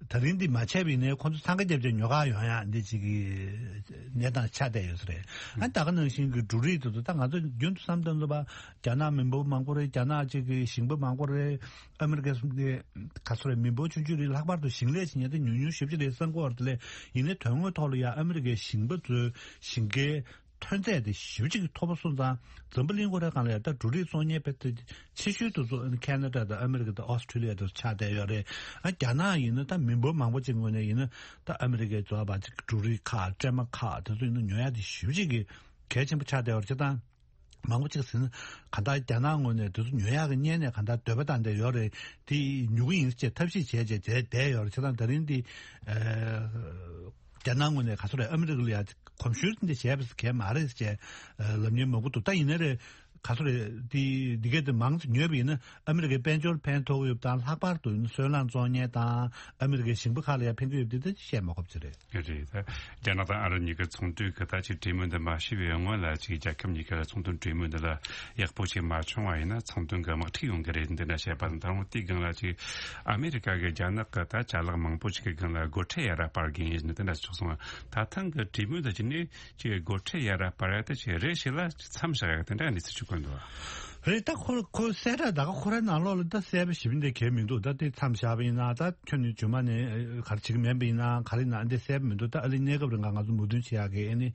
ད་རིང་འདི་མ་བྱས་པ་ཡིན་ནའི་ཁོང་ཚོ་འཚང་ཁ་རྒྱབ་བྱས་ཉོ་གར་ཡོང་ཡག་འདི་ཅིག་གི་གནས་སྟངས་ཆགས་བསྡད་ཡོད་ས་རེད། ཨ་ད་ག་ནང་བཞིན་གྱི་འབྲུ་རིགས་དེ་ཚོ་ད་ང་ཚོ་རྒྱུན་དུ་བསམ་བཏང་ཚུལ་བ་རྒྱ་ནག་མི་འབོར་མང་པོ་རེད། རྒྱ་ནག་ཅིག་གི་ཞིང་པ་མང་པོ་རེད། ཨ་མི་རི་ཀའི་སོང་སྟེ་ག་ཚོད་རེད། མི་འབོར་ཆུང་ཆུང་རེད། ལྷག་པར་དུ་ཞིང་ལས་བྱེད་མཁན་དེ་ཉུང་ཉུང་ཞེ་པོ་ཅིག་རེད་བསམ་གྱི་ཡོད་རེད། དེ་ལས་ཡིན་ནའི་དོན་དངོས་ཐོག་ལ་ཡང་ཨ་མི་རི་ཀའི་ཞིང་པ་ཚོའི་ཞིང་ཁའི་ཐོན་རྫས་དེ་ཞེ་པོ་ཅིག་མཐོ་པོ་སོང་ཙང་འཛམ་བུ་གླིང་ཁོ་རའི་སྒང་ལ་ཡང་ད་འབྲུ་རིགས་བཙོང་མཁན་དཔེ་དེ་ཆེ་ཤོས་དེ་ཚོ་ཁེ་ན་ཌ་དང་ཨ་མི་རི་ཀ་དང་ཨོ་སི་ཁྲི་ལི་ཡ་དེ་ཚོ་ཆགས་བསྡད་ཡོད་རེད། ཨ་རྒྱ་ནག་ཡིན་ན་ད་མི་འབོར་མང་པོ་ཅིག་ངོས་ནས་ཡིན་ན་ད་ཨ་མི་རི་ཀའི་རྫོགས་པ་ཅིག་འབྲུ་རིགས་ཁག་སྲན་མ་ཁག་དེ་ཚོ་ཡིན་ན་ཉོ་ཡག་དེ་ཞེ་པོ་ཅིག་གི་གལ་ཆེན་པོ་ཆགས་བསྡད་ཡོད་རེད། བྱས་ཙང་། མང་པོ་ཅིག་ཟིན་གང་ལྟར་རྒྱ་ནག་ངོས་ནས་དེ་ཚོ་ཉོ་ཡག་གི་གཉེན་ནས་གང་ལྟར་འདོད་པ་བཏང་བསྡད་ཡོད་རེད། དེ་ཉོ་གི་ཡིན་ཟེར་ཐབས་ཤེས་བྱས་བྱས་བྱས་བསྡད་ཡོད་རེད། བྱས་ཙང་ད་རིང་འདི་ཨ་རྒྱ་ནག་ངོས་ནས་ག་ཚོད་རེད། ཨ་མི་རི་ཀ་ལ་ཡ་གོམས་ཞུགས་འདི་བྱས་པ་གལ་མ་རེད་ཟེར་བྱས་ལབ་མཁན་མང་པོ་འདུག་ད་ཡིན་ན་རེད། ག་ཚོད་རེད། འདི་འདི་གས་དེ་མང་ཙམ་ཉོས་པ་ཡིན་ན་ཨ་མི་རི་ཀའི་དཔལ་འབྱོར་ཕན་ཐོགས་ཡོད་པ་དང་ལྷག་པར་དུ་སོལ་རླངས་བཙོང་མཁན་དང་ཨ་མི་རི་ཀའི་ཞིང་པ་ཁག་ལ་ཡ་ཕན་གྱི་ཡོད་པ་འདི་ད་བཤད་མ་དགོས་ཅི་རེད། རེད། ད་རྒྱ་ནག་དང་ཨ་རི་གཉིས་ཀའི་ཚོང་དོན་གྱི་ད་ཅིག་གྲོས་མོལ་འདི་མ་ཞུས་པའི་སྔོན་ལ་ཅིག་རྒྱལ་ཁབ་གཉིས་ཀ་ལ་ཚོང་དོན་གྲོས་མོལ་འདི་ལ་ཡག་པོ་ཅིག་མ་བྱུང་བ་ཡིན་ན་ཚོང་དོན་གྱི་དམག་འཁྲུག་ཡོང་གི་རེད། འདི་འདྲ་བཤད་པ་དང་ད་རུང་དེའི་སྒང་ལ་ཅིག་ཨ་མེ་རི་ཀ་གི་རྒྱ་ནག་གི་ད་ཅ་ལག་མང་པོ་ཅིག་གི་སྒང་ལ་སྒོ་ཁྲལ་ཡར་སྤར་གི་ཡིན་ཟེར་ནས་དེ་འདྲ་ཅིག་གསུངས། ད་ཐེངས་ཀྱི་གྲོས་མོལ་འདི་བྱས་ནས་ཅིག་སྒོ་ཁྲལ་ཡར་སྤར་ཡ་དེ་ཅིག་རེད་ཞིག་ལ་མཚམས་བཞག་ཡ་དེ་འདྲ་གནས་ཚུལ་ཅིག་གོ་འདུག་རེད། ད་ཁོ་ཁོ་གསལ་བསྒྲགས་ད་ག་ཁོ་རའི་ནང་ལོགས་ལ་ད་གསལ་པོ་ཞིབ་འདི་གལ་མི་འདུག་ད་དེ་མཚམས་བཞག་པ་ཡིན་ན་ད་ཁྱོན་ནས་རྗེས་མ་ནས་ག་རེ་བྱེད་ཀྱི་མིན་པ་ཡིན་ན་ག་རེ་ཡིན་ན་འདི་གསལ་པོ་མི་འདུག་ད་ཨ་ལི་གནས་སྐབས་རིང་ང་ང་ཚོ་མོས་མཐུན་བྱེད་ཡག་གི་ཨ་ནི་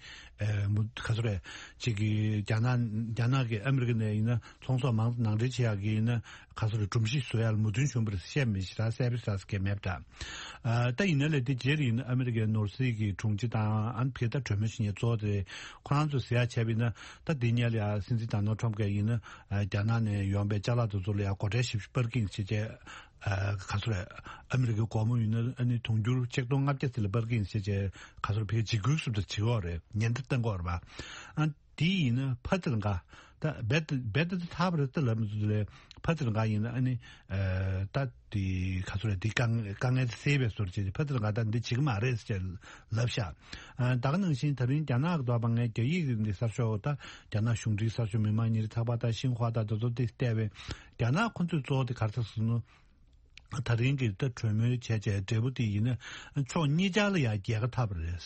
མུ་ག་ཚོད་རེད། ཅིག་གི་རྒྱ་ནག་རྒྱ་ནག་གི་ཨ་མི་རི་ཀ་ནས་ཡིན་ན་ཚོང་ཟོག་མང་ནང་འདྲེན་བྱེད་ཡག་གི་ཡིན་ན་ག་ཚོད་རེད། སྒྲོམ་གཞི་བཟོ་ཡག་ལ་མོས་མཐུན་བྱུང་བ་རེད་བཤད་མི་ཞེ་དྲག་གསལ་པོ་ཞེ་དྲག་གལ་མེད་པ་འདྲ། ད་ཡིན་ན་ལས་དེ་རྗེས་ལ་ཡིན་ན་ཨ་མི་རི་ཀའི་ནོར་སྲིད་ཀྱི་དྲུང་ཆེ་དང་ཨ་ནི་ཕ་གིར་ད་གྲོས་མོལ་བྱེད་མཁན་གཙོ་བོ་དེ་ཁོ་རང་ཚོས་ཟེར་ཡག་བྱས་པ་ཡིན་ན་ད་འདི་སྔོན་ལ་ཡ་སྲིད་འཛིན་ཌོ་ནལ་ཊམ་གྱིས་ཡིན་ན་རྒྱ་ནག་ནས་ཡོང་པའི་ཅ་ལག་དེ་ཚོ་ལ་ཡ་སྒོ་ཁྲལ་ཞིབ་ཞིབ་སྤར་གྱི་ཡིན་ཟེར་བྱས། ག་ཚོད་རེད། ཨ་མི་རི་ཀའི་སྒོར་མོ་ཡིན་ན་ཨ་ནི་དུང་ཕྱུར་ཆིག་སྟོང་ལྔ་བརྒྱ་ཙམ་ལ་སྤར་གྱི་ཡིན་ཟེར་བྱས་ག་ཚོད་རེད། ཕ་གིར་འཇིགས་སྐུལ་བཟོ་འདྲ་བྱེད་ཀྱི་ཡོད་རེད། ཉེན་བརྡ་བཏང་གི་ཡོད་རེད་པ། ཨ་དེ་ཡིན་ན་ཕ་ཙི་རང་ག་ད་རྦད་དེ་རྦད་དེ་ཚར་བ་རེད་ད་ལབ་མི་ཐུབ་ལས་ཕ་ཙི་རང་ག་ཡིན་ན་ཨ་ནི་ད་དེ་ག་ཚོད་རེད། དེ་དཀའ་དཀའ་ངལ་དེ་སེལ་བའི་བཟོ་འདྲ་བྱས་ཏེ་ཕ་ཙི་རང་ག་ད་འདི་བྱེད་ཀྱི་མ་རེད་ཟེར་ལབ་ཤག་ད་ག་ནང་བཞིན་ད་རིང་རྒྱ་ནག་གི་ཐོག་པ་ངས་རྒྱ་ཡིག་འདི་གསར་ཤོག་ད་རྒྱ་ནག་གཞུང་འབྲེལ་གསར་ཤོག་མི་དམངས་ཉིན་རེའི་ཐག་པ་ད་ཤིན་ཧྭ་ད་དེ་ཚོ་དེ་བལྟས་པས་རྒྱ་ནག་ཁོ་ཚོས་གཙོ་བོ་དེ་ག་རེ་ཟེར་ན། ད་རིང་གི་ད་གྲོས་མོལ་བྱས་བྱས་འབྲས་བུ་དེ་ཡིན་ན་ཕྱོགས་གཉིས་ཆར་ལ་ཡང་རྒྱལ་ཁ་ཐོབ་པ་རེད།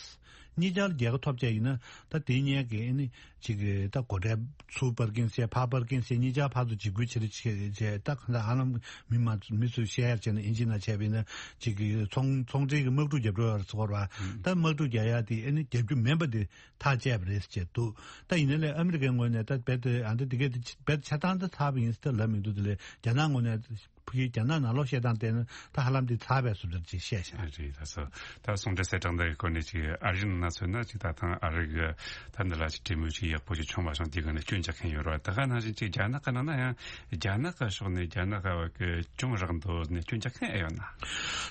གཉིས་ཆར་རྒྱལ་ཁ་ཐོབ་བྱས་ཡིན་ན་ད་དེ་གཉིས་ཀྱི་ཨ་ནི་གཅིག་གི་ད་སྒོ་ཁྲལ་ཚུར་སྤར་གིན་བྱས་ཕར་སྤར་གིན་བྱས་གཉིས་ཆར་ཕར་ཚུར་འཇིགས་སྐུལ་བྱེད་རེས་བྱས་བྱས་ད་གང་ལྟར་ཧ་ལམ་མི་མང་མི་ཚོས་བཤད་ཡར་བྱས་ན་ཨིན་ཇི་ནང་བྱས་པ་ཡིན་ན་གཅིག་གི་ཚོང་ཚོང་འབྲེལ་གྱི་དམག་འཁྲུག་རྒྱབ་འགྲོ་ཡ་ཚོར་བ་ད་དམག་འཁྲུག་རྒྱག་ཡ་དེ་ཨ་ནི་རྒྱབ་རྒྱུ་མིན་པ་དེ་ཐག་བཅད་པ་རེད་ཅེས་འདུག་ད་ཡིན་ན་ལས་ཨ་མི་རི་ཀའི་ངོས་ནས་ད་རྦད་དེ་ཨ་འདི་དེ་གས་དེ་རྦད་དེ་ཆ་ཚང་དེ་ཚར་བ་ཡིན་ཟེར་ལབ་མི་འདུག་དེ་ལས་རྒྱ་ནག་ངོས་ནས། ཕ་གིའི་རྒྱ་ནག་ནང་ལོགས་བཤད་སྟངས་བལྟས་ན་ད་ཧ་ལམ་འདི་ཚར་བའི་བཟོ་འདྲ་ཅིག་བཤད་ཤག་རེད། ད་སོ་ད་གསུང་འཕྲིན་གསལ་བསྒྲགས་འདིའི་སྐོར་ནས་ཅིག་ཨ་རིའི་ནང་ན་མཚོན་ན་ཅིག་ད་ཐེངས་ཨ་རི་གི་ད་འདི་ལ་ཅིག་གྲོས་མོལ་ཅིག་ཡག་པོ་ཅིག་བྱུང་མ་བྱུང་དེའི་སྒང་ནས་སྐྱོན་རྒྱག་མཁན་ཡོད་རེད་བ། ད་ག་ནང་བཞིན་ཅིག་རྒྱ་ནག་གི་ནང་ན་ཡང་རྒྱ་ནག་གི་ཕྱོགས་ནས་རྒྱ་ནག་གི་བ་གི་གྱོང་རག་འདུག་ནས་སྐྱོན་རྒྱག་མཁན་ཨེ་ཡོད་ན།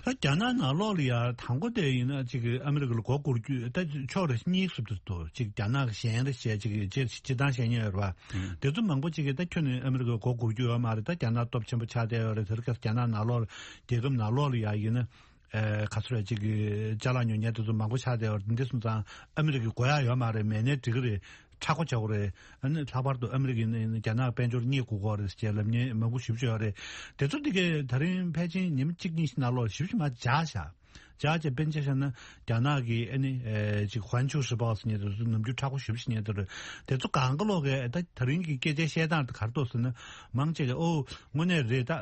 ད་རྒྱ་ནག་ནང་ལོགས་ལ་ཡང་དང་པོ་དེ་ཡིན་ན་ཅིག་ཨ་མི་རི་ཀ་ལ་མགོ་སྒུར་རྒྱུ་ད་ཕྱོགས་རེ་གཉིས་སུ་འདུག་ཅིག་རྒྱ་ནག་གི་གཞན་རེ་བྱས་ཅིག་སྤྱིར་སྤྱིར་བཏང་བཤད་མཁན་ཡོད་རེད་བ། དེ་ཚོ་མང་པོ་ཅིག་གིས་ད་ཁྱོན་ནས་ཨ་མི་རི་ཀར་མགོ་སྒུར་རྒྱུ་ཡོད་མ་རེད། ད་རྒྱ་ནག་སྟོབས་ཆེན་པོ་ཆགས་བསྡད་ཡོད་རེད། དེར་ཁ་རྒྱ་ནག་ནང་ལོགས་རྒྱལ་ཁབ་ནང་ལོགས་ལ་ཡ་ཡིན་ན་ཨེ་ག་ཚོད་རེད་ཅིག་གི་ཅ་ལག་ཉོ་མཁན་དེ་ཚོ་མང་པོ་ཆགས་བསྡད་ཡོད་རེད། འདི་སོང་ཙང་ཨ་མི་རི་ཀའི་དགོས་ཡག་ཡོད་མ་རེད། མེད་ནའི་འགྲིག་གི་རེད། མཁྲེགས་པོ་བྱ་དགོས་རེད། ཨ་ནི་ལྷག་པར་དུ་ཨ་མི་རི་ཀའི་ནང་ཡིན་ན་རྒྱ་ནག་དཔལ་འབྱོར་རྙེད་དགོས་ཀྱི་རེད་ཅེས་ལབ་མཁན་མང་པོ་ཞེ་པོ་ཅིག་ཡོད་རེད། དེ་ཚོ་འདི་གས་ད་རིང་ཕལ་ཆེར་ཉི་མ་གཅིག་གཉིས་ཤིག་ནང་ལོགས་ཞེ་པོ་ཅིག་མར་འཇགས་བཞག་ཅག་ཅེས་དཔེར་ན་ཆ་བཞག་ན་རྒྱ་ནག་གི་ཨ་ནི་ཨེ་ཅིག་ཧོན་ཆུ་ཧྲི་པའོ་ཟེར་མཁན་དེ་ཚོ་ནམ་རྒྱུན་མཁྲེགས་པོ་ཞེ་པོ་ཅིག་ཉན་འདུག་རེད། དེ་ཚོ་གང་ག་ལོག་གི་ད་ད་རིང་གི་སྐད་ཆ་བཤད་སྟངས་དེ་ག་རེ་འདུག་ཟེར་ན། མང་ཆེ་གིས་ཨོ་དངོས་གནས་རེད། ད་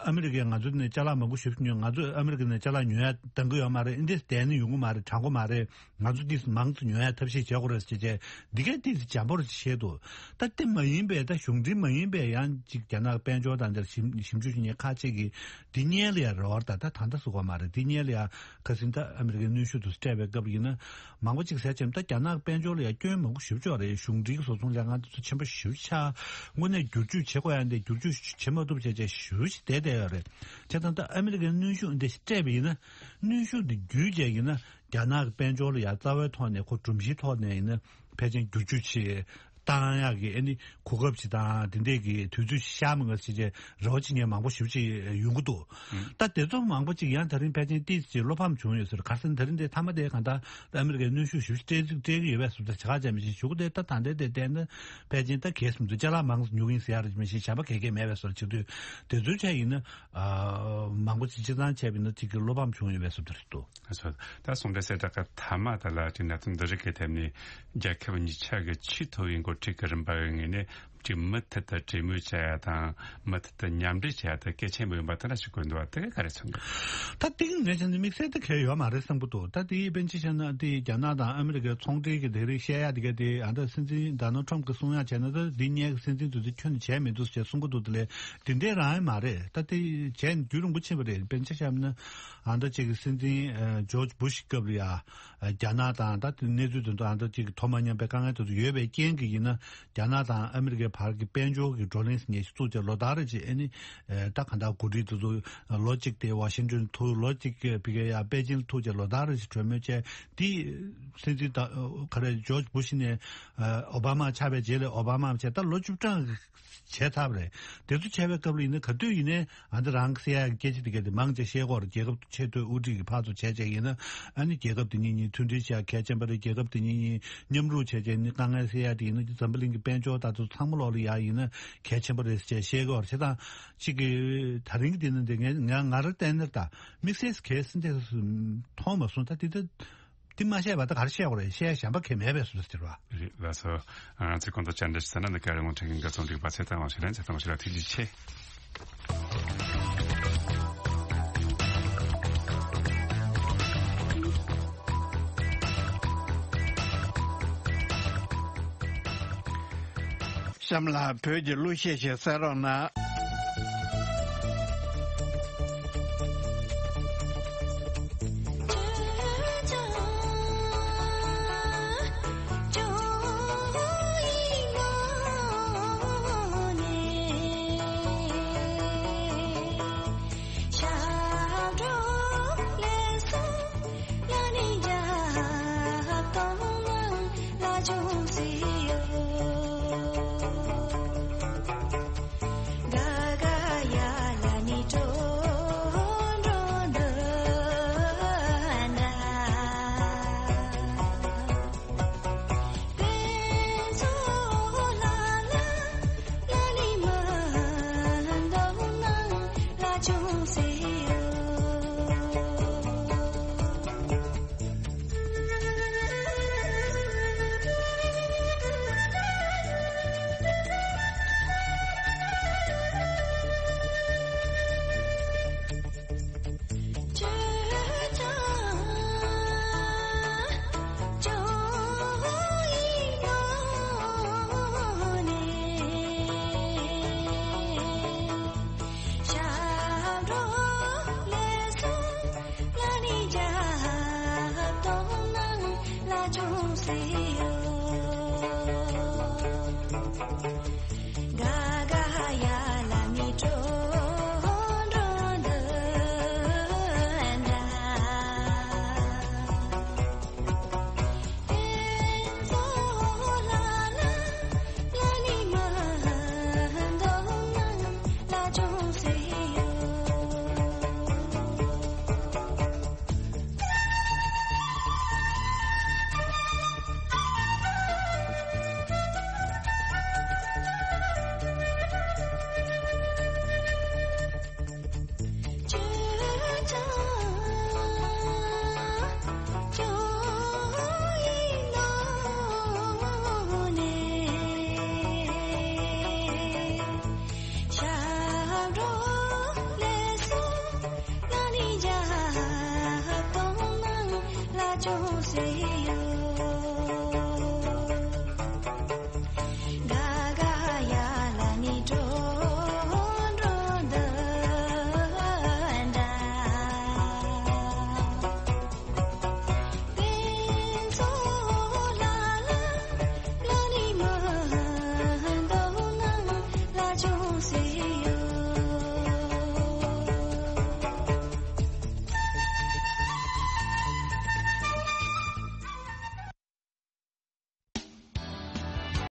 ཨ་མི་རི་ཀས་ང་ཚོ་ནས་ཅ་ལག་མང་པོ་ཞེ་པོ་ཅིག་ཉོས། ང་ཚོས་ཨ་མི་རི་ཀ་ནས་ཅ་ལག་ཉོ་ཡ་འདང་གི་ཡོད་མ་རེད། ཨིན་དེ་བསྡད་ནས་ཡོང་གི་མ་རེད། དྲག་པོ་མ་རེད། ང་ཚོ་འདི་མང་ཙམ་ཉོ་ཡ་ཐབས་ཤེས་བྱེད་དགོས་རེད་ཟེར་བྱས། འདི་གས་ཏིས་འཇམ་པོར་བཤད་འདུག་ད་དེ་མ་ཡིན་པའི་ད་གཞུང་འབྲེལ་མ་ཡིན་པའི་ཡང་ཅིག་རྒྱ་ནག་དཔལ་འབྱོར་དང་འདིར་ཞིབ་ཞིབ་འཇུག་བྱེད་མཁན་ཁག་ཅིག་གིས་འདི་སྔོན་ལ་ཡང་རེ་བ་ད་ད་ད་ལྟ་སུ་གོ་མ་རེད། འདི་སྔོན་ལ་ཡང་ཁ་སང་ད་ཨ་མི་རི་ཀའི་གནོན་ཤུགས་དུ་སྤྲད་པའི་སྐབས་ཡིན་ན་མང་པོ་ཅིག་ཟེར་བྱས་ད་རྒྱ་ནག་དཔལ་འབྱོར་ལ་ཡང་སྐྱོན་མང་པོ་ཞེ་པོ་ཅིག་ཡོད་རེད། གཞུང་འབྲེལ་གྱི་བཟོ་ཚོང་ལས་ཁང་དེ་ཚོ་ཆེན་པོ་ཞེ་པོ་ཅིག་ཆགས། དངོས་གནས་བསྒྱུར་བཅོས་བྱེད་དགོས་ཡ་འདི་བསྒྱུར་བཅོས་བྱེད་མ་ཐུབ་བྱས་བྱས་ཞེ་པོ་ཅིག་བསྡད་བསྡད་ཡོད་རེད། བྱས་ཙང་ད་ཨ་མི་རི་ཀའི་གནོན་ཤུགས་འདི་སྤྲད་པ་ཡིན་ན་གནོན་ཤུགས་འདི་བརྒྱུད་བྱས་ཡིན་ན། རྒྱ་ནག་གི་དཔལ་འབྱོར་ལ་ཡང་རྩ་བའི་ཐོག་ནས་ཁོ་སྒྲོམ་གཞིའི་ཐོག་ནས་ཡིན་ན་ཕལ་ཆེར་བསྒྱུར་བཅོས་བྱེད་བཏང་ཡག་གི་ཨ་ནི་གོ་སྐབས་ཅིག་དང་དེ་འདྲས་ཀྱི་དུས་ཚོད་ཤར་མི་འགྲོ་ཟེར་བྱས་རེ་བ་བྱེད་མཁན་མང་པོ་ཞེ་པོ་ཅིག་ཡོང་གི་འདུག་ད་དེ་ཚོ་མང་པོ་ཅིག་ཡང་ད་རིང་ཕལ་ཆེར་ཏོག་ཙམ་ཅིག་བློ་ཕམ་བྱུང་ཡོད་ཟེར། ག་རེ་ཟེར་ན་ད་རིང་དེ་མཐའ་མ་དེ་གང་ལྟར་ཨ་མི་རི་ཀའི་གནོན་ཤུགས་ཞེ་པོ་ཅིག་སྤྲད་སྤྲད་ཀྱི་ཡོད་པའི་བཟོ་འདྲ་བྱེད་ཁ་བྱས་མི་ཤེས། གཞུག་གུ་དེ་ད་ད་ལྟའི་དེ་བལྟས་ན་ཕལ་ཆེར་ད་གལ་སྲིད་ཅ་ལག་མང་ཙམ་ཉོ་གི་ཡིན་ཟེར་ཡ་རེད་མི་ཤེས། གཞན་པ་ག་གེ་མེད་པའི་བཟོ་འདྲ་བྱེད་དུས་དེ་ཚོའི་ཆ་ཡིན་ན་མང་པོ་ཅིག་སྤྱིར་བཏང་བྱས་པ་ཡིན་ན་ཅིག་གི་བློ་ཕམ་བྱུང་ཡོད་པའི་བཟོ་འདྲ་རེད་འདུག་ཨ་ཙི། ད་གསུང་བཤད་གསལ་བསྒྲགས་ཀྱི་མཐའ་མ་དེ་ལ་ཅིག་གནད་དོན་འདི་རིགས་ཀྱི་ཐད་ནས་རྒྱལ་ཁབ་གཉིས་ཆ་གི་ཆེས་མཐོ་བའི་འགོ་ཁྲིད་ཀྱི་རིམ་པ་གི་ངོས་ནས་ཅིག་མུ་མཐུད་དུ་གྲོས་མོལ་བྱ་ཡ་དང་མུ་མཐུད་དུ་མཉམ་འབྲེལ་བྱ་ཡ་དེ་གལ་ཆེན་པོ་ཡིན་པ་དེ་འདྲ་ཞིག་དགོས་འདུག་བ། དེ་ག་ག་རེ་མཚོན་གི། ད་དེ་གི་ངས་བྱས་ན་དམིགས་བསལ་དེ་གལ་ཡོད་མ་རེད་བསམ་གི་འདུག་ད་དེ་དཔེར་ན་ཆ་བཞག་ན་དེ་རྒྱ་ནག་དང་ཨ་མི་རི་ཀའི་ཚོང་འབྲེལ་གྱི་དེ་རིགས་བཤད་ཡ་དེ་ག་དེ་ཨ་ད་སྲིད་འཛིན་ཌོ་ནལ་ཊམ་གྱིས་གསུང་ཡ་བྱས་ན་ད་དེ་སྔོན་གྱི་སྲིད་འཛིན་དེ་ཚོས་ཁྱོན་ནས་བྱས་མི་འདུག་ཅེས་གསུང་གི་འདུག་དེ་ལས་དེ་འདྲའི་རང་ཡང་མ་རེད། ད་དེ་བྱས་ནས་རྒྱུན་རིང་པོ་ཕྱིན་པ་རེད། དཔེར་ན་ཆ་བཞག་ན། ཨ་མདའ་གཅིག་གི་སྲིད་འཛིན་ཨ་ཇོརྗ་བུ་ཤི་སྐབས་ལ་ཡ། ཨ་རྒྱ་ནག་དང་ད་དེ་གནས་ཚུལ་དེ་ཚོ་ཨ་མདའ་གཅིག་གི་ཐོ་མ་མཉམ་པའི་དཀའ་ངལ་དེ་ཚོ་ཡོད་པའི་རྐྱེན་གྱིས་ཡིན་ན། རྒྱ་ནག་དང་ཨ་མི་རི་ཀའི་བར་གྱི་དཔལ་འབྱོར་གྱི་བགྲོ་གླེང་ཟེར་མཁན་ཞིག་བཙུགས་བྱས་ལོ་ལྟར་རེ་བྱས་ཨ་ནི། ཨ་ད་གང་ལྟར་འགོ་ཁྲིད་དེ་ཚོ་ལོ་གཅིག་དེ་ཝ་ཤིང་ཊོན་ཐུག་ལོ་གཅིག་གི་ཕ་གི་ཡ་པེ་ཅིང་ལ་ཐུག་བྱས་ལོ་ལྟར་རེ་བྱས་གྲོས་མོལ་བྱས། དེ་སྲིད་འཛིན་ད་ག་རེ་ཇོརྗ་བུ་ཤི་ནས་ཨ་ཨོ་བྷ་མ་ཆགས་པའི་རྗེས་ལ་ཨོ་བྷ་མ་བྱས་ད་ལོ་བཅུ་གྲངས་བྱས་ཚར་བ་རེད། དེ་ཚོ་བྱས་པའི་སྐབས་ལ་ཡིན་ན་ག་དུས་ཡིན་ནའི་ཨ་ད་རང་གི་སེ་ཡ་གི་སྐད་ཆ་དེ་ག་དེ་མང་ཆེ་བཤད་ཀྱི་ཡོད་རེད། རྒྱལ་ཁབ་ཆེས་མཐོའི་དབུ་ཁྲིད་ཀྱི་ཕར་ཚུར་བྱས་བྱས་ཡིན་ན་ཨ་ནི་རྒྱལ་ཁབ་དེ་གཉིས་གཉིས་མཐུན་སྒྲིལ་བྱེད་ཡ་གལ་ཆེན་པོ་རེད། རྒྱལ་ཁབ་དེ་གཉིས་གཉིས་མཉམ་རུབ་བྱས་བྱས་ནི་དཀའ་ངལ་སེལ་ཡ་དེ་ཡིན་ན་འཛམ་བུ་གླིང་གི་དཔལ་འབྱོར་དང་དེ་ཚོ་ཚང་མ་ལོག་ལ་ཡ་ཡིན་ན་གལ་ཆེན་པོ་རེད་ཟེར་བྱས་བཤད་ཀྱི་ཡོད་རེད། བྱས་ཙང་གཅིག་གི་ད་རིང་གི་དེ་ནི་འདི་ངས་ང་ང་རང་བལྟས་ན་ད་དམིགས་བསལ་གལ་སྲིད་འདི་མཐོང་མ་སོང་ད་དེ་ད། དེ་མ་བཤད་པ་ད་ག་རེ་བཤད་དགོས་རེད། བཤད་གཞན་པ་གང་མེད་པའི་བཟོ་འདྲ་ཟེར་བ། རེད་ལགས་སོ། ང་ཚོས་གོང་དུ་བཅར་འདྲི་ཞུས་ན་འདི་ག་རེ་རླུང་འཕྲིན་གྱི་འགག་རྩོམ་སྒྲིག་པ་ཚེ་བརྟན་དབང་ཕྱུག་ལགས་ཚེ་བརྟན་དབང་ཕྱུག་ལགས་ཐུགས་རྗེ་ཆེ། གཤམ་ལ་བོད་ཀྱི་གླུ་གཞས་ཤིག་གསན་རོགས་གནང་།